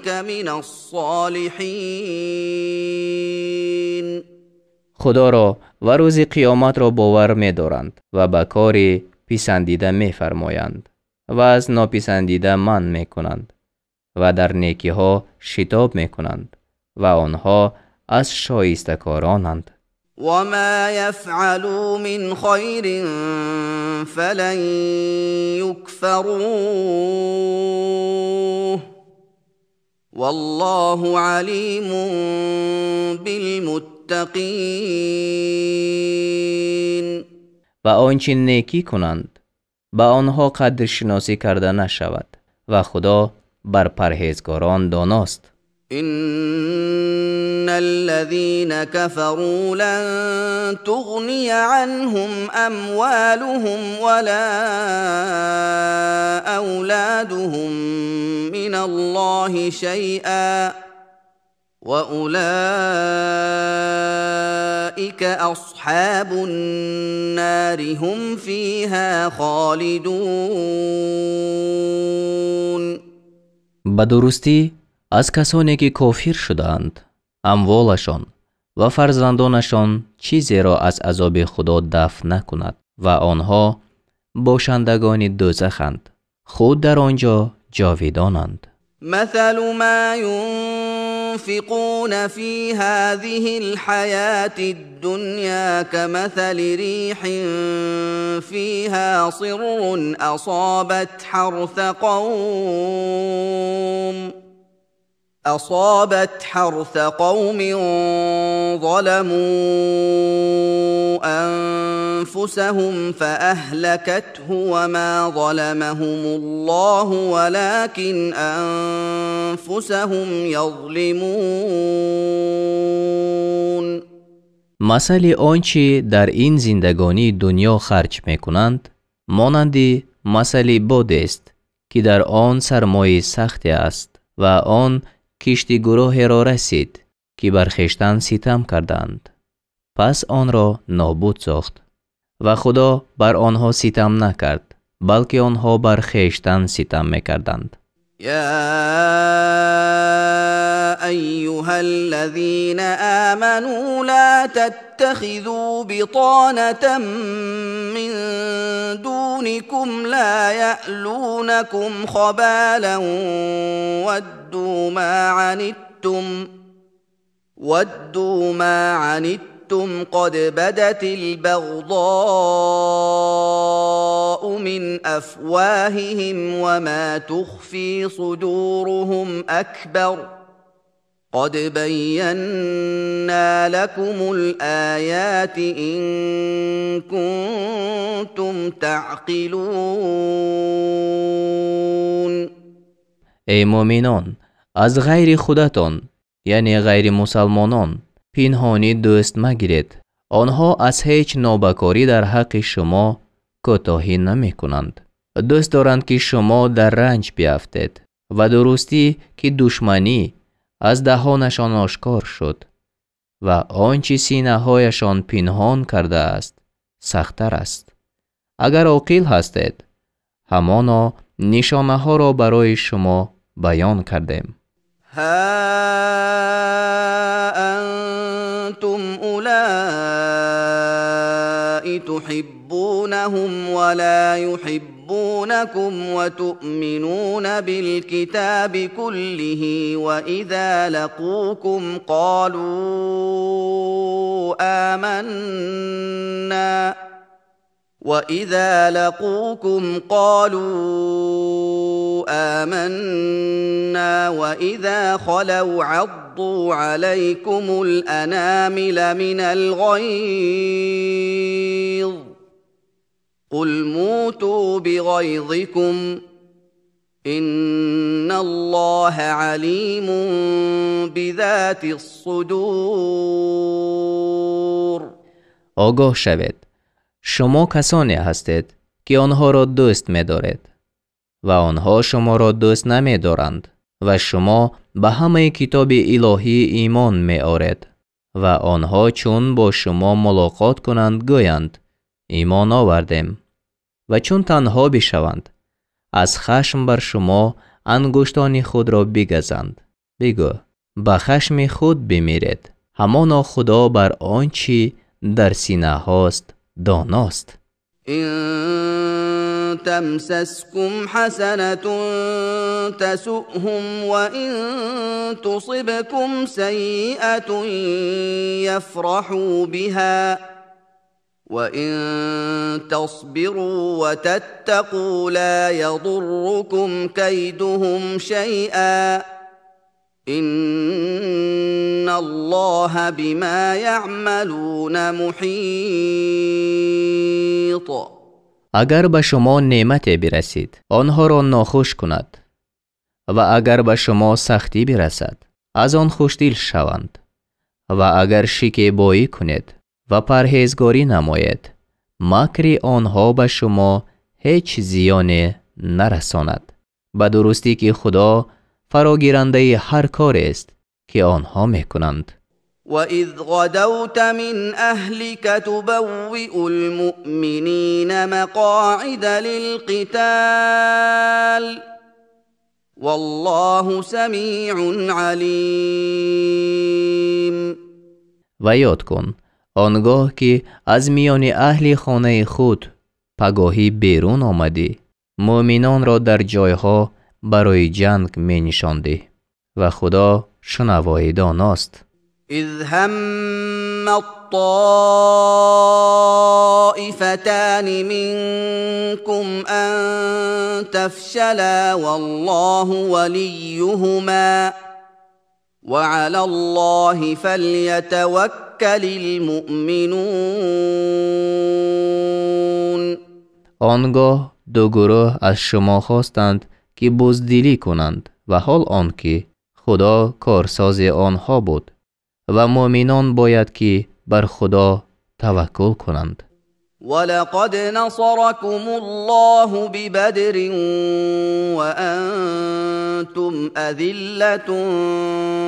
من الصالحين. Худоро ва рӯзи қиёматро бовар медоранд ва ба кори писандида мефармоянд ва аз нописандида манъ мекунанд ва дар некиҳо шитоб мекунанд ва онҳо аз шоистакоронанд. وما يفعلوا من خير فلن يكفروه والله عليم بالمتقين. Ва он чӣ некӣ кунанд, ба онҳо қадршиносӣ карда нашавад ва Худо бар парҳезгорон доност. إن الذين كفروا لن تغني عنهم أموالهم ولا أولادهم من الله شيئا وأولئك أصحاب النار هم فيها خالدون. Ба дурустӣ аз касоне ки кофир шудаанд, амволашон ва фарзандонашон чизеро аз азоби Худо дафъ накунад ва онҳо бошандагони дӯзаханд, худ дар он ҷо ҷовидонанд. مثل ما ينفقون في هذه الحياة الدنيا كمثل ريح فيها صر أصابت حرث قوم ظلموا أنفسهم فأهلكته وما ظلمهم الله ولكن أنفسهم يظلمون. Масали он чӣ дар ин зиндагонии дунё харҷ мекунанд, монанди масали бодест, ки дар он сармои сахте аст ва он кишти гурӯҳеро расид, ки бар хештан ситам карданд. Пас онро нобуд сохт ва Худо бар онҳо ситам накард, балки онҳо бар хештан ситам мекарданд. يا أيها الذين آمنوا لا تتخذوا بطانة من دونكم لا يألونكم خبالا ودوا ما عنتم قد بدت البغضاء من أفواههم وما تخفي صدورهم أكبر قد بينا لكم الآيات إن كنتم تعقلون. Эй муъминон, аз ғайри худатон, яъне ғайри мусалмонон, пинҳонӣ дӯст магиред. Онҳо аз ҳеҷ нобакорӣ дар ҳаққи шумо кӯтоҳӣ намекунанд. Дӯст доранд, ки шумо дар ранҷ биафтед ва дурустӣ, ки душманӣ аз даҳонашон ошкор шуд ва он чӣ синаҳояшон пинҳон кардааст сахттар аст. Агар оқил ҳастед, ҳамоно нишонаҳоро барои шумо баён кардем. ها أنتم أولئك تحبونهم ولا يحبونكم وتؤمنون بالكتاب كله وإذا لقوكم قالوا آمنا وإذا لقوكم قالوا آمنا وإذا خلوا عضوا عليكم الأنامل من الغيظ قل موتوا بغيظكم إن الله عليم بذات الصدور. Огоҳ шавед, шумо касоне ҳастед, ки онҳоро дӯст медоред ва онҳо шуморо дӯст намедоранд ва шумо ба ҳамаи китоби илоҳӣ имон меоред ва онҳо чун бо шумо мулоқот кунанд гӯянд имон овардем ва чун танҳо бишаванд аз хашм бар шумо ангуштони худро бигазанд. Бигӯ ба хашми худ бимиред, ҳамоно Худо бар он чӣ дар синаҳост доност. إن تمسسكم حسنة تسؤهم وإن تصبكم سيئة يفرحوا بها وإن تصبروا وتتقوا لا يضركم كيدهم شيئا إن الله بما يعملون محيط. Агар ба шумо неъмате бирасид, онҳоро нохуш кунад ва агар ба шумо сахтӣ бирасад, Аз он хушдил шаванд ва агар шикебоӣ кунед ва парҳезгорӣ намоед, макри онҳо ба шумо ҳеҷ зиёне нарасонад. Ба дурустӣ ки Худо фарогирандаи ҳар корест, ки онҳо мекунанд. وإذ غدوت من أهلك تبوئ المؤمنين مقاعد للقتال والله سميع عليم. Ва ёд кун он гоҳ ки аз миёни аҳли хонаи худ пагоҳӣ берун омадӣ, муъминонро дар ҷойҳо барои ҷанг менишондӣ ва Худо шунавои доност. إذ هم الطائفتان منكم أن تفشلا والله وليهما وعلى الله فليتوكل المؤمنون. Он гоҳ ду гурӯҳ аз шумо хостанд, ки буздилӣ кунанд ва ҳол он ки Худо корсози онҳо буд ва муъминон бояд ки бар Худо таваккул кунанд. ولقد نصركم الله ببدر وأنتم أذلة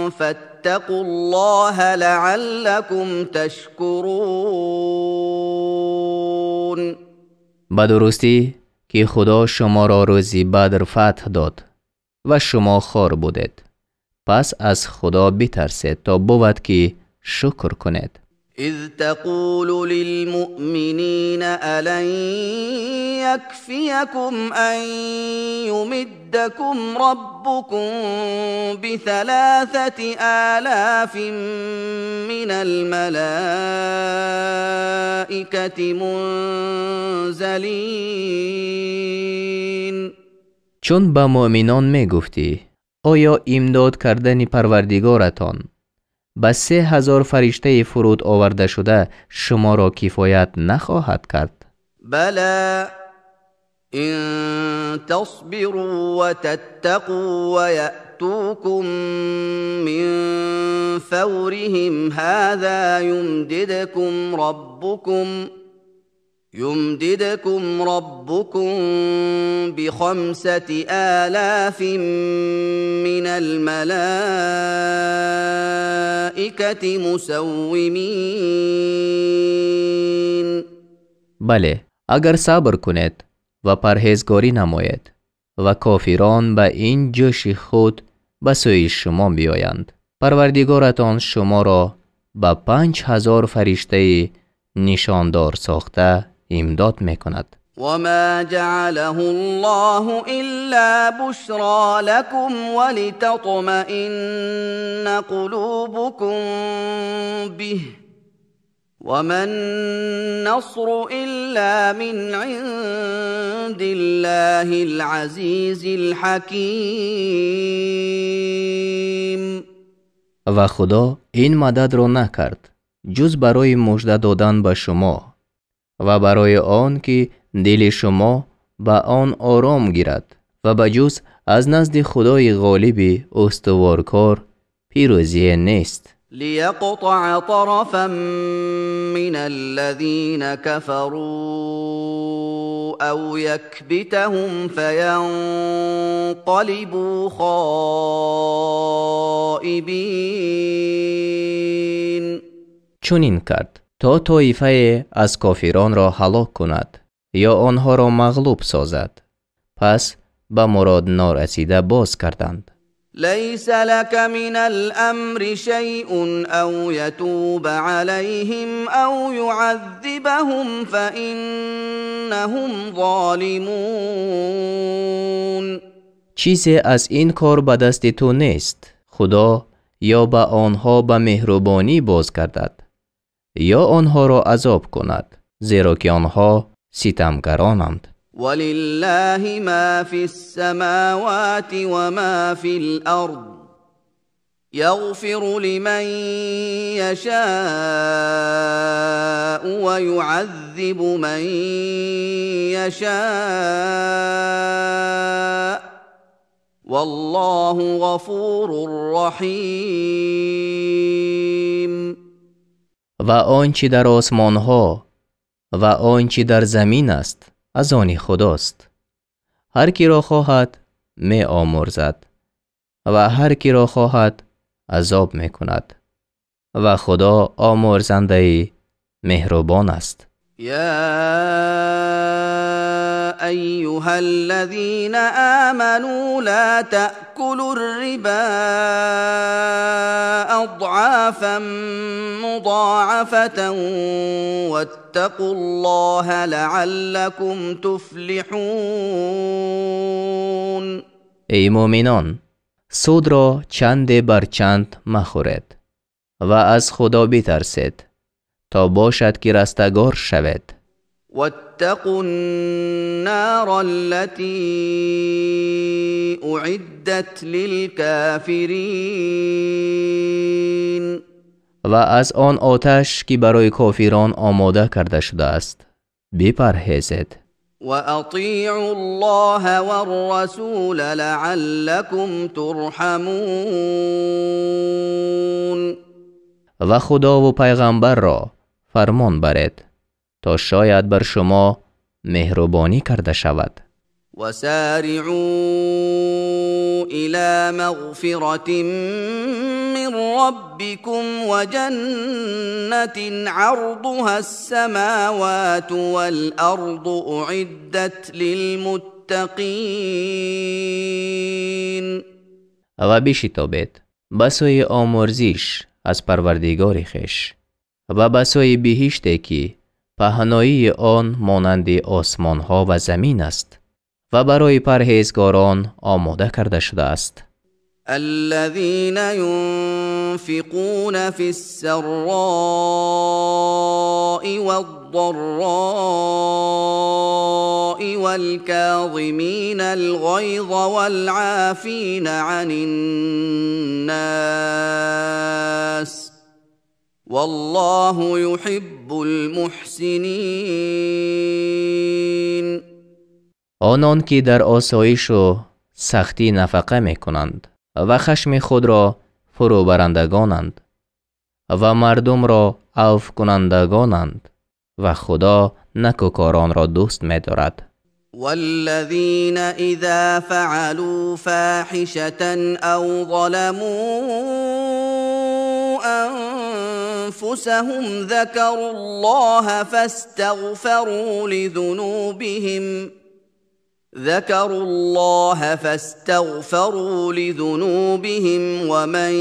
فاتقوا الله لعلكم تشكرون. Ба дурустӣ ки Худо шуморо рӯзи Бадр фатҳ дод ва шумо хор будед. Пас аз Худо битарсед, то бувад ки шукр кунед. إذ تقول للمؤمنين ألن يكفيكم أن يمدكم ربكم ب3,000 من الملائكة منزلين. Чун ба муъминон мегуфтӣ, оё имдод кардани Парвардигоратон ба 3000 фариштаи фуруд овардашуда шуморо кифоят нахоҳад кард? بلى إن تصبروا وتتقوا ويأتوكم من فورهم هذا يمددكم ربكم ب5,000 من الملائكة مسومين. Бале, агар сабр кунед ва парҳезгорӣ намоед ва кофирон ба ин ҷӯши худ ба сӯи шумо биёянд, Парвардигоратон шуморо ба 5000 фариштаи нишондор сохта имдод мекунад. وما جعله الله إلا بشرى لكم ولتطمئن قلوبكم به وما النصر إلا من عند الله العزيز الحكيم. Ва Худо ин мададро накард, ҷуз барои мужда додан ба шумо ва барои он ки дили шумо ба он ором гирад ва ба ҷуз аз назди Худои ғолиби устуворкор пирӯзие нест. ليقطع طرفا من الذين كفروا أو يكبتهم فينقلبوا خائبين. Чунин кард, то тоифае аз кофиронро ҳалок кунад ё онҳоро мағлуб созад, пас ба мурод норасида боз карданд. ليس لك من الأمر شيء أو يتوب عليهم أو يعذبهم فإنهم ظالمون. Чизе аз ин кор ба дасти ту нест. Худо ё ба онҳо ба меҳрубонӣ боз гардад, ё онҳоро азоб кунад, зеро ки онҳо ситамгаронанд. ولله ما في السماوات وما في الأرض يغفر لمن يشاء ويعذب من يشاء والله غفور رحيم. Ва он чӣ дар осмонҳо ва он чӣ дар замин аст аз они Худост. Ҳар киро хоҳад меомӯрзад ва ҳар киро хоҳад азоб мекунад ва Худо омӯрзандаи меҳрубон аст. يا أيها الذين آمنوا لا تأكلوا الربا أضعافا مضاعفة واتقوا الله لعلكم تفلحون. Эй мӯъминон, судро чанде бар чанд махӯред ва аз Худо битарсед то бошад ки растагор шавед. واتقوا النار التي أعدت للكافرين. Ва аз он оташ ки барои кофирон омода карда шудааст бипарҳезед. وأطيعوا الله والرسول لعلكم ترحمون. Ва Худову пайғамбарро фармон баред то шояд бар шумо меҳрубонӣ карда шавад. وسارعوا إلى مغفرة من ربكم وجنة عرضها السماوات والأرض أعدت للمتقين. Ва бишитобед ба сӯи омӯрзиш аз Парвардигори хеш ва ба сӯи биҳиште ки паҳноии он монанди осмонҳо ва замин аст ва барои парҳезгорон омода карда шудааст. الذين ينفقون في السراء والضراء والكاظمين الغيظ والعافين عن الناس والله يحب المحسنين. Онон ки дар осоишу сахтӣ нафақа мекунанд ва хашми худро фурӯбарандагонанд ва мардумро авфкунандагонанд ва Худо накӯкоронро дӯст медорад. والذين إذا فعلوا فاحشة أو ظلموا أنفسهم ذكروا الله فاستغفروا لذنوبهم ومن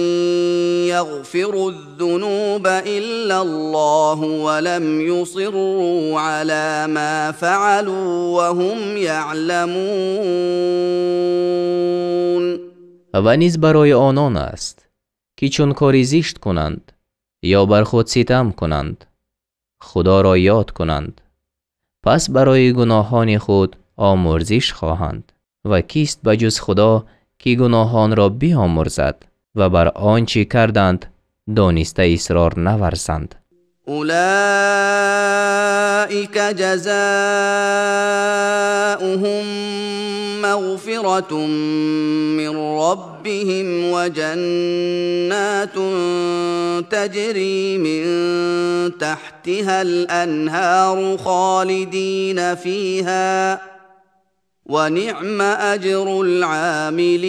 يغفر الذنوب إلا الله ولم يصروا على ما فعلوا وهم يعلمون. Ва низ барои онон аст ки чун кори зишт кунанд ё бар худ ситам кунанд, Худоро ёд кунанд, пас барои гуноҳони худ омӯрзиш хоҳанд. Ва кист ба ҷуз Худо ки гуноҳонро биомӯрзад ва бар он чӣ карданд дониста исрор наварзанд. أولئك جزاؤهم مغفرة من ربهم وجنات تجري من تحتها الأنهار خالدين فيها ونعم أجر العاملين.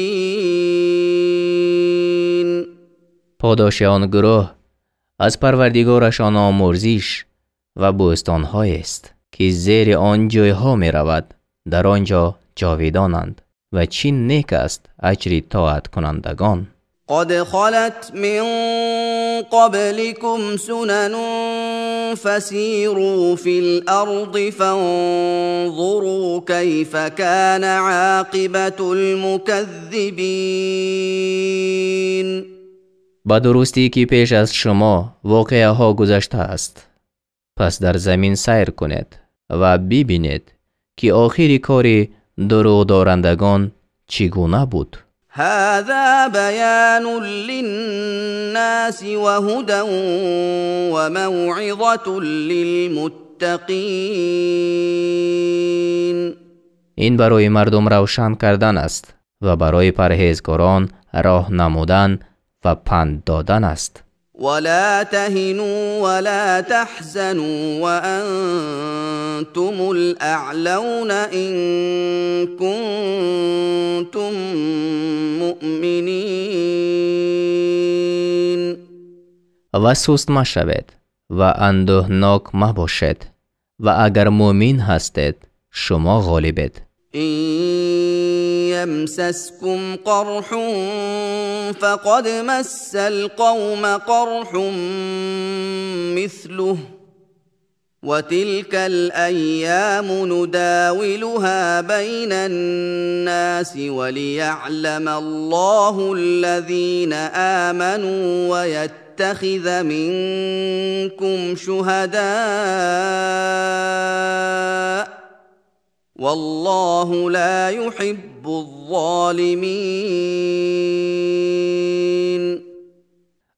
Подоши он гурӯҳ аз Парвардигорашон омӯрзиш ва бӯстонҳоест ки зери он ҷойҳо меравад, дар он ҷо ҷовидонанд ва чӣ нек аст аҷри тоаткунандагон. قد خلت من قبلكم سنن فسيروا في الأرض فانظروا كيف كان عاقبة المكذبين. Ба дурустӣ ки пеш аз шумо воқеаҳо гузаштааст, пас дар замин сайр кунед ва бибинед ки охири кори дурӯғдорандагон чӣ гуна буд. هذا بيان للناس وهدى وموعظة للمتقين. Ин барои мардум равшан кардан аст Ва барои парҳезгорон роҳ намудан ва панд додан аст. ولا تهنوا ولا تحزنوا وأنتم الأعلون إن كنتم مؤمنين. Ва суст машавед ва андӯҳнок мабошед, ва агар мӯмин ҳастед, шумо ғолибед. إن يمسسكم قرح فقد مس القوم قرح مثله وتلك الأيام نداولها بين الناس وليعلم الله الذين آمنوا ويتخذ منكم شهداء والله لا يحب الظالمين.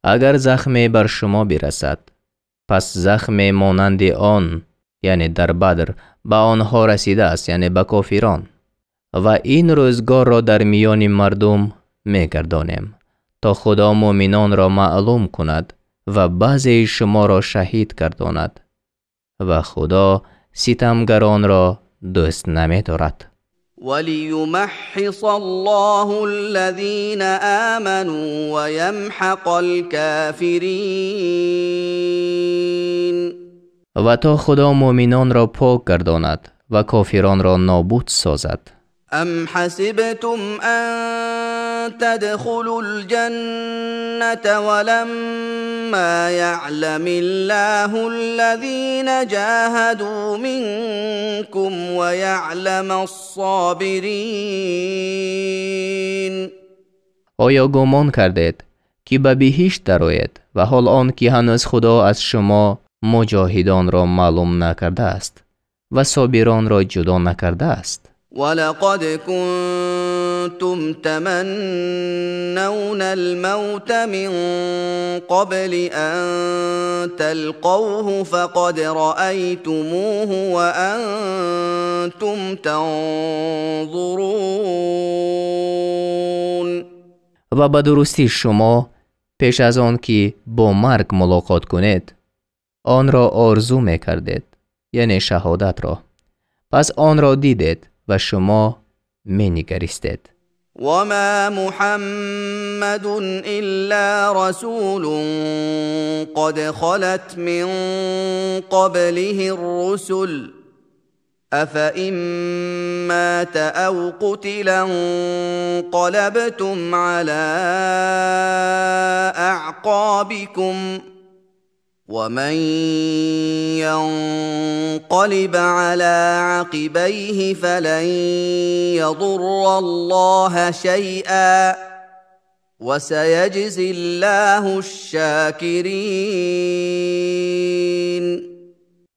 Агар захме бар шумо бирасад, пас захме монанди он, яъне дар Бадр, ба онҳо расидааст, яъне ба кофирон. Ва ин рӯзгорро дар миёни мардум мегардонем, то Худо мӯминонро маълум кунад ва баъзеи шуморо шаҳид гардонад. Ва Худо ситамгаронро дӯст намедорад. وليمحص الله الذين آمنوا ويمحق الكافرين. Ва то Худо мӯминонро пок гардонад ва кофиронро нобуд созад. أم حسبتم أن تدخلوا الجنة ولما يعلم الله الذين جاهدوا منكم ويعلم الصابرين. Оё гумон кардед, ки ба биҳишт дароед ва ҳол он ки ҳанӯз Худо аз шумо муҷоҳидонро маълум накардааст ва собиронро ҷудо накардааст? ولقد كنتم تمنون الموت من قبل أن تلقوه فقد رأيتموه وأنتم تنظرون. Ва ба дурустӣ шумо пеш аз он ки бо марг мулоқот кунед, онро орзу мекардед, яъне шаҳодатро. Пас онро дидед ва шумо менигаристед. وما محمد إلا رسول قد خلت من قبله الرسل أفإن مات أو قتل انقلبتم على أعقابكم ومن ينقلب على عقبيه فلن يضر الله شيئا وسيجزي الله الشاكرين.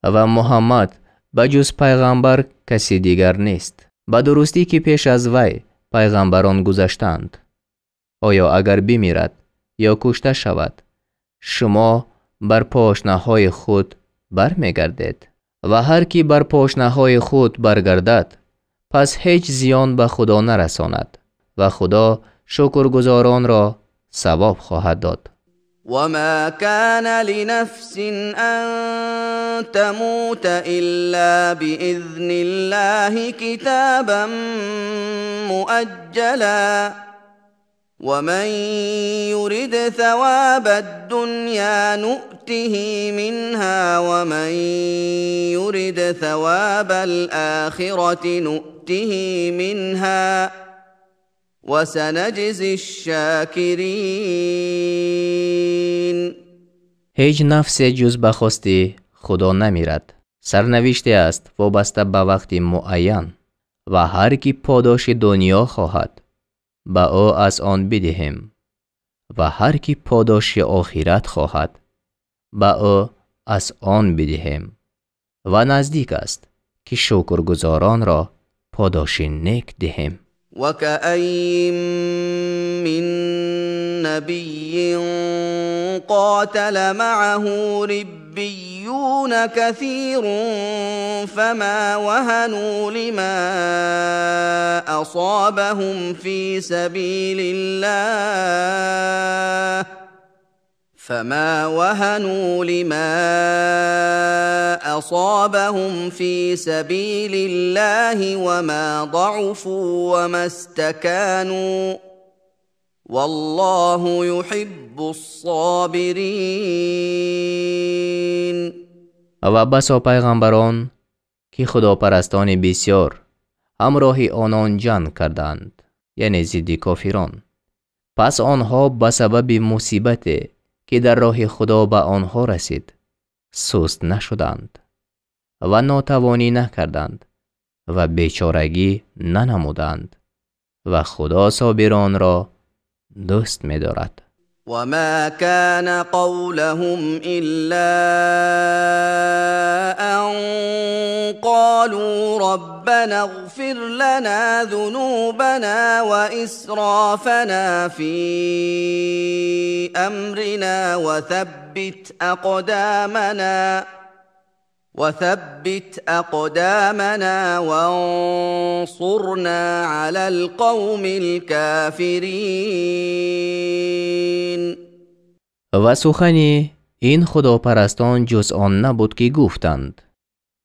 Ва Муҳаммад ба ҷуз пайғамбар каси дигар нест. Ба дурустӣ ки пеш аз вай пайғамбарон гузаштаанд. Оё агар бимирад ё кушта шавад, шумо бар пошнаҳои худ бармегардед? Ва ҳар ки бар пошнаҳои худ баргардад, пас ҳеҷ зиён ба Худо нарасонад ва Худо шукргузоронро савоб хоҳад дод. وما كان لنفس أن تموت إلا بإذن الله كتابا مؤجلا ومن يرد ثواب الدنيا نؤته منها ومن يرد ثواب الآخرة نؤته منها وسنجزي الشاكرين. Ҳеҷ нафсе ҷуз ба хости Худо намирад. Сарнавиште аст вобаста ба вақти муайян, ва ҳар ки подоши дунё хоҳад, ба ӯ аз он бидиҳем, ва ҳар ки подоши охират хоҳад, ба ӯ аз он бидиҳем. Ва наздик аст, ки шукргузоронро подоши нек диҳем. وكأي من نبي قاتل معه ربيون كثير فما وهنوا لما أصابهم في سبيل الله فما وهنوا لما أصابهم في سبيل الله وما ضعفوا وما استكانوا والله يحب الصابرين. Ва басо пайғамбарон, ки худопарастони бисёр ҳамроҳи онон ҷанг карданд, яъне зидди кофирон. Пас онҳо ба сабаби мусибате, ки дар роҳи Худо ба онҳо расид, суст нашуданд ва нотавонӣ накарданд ва бечорагӣ нанамуданд ва Худо собиронро дӯст медорад. وما كان قولهم إلا أن قالوا ربنا اغفر لنا ذنوبنا وإسرافنا في أمرنا وثبت أقدامنا وانصرنا على القوم الكافرين. Ва сухани ин худопарастон ҷуз он набуд, ки гуфтанд: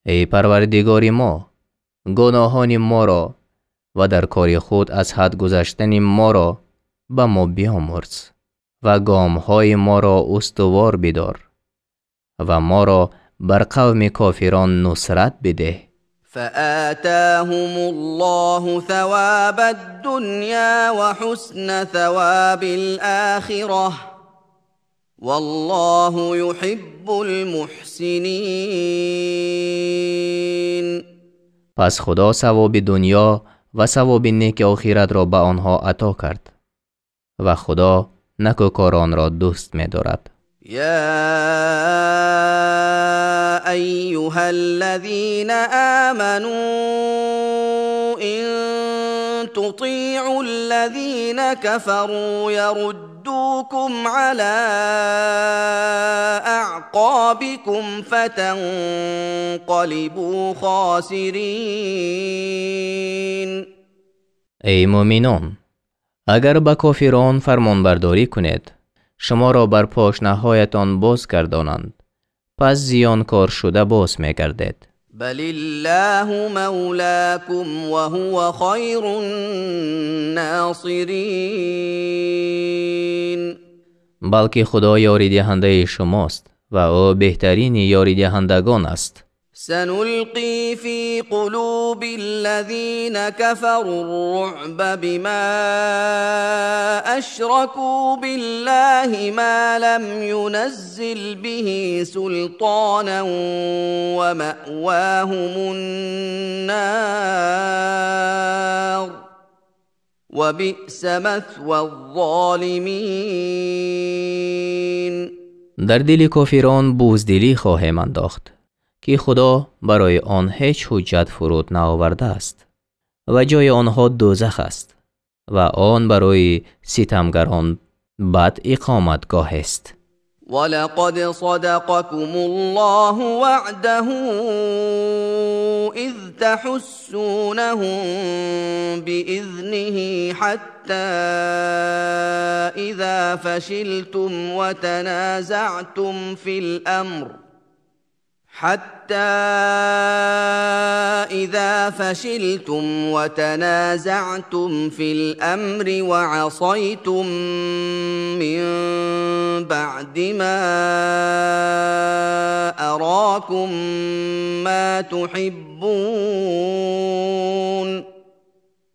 эй Парвардигори мо, гуноҳони моро ва дар кори худ аз ҳад гузаштани моро ба мо биомӯрз ва гомҳои моро устувор бидор ва моро бар қавми кофирон нусрат бидеҳ. فآتاهم الله ثواب الدنيا وحسن ثواب الآخرة والله يحب المحسنين. Пас Худо савоби дунё ва савоби неки охиратро ба онҳо ато кард ва Худо накӯкоронро дӯст медорад. يا أيها الذين آمنوا إن تطيعوا الذين كفروا يردوكم على أعقابكم فتنقلبوا خاسرين. Эй мӯъминон, агар ба кофирон фармонбардорӣ кунед, шуморо бар пошнаҳоятон боз гардонанд, пас зиёнкор шуда боз мегардед. بل الله مولاكم وهو خير الناصرين. Балки Худо ёридиҳандаи шумост ва ӯ беҳтарини ёридиҳандагон аст. سنلقي في قلوب الذين كفروا الرعب بما أشركوا بالله ما لم ينزل به سلطانا ومأواهم النار وبئس مثوى الظالمين. Дар дили кофирон буздилӣ хоҳем андохт, ки Худо барои он ҳеҷ ҳуҷҷат фуруд наовардааст ва ҷои онҳо дӯзах аст ва он барои ситамгарон бад иқоматгоҳест. ولقد صدقكم الله وعده إذ تحسونهم بإذنه حتى إذا فشلتم وتنازعتم في الأمر حتى إذا فشلتم وتنازعتم في الأمر وعصيتم من بعد ما أراكم ما تحبون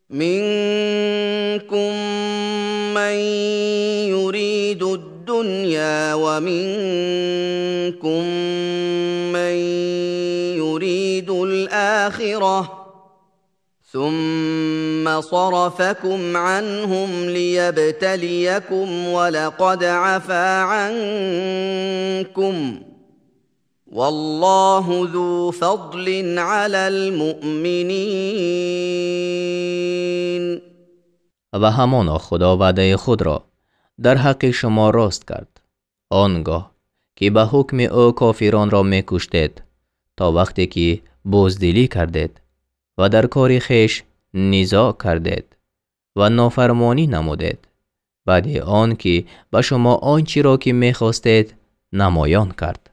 منكم من يريد الدنيا ومنكم من يريد الآخرة ثم صرفكم عنهم ليبتليكم ولقد عفا عنكم والله ذو فضل على المؤمنين. Ва ҳамоно Худо ваъдаи худро дар ҳаққи шумо рост кард, он гоҳ ки ба ҳукми ӯ кофиронро мекуштед, то вақте ки буздилӣ кардед ва дар кори хеш низоъ кардед ва нофармонӣ намудед, баъди он ки ба шумо он чиро ки мехостед намоён кард.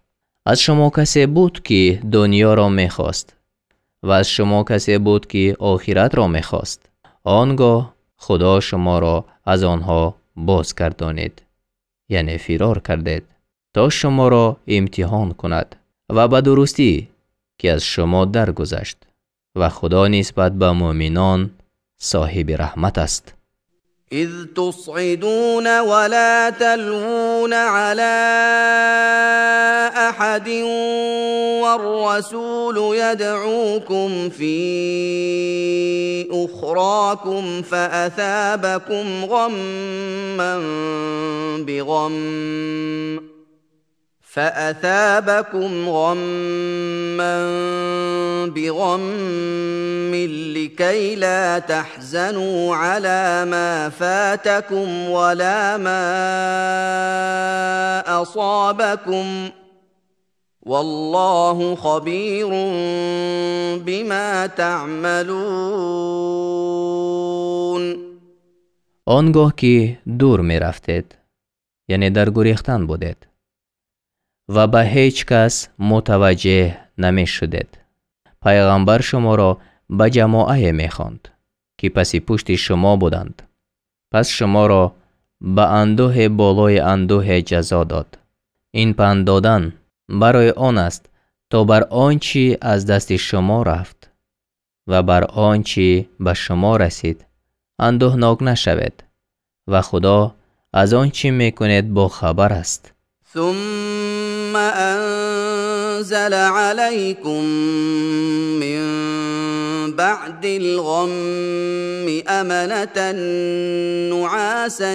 Аз шумо касе буд ки дунёро мехост ва аз шумо касе буд ки охиратро мехост. Он гоҳ Худо шуморо аз онҳо боз гардонид, яъне фирор кардед, то шуморо имтиҳон кунад ва ба дурустӣ ки аз шумо даргузашт ва Худо нисбат ба муъминон соҳиби раҳмат аст. إذ تصعدون ولا تلوون على أحد والرسول يدعوكم في أخراكم فأثابكم غما بغم لكي لا تحزنوا على ما فاتكم ولا ما أصابكم والله خبير بما تعملون. Он гоҳ ки дур мерафтед, яъне дар гурехтан будед ва ба ҳеҷ кас мутаваҷҷеҳ намешудед, пайғамбар шуморо ба ҷамоае мехонд ки паси пушти шумо буданд, пас шуморо ба андӯҳе болои андӯҳе ҷазо дод. Ин панд додан барои он аст то бар он чӣ аз дасти шумо рафт ва бар он чӣ ба шумо расид андӯҳнок нашавед ва Худо аз он чӣ мекунед бохабар аст. ثم أنزل عليكم من بعد الغم أمنة نعاسا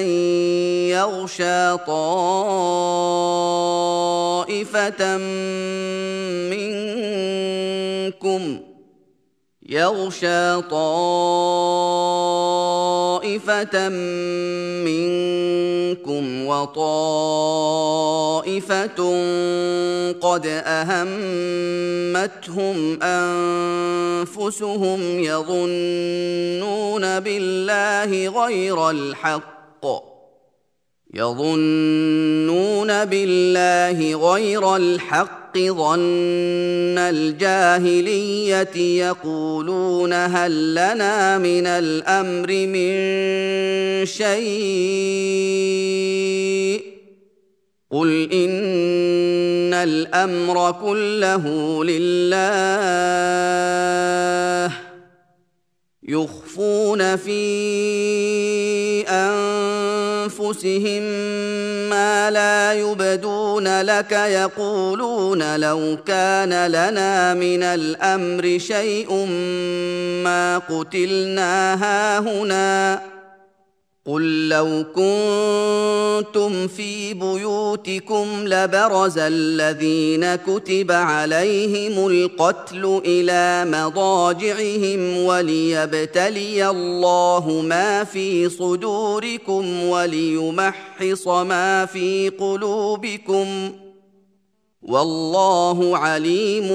يغشى طائفة منكم وطائفة قد أهمتهم أنفسهم يظنون بالله غير الحق ظن الجاهلية يقولون هل لنا من الأمر من شيء قل إن الأمر كله لله يخفون في أنفسهم ما لا يبدون لك يقولون لو كان لنا من الأمر شيء ما قتلنا هاهنا قل لو كنتم في بيوتكم لبرز الذين كتب عليهم القتل إلى مضاجعهم وليبتلي الله ما في صدوركم وليمحص ما في قلوبكم والله عليم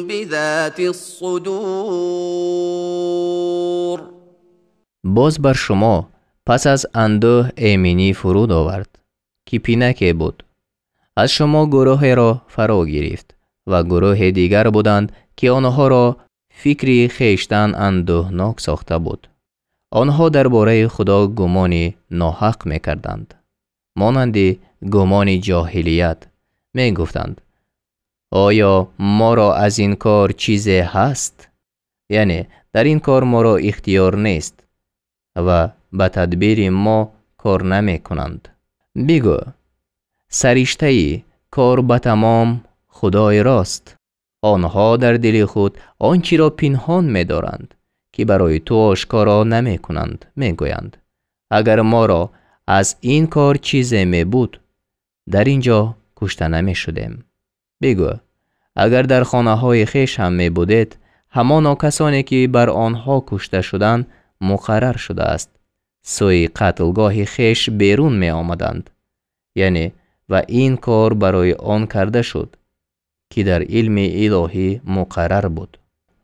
بذات الصدور. Боз бар шумо пас аз андӯҳ эминӣ фуруд овард, ки пинаке буд. Аз шумо гурӯҳеро фаро гирифт ва гурӯҳи дигар буданд, ки онҳоро фикри хештан андӯҳнок сохта буд. Онҳо дар бораи Худо гумони ноҳақ мекарданд, монанди гумони ҷоҳилият. Мегуфтанд: оё моро аз ин кор чизе ҳаст? Яъне дар ин кор моро ихтиёр нест ва ба тадбири мо кор намекунанд. Бигӯ: сариштаи кор ба тамом Худои рост. Онҳо дар дили худ он чиро пинҳон медоранд, ки барои ту ошкоро намекунанд. Мегӯянд: агар моро аз ин кор чизе мебуд, дар ин ҷо кушта намешудем. Бигӯ: агар дар хонаҳои хеш ҳам мебудед, ҳамоно касоне ки бар онҳо кушта шудан муқаррар шудааст, сӯи қатлгоҳи хеш берун меомаданд, яъне ва ин кор барои он карда шуд, ки дар илми илоҳӣ муқаррар буд,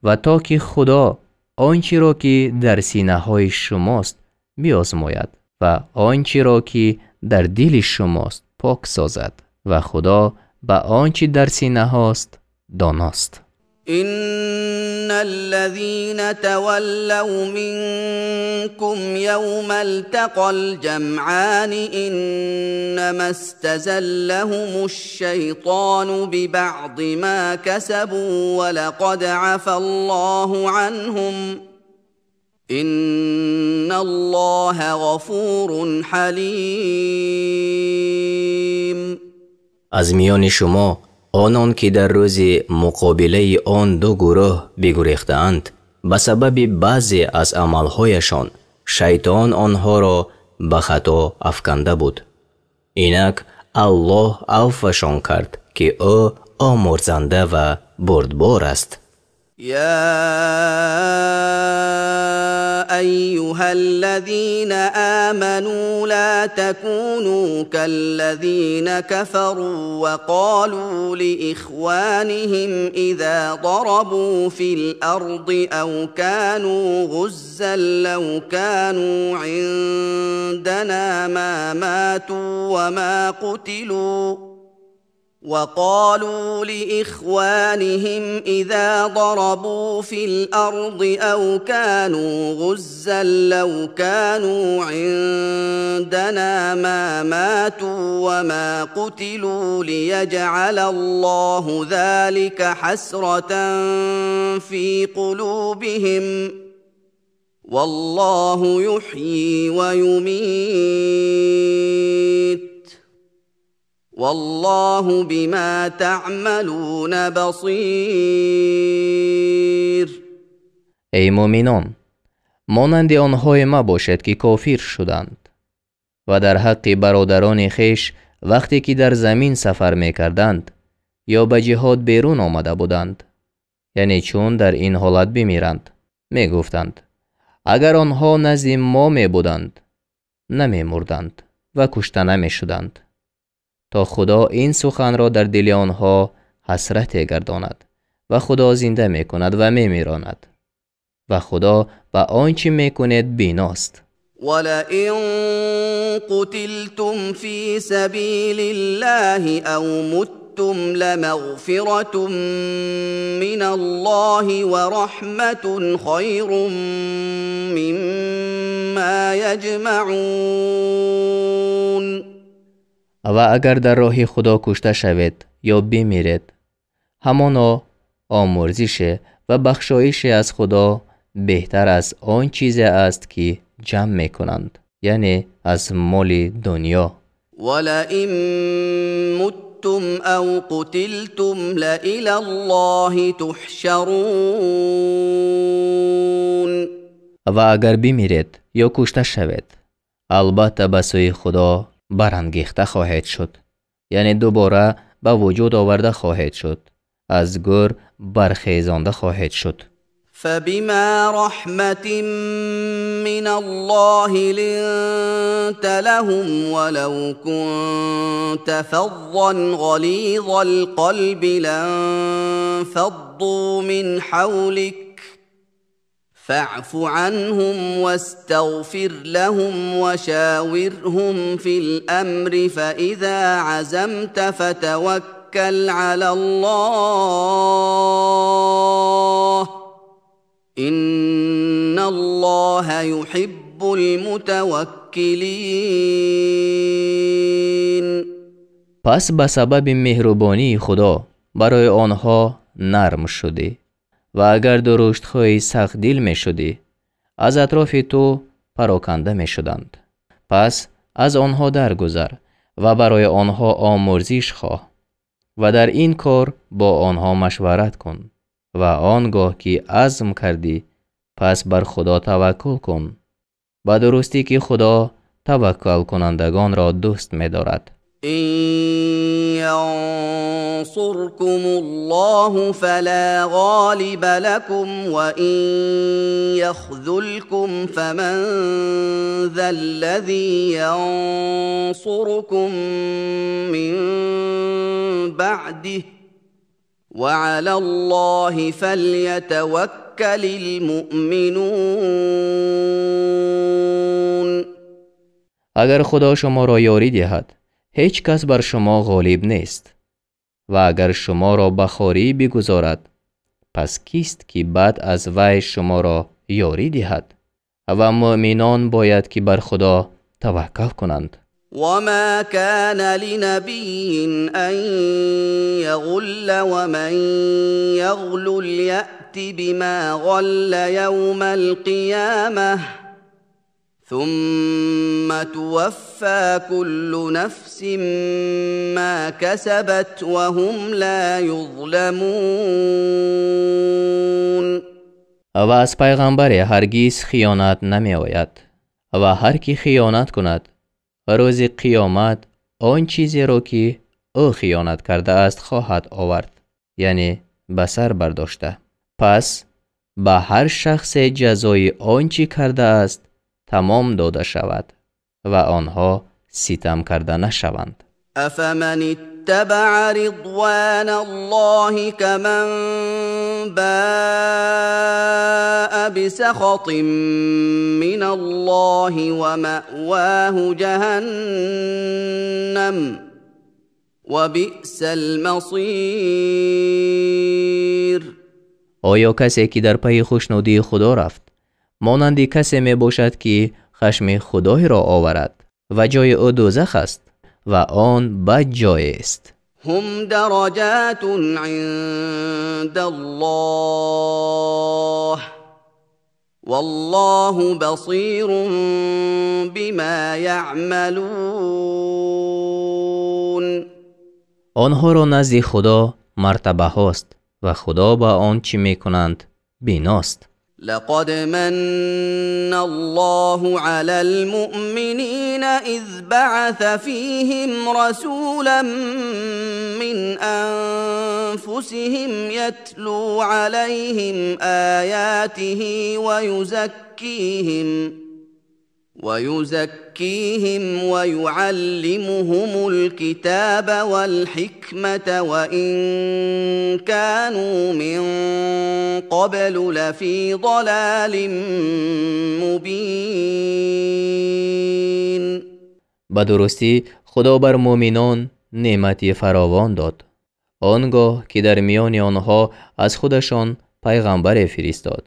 ва то ки Худо он чиро ки дар синаҳои шумост биозмояд ва он чиро ки дар дили шумост пок созад, ва Худо ба он чи дар синаҳост доност. إن الذين تولوا منكم يوم التقى الجمعان إنما استزلهم الشيطان ببعض ما كسبوا ولقد عفا الله عنهم إن الله غفور حليم. Аз миёни шумо онон ки дар рӯзи муқобилаи он ду гурӯҳ бигурехтаанд, ба сабаби баъзе аз амалҳояшон шайтон онҳоро ба хато афканда буд. Инак Аллоҳ авфашон кард, ки ӯ омурзанда ва бурдбор аст. يا أيها الذين آمنوا لا تكونوا كالذين كفروا وقالوا لإخوانهم إذا ضربوا في الأرض أو كانوا غزا لو كانوا عندنا ما ماتوا وما قتلوا وقالوا لإخوانهم إذا ضربوا في الأرض أو كانوا غزا لو كانوا عندنا ما ماتوا وما قتلوا ليجعل الله ذلك حسرة في قلوبهم والله يحيي ويميت والله بما تعملون بصير. Эй мӯъминон, монанди онҳое мабошед, ки кофир шуданд ва дар ҳаққи бародарони хеш вақте ки дар замин сафар мекарданд ё ба ҷиҳод берун омада буданд, яъне чун дар ин ҳолат бимиранд, мегуфтанд: агар онҳо назди мо мебуданд, намемурданд ва кушта намешуданд, то Худо ин суханро дар дили онҳо ҳасрате гардонад ва Худо зинда мекунад ва мемиронад ва Худо ба он чӣ мекунед биност. ولئن قتلتم في سبيل الله أو متم لمغفرة من الله ورحمة خير مما يجمعون. Ва агар дар роҳи Худо кушта шавед ё бимиред, ҳамоно омурзише ва бахшоише аз Худо беҳтар аз он чизе аст, ки ҷамъ мекунанд, яъне аз моли дунё. ولئن متم أو قتلتم لإلى الله تحشرون. Ва агар бимиред ё кушта шавед, албатта ба сӯи Худо барангехта хоҳед шуд, яъне дубора ба вуҷуд оварда хоҳед шуд, аз гӯр бархезонда хоҳед шуд. فبما رحمة من الله لنت لهم ولو كنت فظا غليظ القلب لانفضوا من حولك فاعف عنهم واستغفر لهم وشاورهم في الأمر فإذا عزمت فتوكل على الله إن الله يحب المتوكلين. Пас ба сабаби меҳрубонии Худо барои онҳо нарм шудӣ ва агар дуруштхӯи сахтдил мешудӣ, аз атрофи ту пароканда мешуданд. Пас аз онҳо даргузар ва барои онҳо омурзиш хоҳ ва дар ин кор бо онҳо машварат кун ва он гоҳ ки азм кардӣ, пас бар Худо таваккул кун. Ба дурустӣ ки Худо таваккалкунандагонро дӯст медорад. إن ينصركم الله فلا غالب لكم وإن يخذلكم فمن ذا الذي ينصركم من بعده وعلى الله فليتوكل المؤمنون. Агар Худо шуморо ёрӣ диҳад, ҳеҷ кас бар шумо ғолиб нест, ва агар шуморо ба хорӣ бигузорад, пас кист ки баъд аз вай шуморо ёрӣ диҳад? Ва муъминон бояд ки бар Худо таваккал кунанд. وما كان لنبي أن يغل ومن يغلل يأت بما غل يوم القيامة ثم توفى كل نفس ما كسبت وهم لا يظلمون. Ва аз пайғамбаре ҳаргиз хиёнат намеояд, ва ҳар ки хиёнат кунад, рӯзи қиёмат он чизеро ки ӯ хиёнат кардааст хоҳад овард, яъне ба сар бардошта. Пас ба ҳар шахсе ҷазои он чӣ кардааст тамом дода шавад ва онҳо ситам карда нашаванд. أفمن اتبع رضوان الله كمن باء بسخط من الله ومأواه جهنم وبئس المصير. Оё касе ки дар пайи хушнудии Худо рафт, монанди касе мебошад ки хашми Худоеро оварад ва ҷои ӯ дӯзах аст ва он бад ҷоест. هم درجات عند الله والله بصير بما يعملون. Онҳоро назди Худо мартабаҳост ва Худо ба он чӣ мекунанд биност. لقد من الله على المؤمنين إذ بعث فيهم رسولا من أنفسهم يتلو عليهم آياته ويزكيهم ويعلمهم الكتاب والحكمة وإن كانوا من قبل لفي ضلال مبين. Ба дурустӣ Худо бар муъминон неъмати фаровон дод, он гоҳ ки дар миёни онҳо аз худашон пайғамбаре фиристод,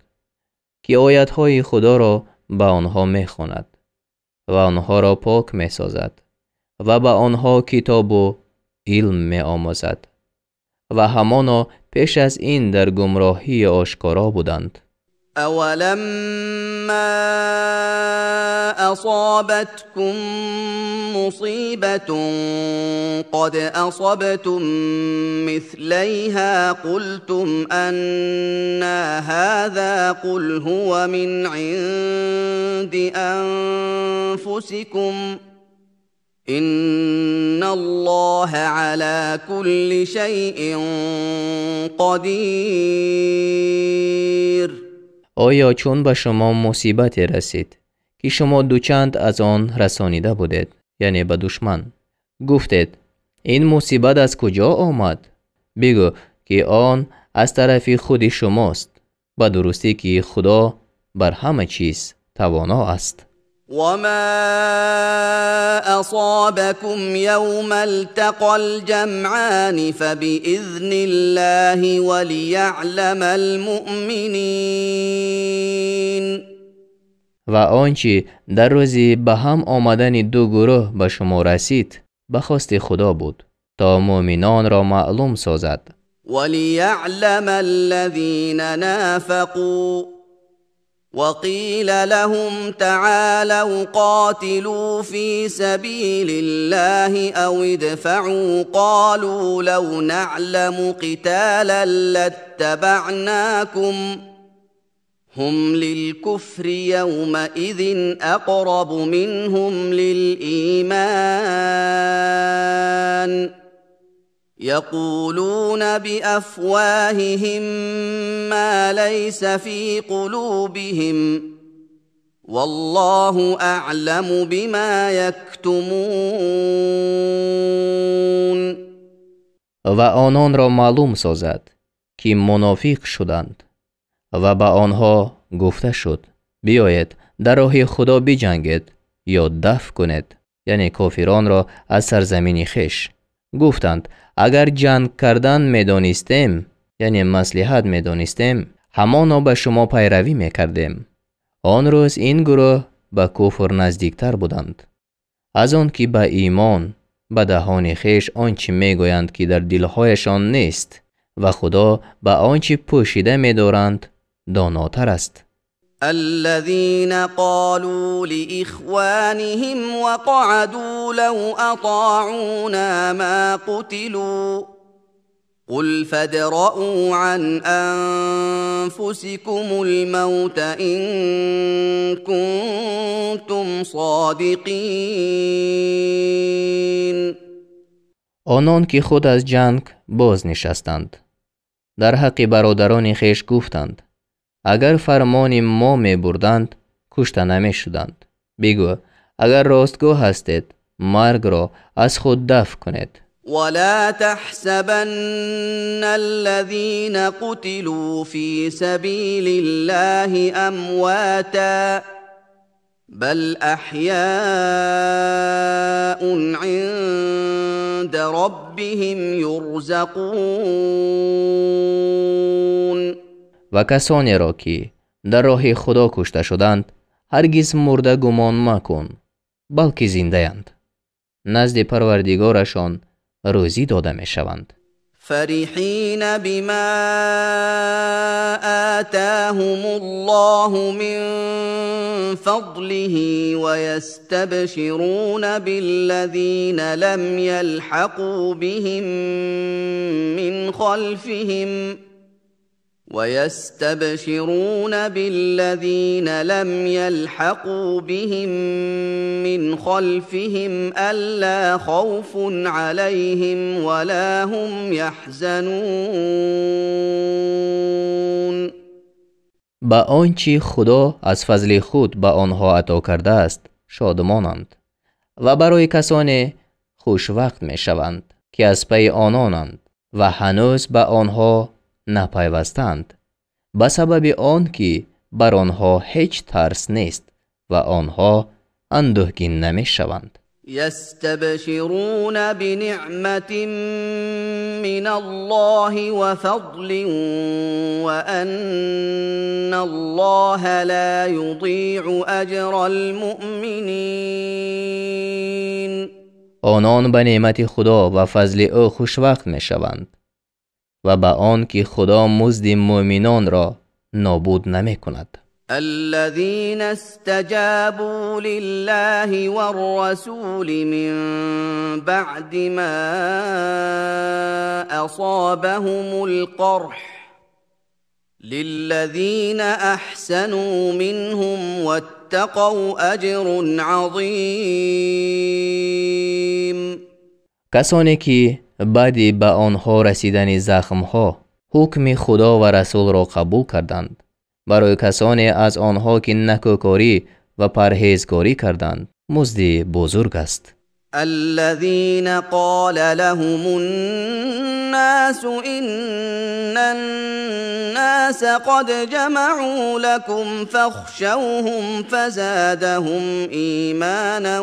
ки оятҳои Худоро ба онҳо мехонад ва онҳоро пок месозад ва ба онҳо китобу илм меомӯзад, ва ҳамоно пеш аз ин дар гумроҳии ошкоро буданд. أولما أصابتكم مصيبة قد أصبتم مثليها قلتم أنى هذا قل هو من عند أنفسكم إن الله على كل شيء قدير. Оё чун ба шумо мусибате расид, ки шумо дучанд аз он расонида будед, яъне ба душман, гуфтед: ин мусибат аз куҷо омад? Бигӯ ки он аз тарафи худи шумост, ба дурустӣ ки Худо бар ҳама чиз тавоно аст. وما أصابكم يوم التقى الجمعان فبإذن الله وليعلم المؤمنين. Ва он чӣ дар рӯзи ба ҳам омадани ду гурӯҳ ба шумо расид, ба хости Худо буд, то муъминонро маълум созад. وليعلم الذين نافقوا وقيل لهم تعالوا قاتلوا في سبيل الله أو ادفعوا قالوا لو نعلم قتالا لاتبعناكم هم للكفر يومئذ أقرب منهم للإيمان. يقولون بأفواههم ما ليس في قلوبهم والله أعلم بما يكتمون. Ва ононро маълум созад, ки мунофиқ шуданд, ва ба онҳо гуфта шуд: биёед дар роҳи Худо биҷангед ё дафъ кунед, яъне кофиронро аз сарзамини хеш. Гуфтанд: агар ҷанг кардан медонистем, яъне маслиҳат медонистем, ҳамоно ба шумо пайравӣ мекардем. Он рӯз ин гурӯҳ ба куфр наздиктар буданд аз он ки ба имон. Ба даҳони хеш он чӣ мегӯянд, ки дар дилҳояшон нест, ва Худо ба он чӣ пӯшида медоранд донотар аст. الذين قالوا لإخوانهم وقعدوا لو أطاعونا ما قتلوا قل فادرءوا عن أنفسكم الموت إن كنتم صادقين. Онон ки худ аз ҷанг боз нишастанд, дар ҳаққи бародарони хеш гуфтанд: агар фармони мо мебурданд, кушта намешуданд. Бигӯ: агар ростгӯ ҳастед, маргро аз худ дафъ кунед. ولا تحسبن الذين قتلوا في سبيل الله أمواتا بل أحياء عند ربهم يرزقون. Ва касонеро, ки дар роҳи Худо кушта шуданд, ҳаргиз мурда гумон макун, балки зиндаянд, назди Парвардигорашон рӯзӣ дода мешаванд. فرحين بما آتاهم الله من فضله ويستبشرون بالذين لم يلحقوا بهم من خلفهم ويستبشرون بالذين لم يلحقوا بهم من خلفهم ألا خوف عليهم ولا هم يحزنون. Ба он чӣ Худо аз фазли худ ба онҳо ато кардааст шодмонанд ва барои касоне хушвақт мешаванд, ки аз пайи ононанд ва ҳанӯз ба онҳо напайвастанд, ба сабаби он ки бар онҳо ҳеҷ тарс нест ва онҳо андӯҳгин намешаванд. يستبشرون بنعمة من الله وفضل وأن الله لا يضيع أجر المؤمنين. Онон ба неъмати Худо ва фазли ӯ хушвақт мешаванд ва ба он ки Худо музди мӯъминонро нобуд намекунад. الذين استجابوا لله والرسول من بعد ما أصابهم القرح للذين أحسنوا منهم واتقوا أجر عظيم. Касоне ки баъди ба онҳо расидани захмҳо ҳукми Худо ва расулро қабул карданд, барои касоне аз онҳо ки накӯкорӣ ва парҳезгорӣ карданд, музди бузург аст. الذين قال لهم الناس إن الناس قد جمعوا لكم فاخشوهم فزادهم إيمانا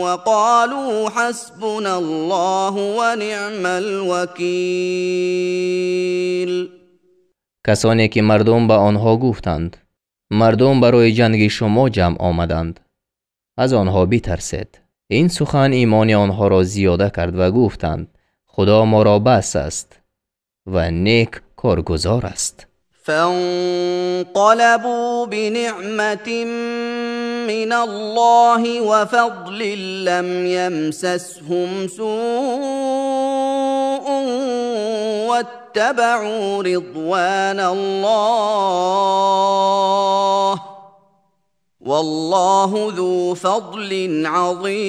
وقالوا حسبنا الله ونعم الوكيل. Касоне ки мардум ба онҳо гуфтанд: мардум барои ҷанги шумо ҷамъ омаданд, аз онҳо битарсед. Ин сухан имони онҳоро зиёда кард ва гуфтанд: Худо моро бас аст ва нек коргузор аст. فانقلبوا بنعمة من الله وفضل لم يمسسهم سوء واتبعوا رضوان الله والله ذو فضل عظيم.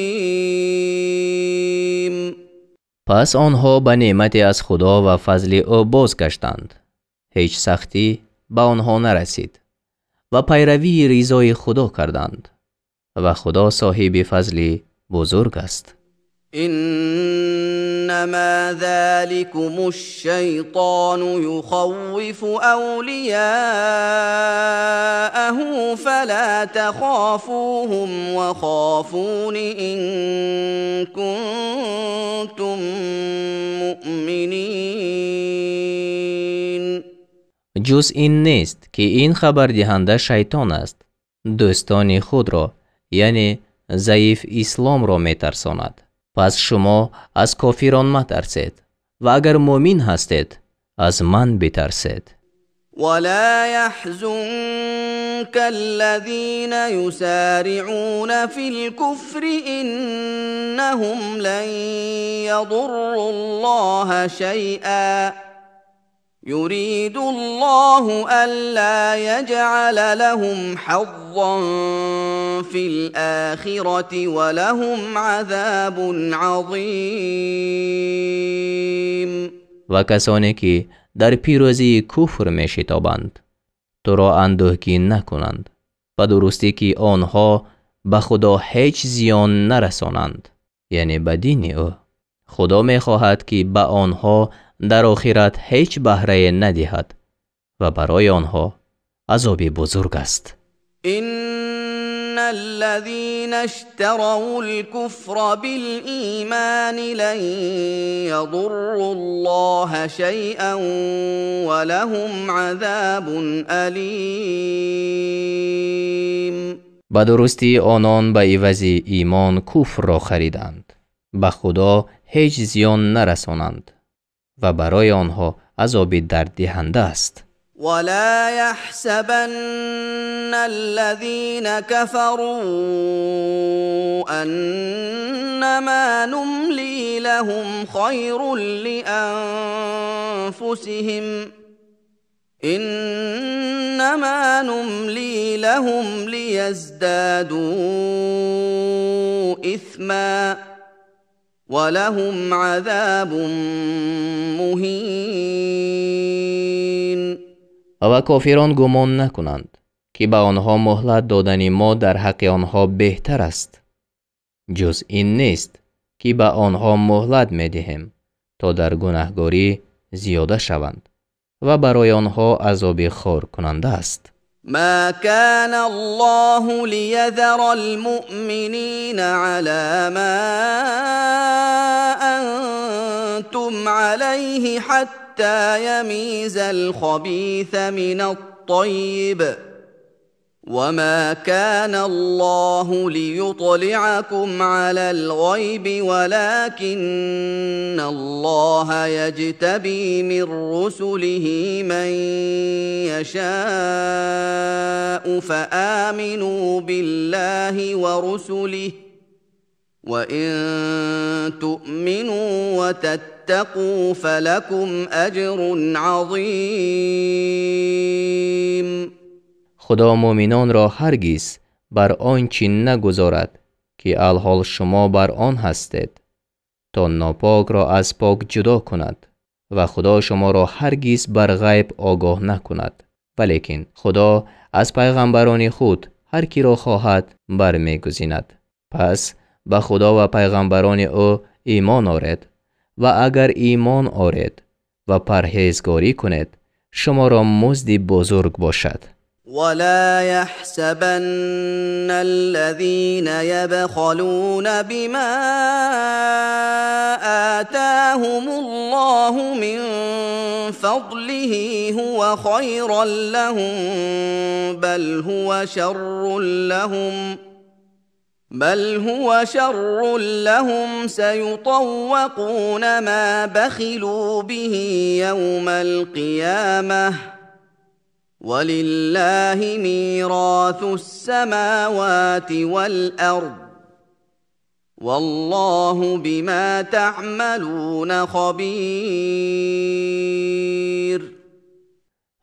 Пас онҳо ба неъмате аз Худо ва фазли ӯ бозгаштанд. Ҳеҷ сахтӣ ба онҳо нарасид ва пайравии ризои Худо карданд ва Худо соҳиби фазли бузург аст. إنما ذلكم الشيطان يخوف أولياءه فلا تخافوهم وخافون إن كنتم مؤمنين. Ҷуз ин нест, ки ин хабардиҳанда шайтон аст, дӯстони худро, яъне заиф исломро метарсонад. Пас шумо аз кофирон матарсед ва агар мӯмин ҳастед, аз ман битарсед. ولا يحزنك الذين يسارعون في الكفر إنهم لن يضروا الله شيئا يريد الله ألا يجعل لهم حظا في الآخرة ولهم عذاب عظيم. Ва касоне ки дар пирӯзии куфр мешитобанд, туро андӯҳгин накунанд, ба дурустӣ ки онҳо ба Худо ҳеҷ зиён нарасонанд, яъне ба дини ӯ. Худо мехоҳад, ки ба онҳо дар охират ҳеҷ баҳрае надиҳад ва барои онҳо азоби бузург аст. إن الذين اشتروا الكفر بالإيمان لن يضروا الله شيئا ولهم عذاب أليم. Ба дурустӣ онон ба ивази имон куфрро хариданд, ба Худо ҳеҷ зиён нарасонанд ва барои онҳо азоби дарддиҳанда аст. ولا يحسبن الذين كفروا أنما نملي لهم خير لأنفسهم إنما نملي لهم ليزدادوا إثما ولهم عذاب مهين. Ва кофирон гумон накунанд, ки ба онҳо муҳлат додани мо дар ҳаққи онҳо беҳтар аст. Ҷуз ин нест, ки ба онҳо муҳлат медиҳем, то дар гунаҳгорӣ зиёда шаванд ва барои онҳо азоби хоркунанда аст. ما كان الله ليذر المؤمنين على ما أنتم عليه حتى يميز الخبيث من الطيب وما كان الله ليطلعكم على الغيب ولكن الله يجتبي من رسله من يشاء فآمنوا بالله ورسله وإن تؤمنوا وتتقوا فلكم أجر عظيم. Худо мӯминонро ҳаргиз бар он чӣ нагузорад, ки алҳол шумо бар он ҳастед, то нопокро аз пок ҷудо кунад ва Худо шуморо ҳаргиз бар ғайб огоҳ накунад. Валекин Худо аз пайғамбарони худ ҳар киро хоҳад бармегузинад. Пас ба Худо ва пайғамбарони ӯ имон оред ва агар имон оред ва парҳезгорӣ кунед, шуморо музди бузург бошад. ولا يحسبن الذين يبخلون بما آتاهم الله من فضله هو خيرا لهم بل هو شر لهم سيطوقون ما بخلوا به يوم القيامة ولله ميراث السماوات والأرض والله بما تعملون خبير.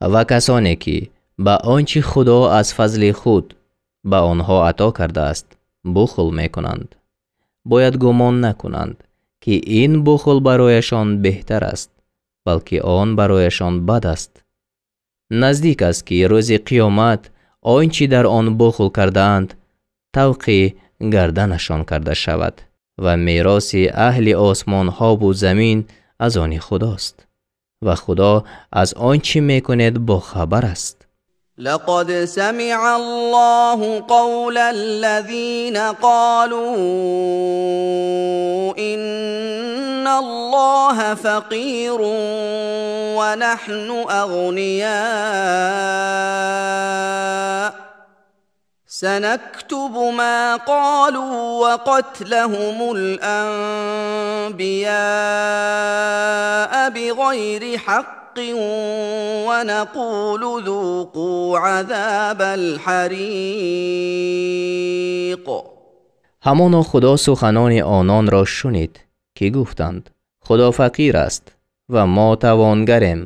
Ва касоне ки ба он чӣ Худо аз фазли худ ба онҳо ато кардааст бухл мекунанд, бояд гумон накунанд, ки ки ин бухл барояшон беҳтар аст, балки он барояшон бад аст. Наздик аст, ки рӯзи қиёмат он чӣ дар он бухл кардаанд тавқи гарданашон карда шавад ва мероси аҳли осмонҳову замин аз они Худост ва Худо аз он чӣ мекунед бохабар аст. لقد سمع الله قول الذين قالوا إن الله فقير ونحن أغنياء سنكتب ما قالوا وقتلهم الأنبياء بغير حق ونقول ذوقوا عذاب الحريق. Ҳамоно Худо суханони ононро шунид, ки гуфтанд: Худо фақир аст ва мо тавонгарем.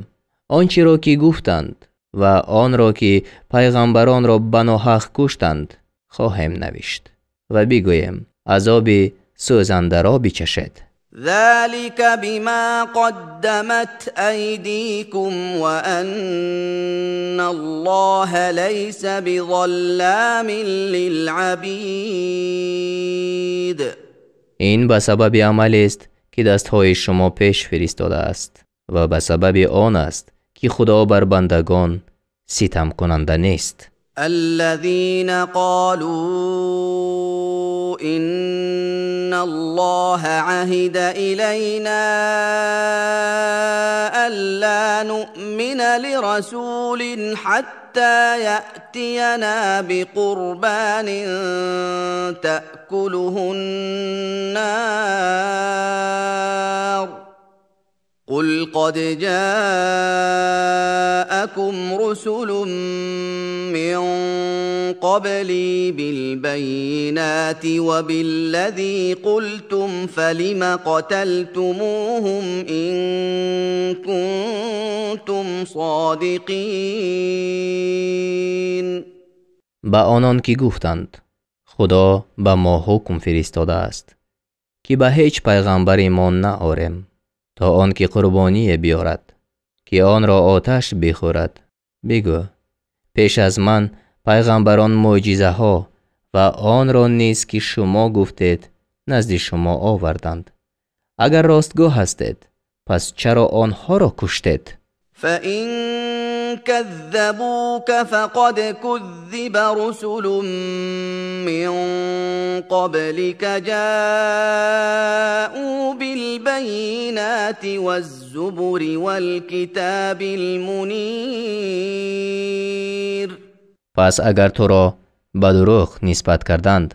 Он чиро ки гуфтанд ва онро ки пайғамбаронро ба ноҳақ куштанд хоҳем навишт ва бигӯем: азоби сӯзандаро бичашед. ذلك بما قدمت أيديكم وأن الله ليس بظلام للعبيد. Ин ба сабаби амалест, ки дастҳои шумо пеш фиристодааст ва ба сабаби он аст, ки Худо бар бандагон ситамкунанда нест. الذين قالوا إن الله عهد إلينا ألا نؤمن لرسول حتى يأتينا بقربان تأكله النار قل قد جاءكم رسل من قبلي بالبينات وبالذي قلتم فلم قتلتموهم إن كنتم صادقين. Ба онон ки гуфтанд: Худо ба мо ҳукм фиристодааст, ки ба ҳеҷ пайғамбар имон наорем то он ки қурбоние биёрад, ки онро оташ бихӯрад. Бигӯ: пеш аз ман пайғамбарон мӯъҷизаҳо ва онро низ, ки шумо гуфтед, назди шумо оварданд. Агар ростгӯ ҳастед, пас чаро онҳоро куштед? فإن كذبوك فقد كذب رسل من قبلك جاءوا بالبينات والزبر والكتاب المنير. Пас агар туро ба дурӯғ нисбат карданд,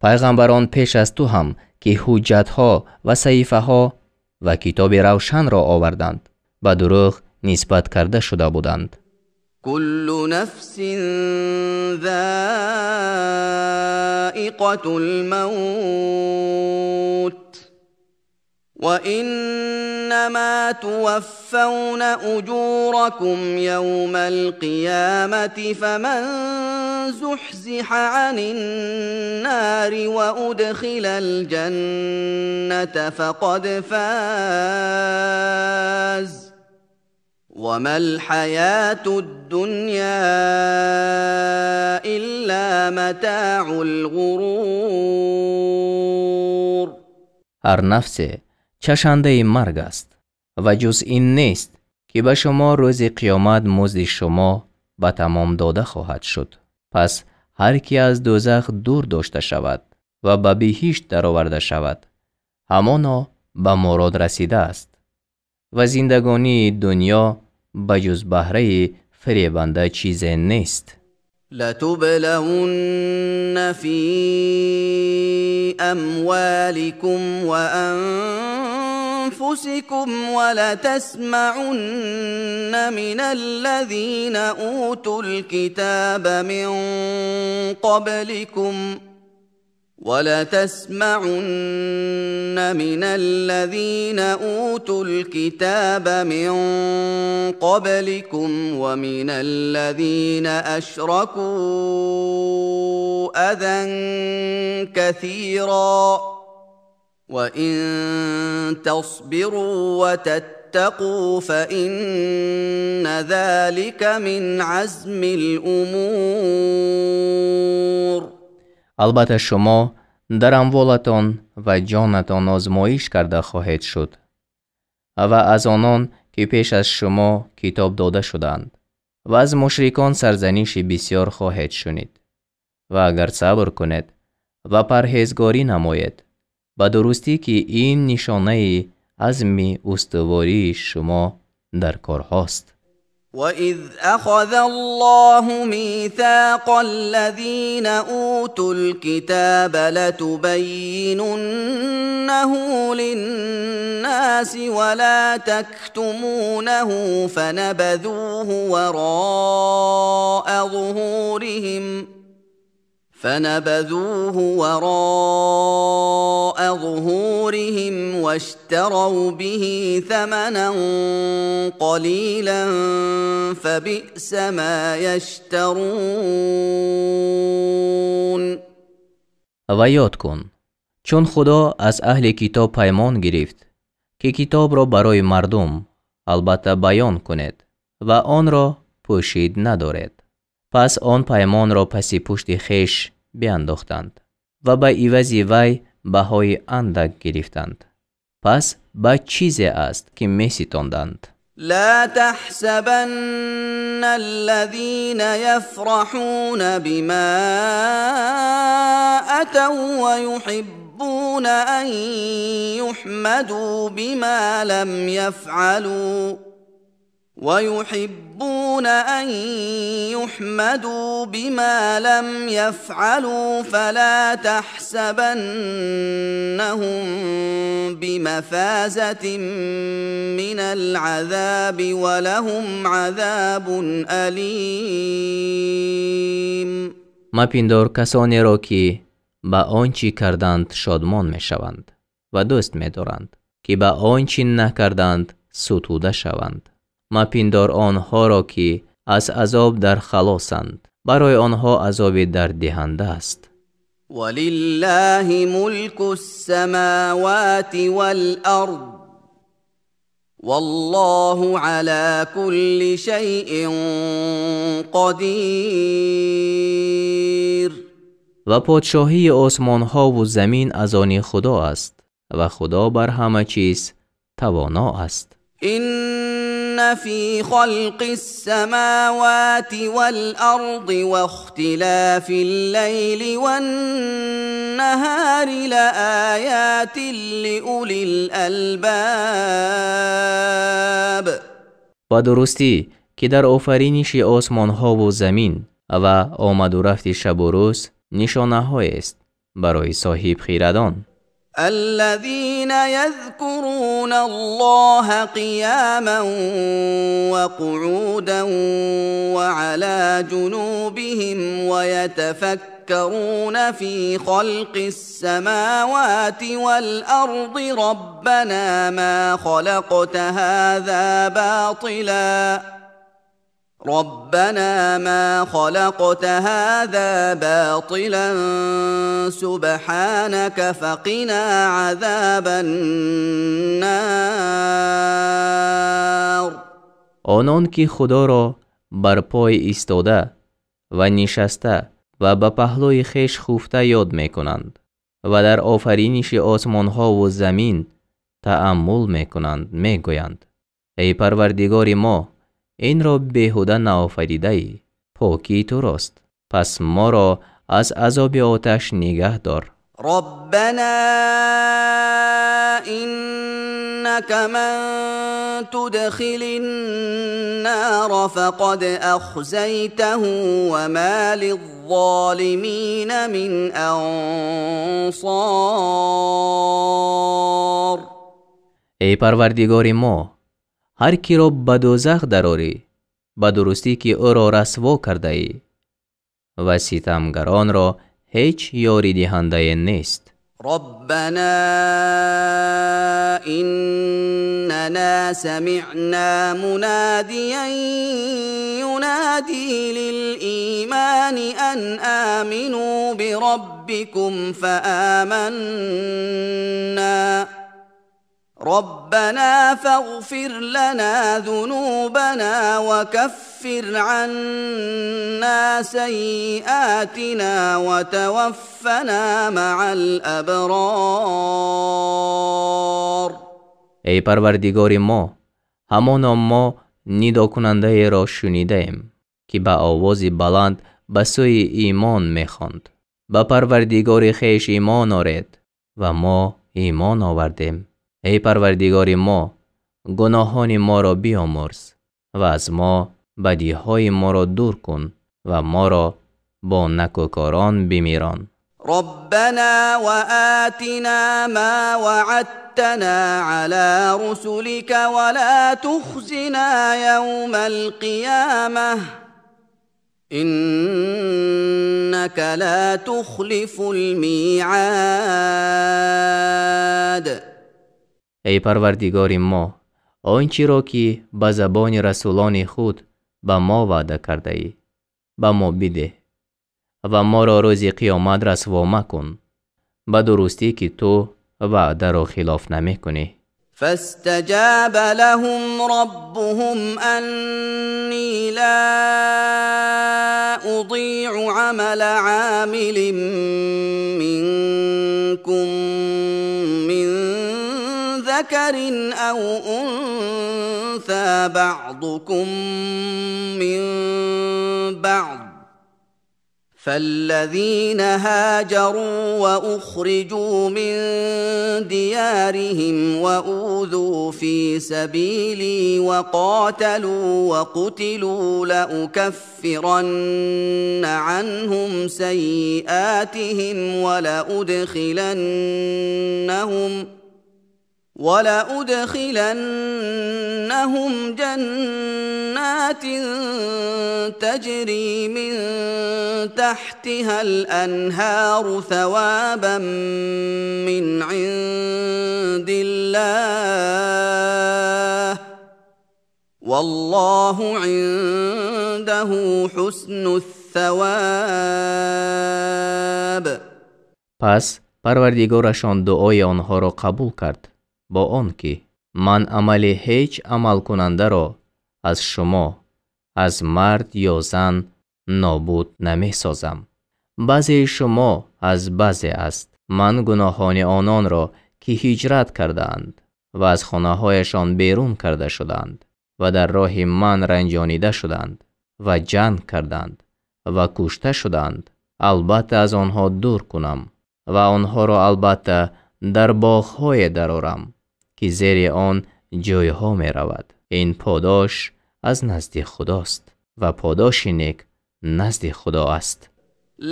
пайғамбарон пеш аз ту ҳам, ки ҳуҷҷатҳо ва саҳифаҳо ва китоби равшанро оварданд, ба дурӯғ нисбат карда шуда буданд. كل نفس ذائقة الموت وإنما توفون أجوركم يوم القيامة فمن زحزح عن النار وأدخل الجنة فقد فاز وما الحياة الدنيا إلا متاع الغرور. Ҳар нафсе чашандаи марг аст ва ҷуз ин нест, ки ба шумо рӯзи қиёмат музди шумо ба тамом дода хоҳад шуд. Пас ҳар ки аз дӯзах дур дошта шавад ва ба биҳишт дароварда шавад, ҳамоно ба мурод расидааст ва зиндагонии дунё ба ҷуз баҳраи фиребанда чизе нест. لتبلون في أموالكم وأنفسكم ولتسمعن من الذين أوتوا الكتاب من قبلكم ولتسمعن من الذين أوتوا الكتاب من قبلكم ومن الذين أشركوا أذى كثيرا وإن تصبروا وتتقوا فإن ذلك من عزم الأمور. Албатта шумо дар амволатон ва ҷонатон озмоиш карда хоҳед шуд ва аз онон ки пеш аз шумо китоб дода шудаанд ва аз мушрикон сарзаниши бисёр хоҳед шунид. Ва агар сабр кунед ва парҳезгорӣ намоед, ба дурустӣ ки ин нишонаи азми устувории шумо дар корҳост. وَإِذْ أَخَذَ اللَّهُ مِيثَاقَ الَّذِينَ أُوتُوا الْكِتَابَ لَتُبَيِّنُنَّهُ لِلنَّاسِ وَلَا تَكْتُمُونَهُ فَنَبَذُوهُ وَرَاءَ ظُهُورِهِمْ وَاشْتَرَوْا بِهِ ثَمَنًا قَلِيلًا فَبِئْسَ مَا يَشْتَرُونَ. Ва ёд кун, чун Худо аз аҳли китоб паймон гирифт, ки китобро барои мардум албатта баён кунед ва онро пӯшид надоред. Пас он паймонро паси пушти хеш биандохтанд ва ба ивази вай баҳои андак гирифтанд. Пас ба чизе аст, ки меситонданд. لا تحسبن الذين يفرحون بما أتوا ويحبون أن يحمدوا بما لم يفعلوا ويحبون أن يحمدوا بما لم يفعلوا فلا تحسبنهم بمفازة من العذاب ولهم عذاب أليم. Мапиндор касонеро ки ба он чӣ карданд шодмон мешаванд ва дӯст медоранд, ки ба он чӣ накарданд сутуда шаванд. Мапиндор онҳоро ки аз азоб дар халосанд, барои онҳо азоби дарддиҳанда аст. ولله ملك السماوات والأرض والله على كل شيء قدير. Ва подшоҳии осмонҳову замин аз они Худо аст ва Худо бар ҳама чиз тавоно аст. إن في خلق السماوات والأرض واختلاف الليل والنهار لآيات لأولي الألباب. Ва дурустӣ ки дар офариниши осмонҳову замин ва омаду рафти шабу рӯз нишонаҳоест барои соҳибхирадон. الذين يذكرون الله قياما وقعودا وعلى جنوبهم ويتفكرون في خلق السماوات والأرض ربنا ما خلقت هذا باطلا ربنا ما خلقت هذا باطلا سبحانك فقنا عذاب النار. Онон ки Худоро бар пой истода ва нишаста ва ба паҳлӯи хеш хуфта ёд мекунанд ва дар офариниши осмонҳову замин тааммул мекунанд, мегӯянд: эй Парвардигори мо, инро беҳуда наофаридаӣ, покии турост, пас моро аз азоби оташ нигаҳ дор. ربنا إنك من تدخل النار فقد أخزيته وما للظالمين من أنصار. Эй Парвардигори мо, ҳар киро ба дӯзах дарорӣ, ба дурустӣ ки ӯро расво кардаӣ, ва ситамгаронро ҳеҷ ёридиҳандае нест. ربنا إننا إننا سمعنا مناديا ينادي للإيمان أن آمنوا بربكم فآمنا ربنا فاغفر لنا ذنوبنا وكفر عنا سيئاتنا وتوفنا مع الأبرار. Эй Парвардигори мо, ҳамоно мо нидокунандаеро шунидаем, ки ба овози баланд ба сӯи имон мехонд. Ба Парвардигори хеш имон оред ва мо имон овардем. Эй Парвардигори мо, гуноҳони моро биомӯрз ва аз мо бадиҳои моро дур кун ва моро бо накӯкорон бимирон. ربنا وآتنا ما وعدتنا على رسلك ولا تخزنا يوم القيامة إنك لا تخلف الميعاد. Эй Парвардигори мо, он чиро ки ба забони расулони худ ба мо ваъда кардаӣ, ба мо бидеҳ ва моро рӯзи қиёмат расво макун, ба дурустӣ ки ту ваъдаро хилоф намекунӣ. فاستجاب لهم ربهم أني لا أضيع عمل عامل منكم من ذكر أو أنثى بعضكم من بعض فالذين هاجروا وأخرجوا من ديارهم وأوذوا في سبيلي وقاتلوا وقتلوا لأكفرن عنهم سيئاتهم ولأدخلنهم جنات تجري من تحتها الأنهار ثوابا من عند الله والله عنده حسن الثواب. Пас Парвардигорашон дуои онҳоро қабул кард бо он ки ман амали ҳеҷ амалкунандаро аз шумо, аз мард ё зан нобуд намесозам. Баъзеи шумо аз баъзе аст. Ман гуноҳони ононро ки ҳиҷрат кардаанд ва аз хонаҳояшон берун карда шуданд ва дар роҳи ман ранҷонида шуданд ва ҷанг карданд ва кушта шуданд, албатта аз онҳо дур кунам ва онҳоро албатта дар боғҳое дарорам ки зери он ҷойҳо меравад. Ин подош аз назди Худост ва подоши нек назди Худо аст.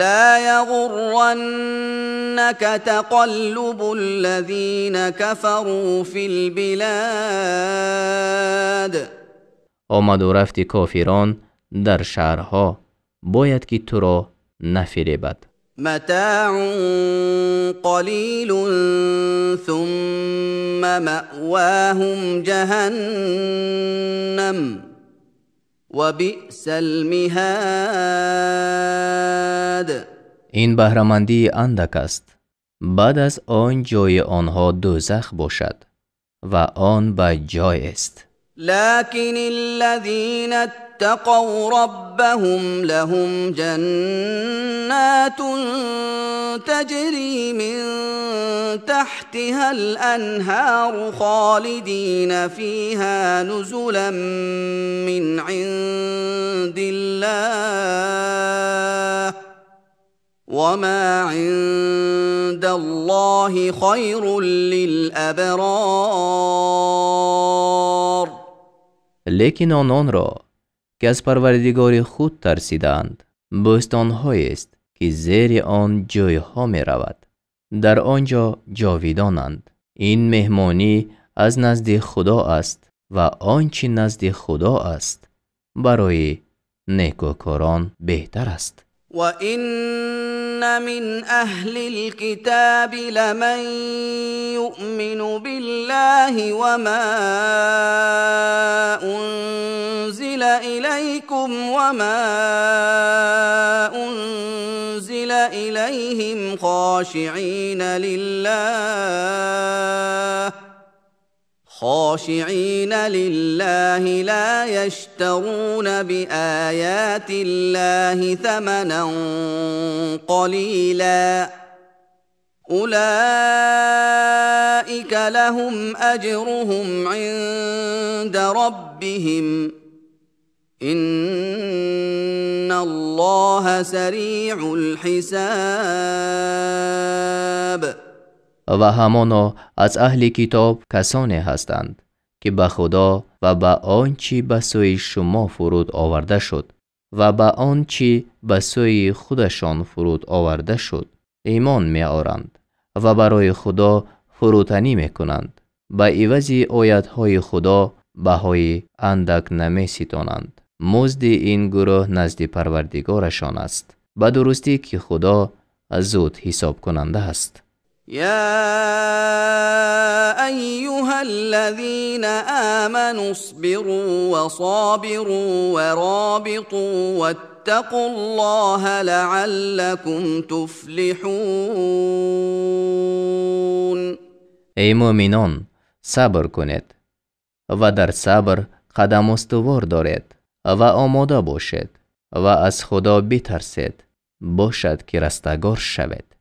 لا يغرنك تقلب الذين كفروا في البلاد. Омаду рафти кофирон дар шаҳрҳо бояд ки туро нафиребад. متاع قليل ثم مأواهم جهنم وبئس المهاد. Ин баҳрамандии андак аст, баъд аз он ҷои онҳо дӯзах бошад ва он ба ҷой аст. لكن الذين اتقوا ربهم لهم جنات تجري من تحتها الأنهار خالدين فيها نزلا من عند الله وما عند الله خير للأبرار. Лекин ононро ки аз Парвардигори худ тарсидаанд, бӯстонҳоест ки зери он ҷойҳо меравад, дар он ҷо ҷовидонанд. Ин меҳмонӣ аз назди Худо аст ва он чи назди Худо аст барои некӯкорон беҳтар аст. وإن من أهل الكتاب لمن يؤمن بالله وما أنزل إليكم وما أنزل إليهم خاشعين لله لا يشترون بآيات الله ثمنا قليلا أولئك لهم أجرهم عند ربهم إن الله سريع الحساب. Ва ҳамоно аз аҳли китоб касоне ҳастанд, ки ба Худо ва ба он чӣ ба сӯи шумо фуруд оварда шуд ва ба он чӣ ба сӯи худашон фуруд оварда шуд имон меоранд ва барои Худо фурӯтанӣ мекунанд. Ба ивази оятҳои Худо баҳои андак намеситонанд. Музди ин гурӯҳ назди Парвардигорашон аст. Ба дурустӣ ки Худо зуд ҳисобкунанда аст. يا أيها الذين آمنوا اصبروا وصابروا ورابطوا واتقوا الله لعلكم تفلحون. Эй мӯъминон, сабр кунед ва дар сабр қадам устувор доред ва омода бошед ва аз Худо битарсед, бошад ки растагор шавед.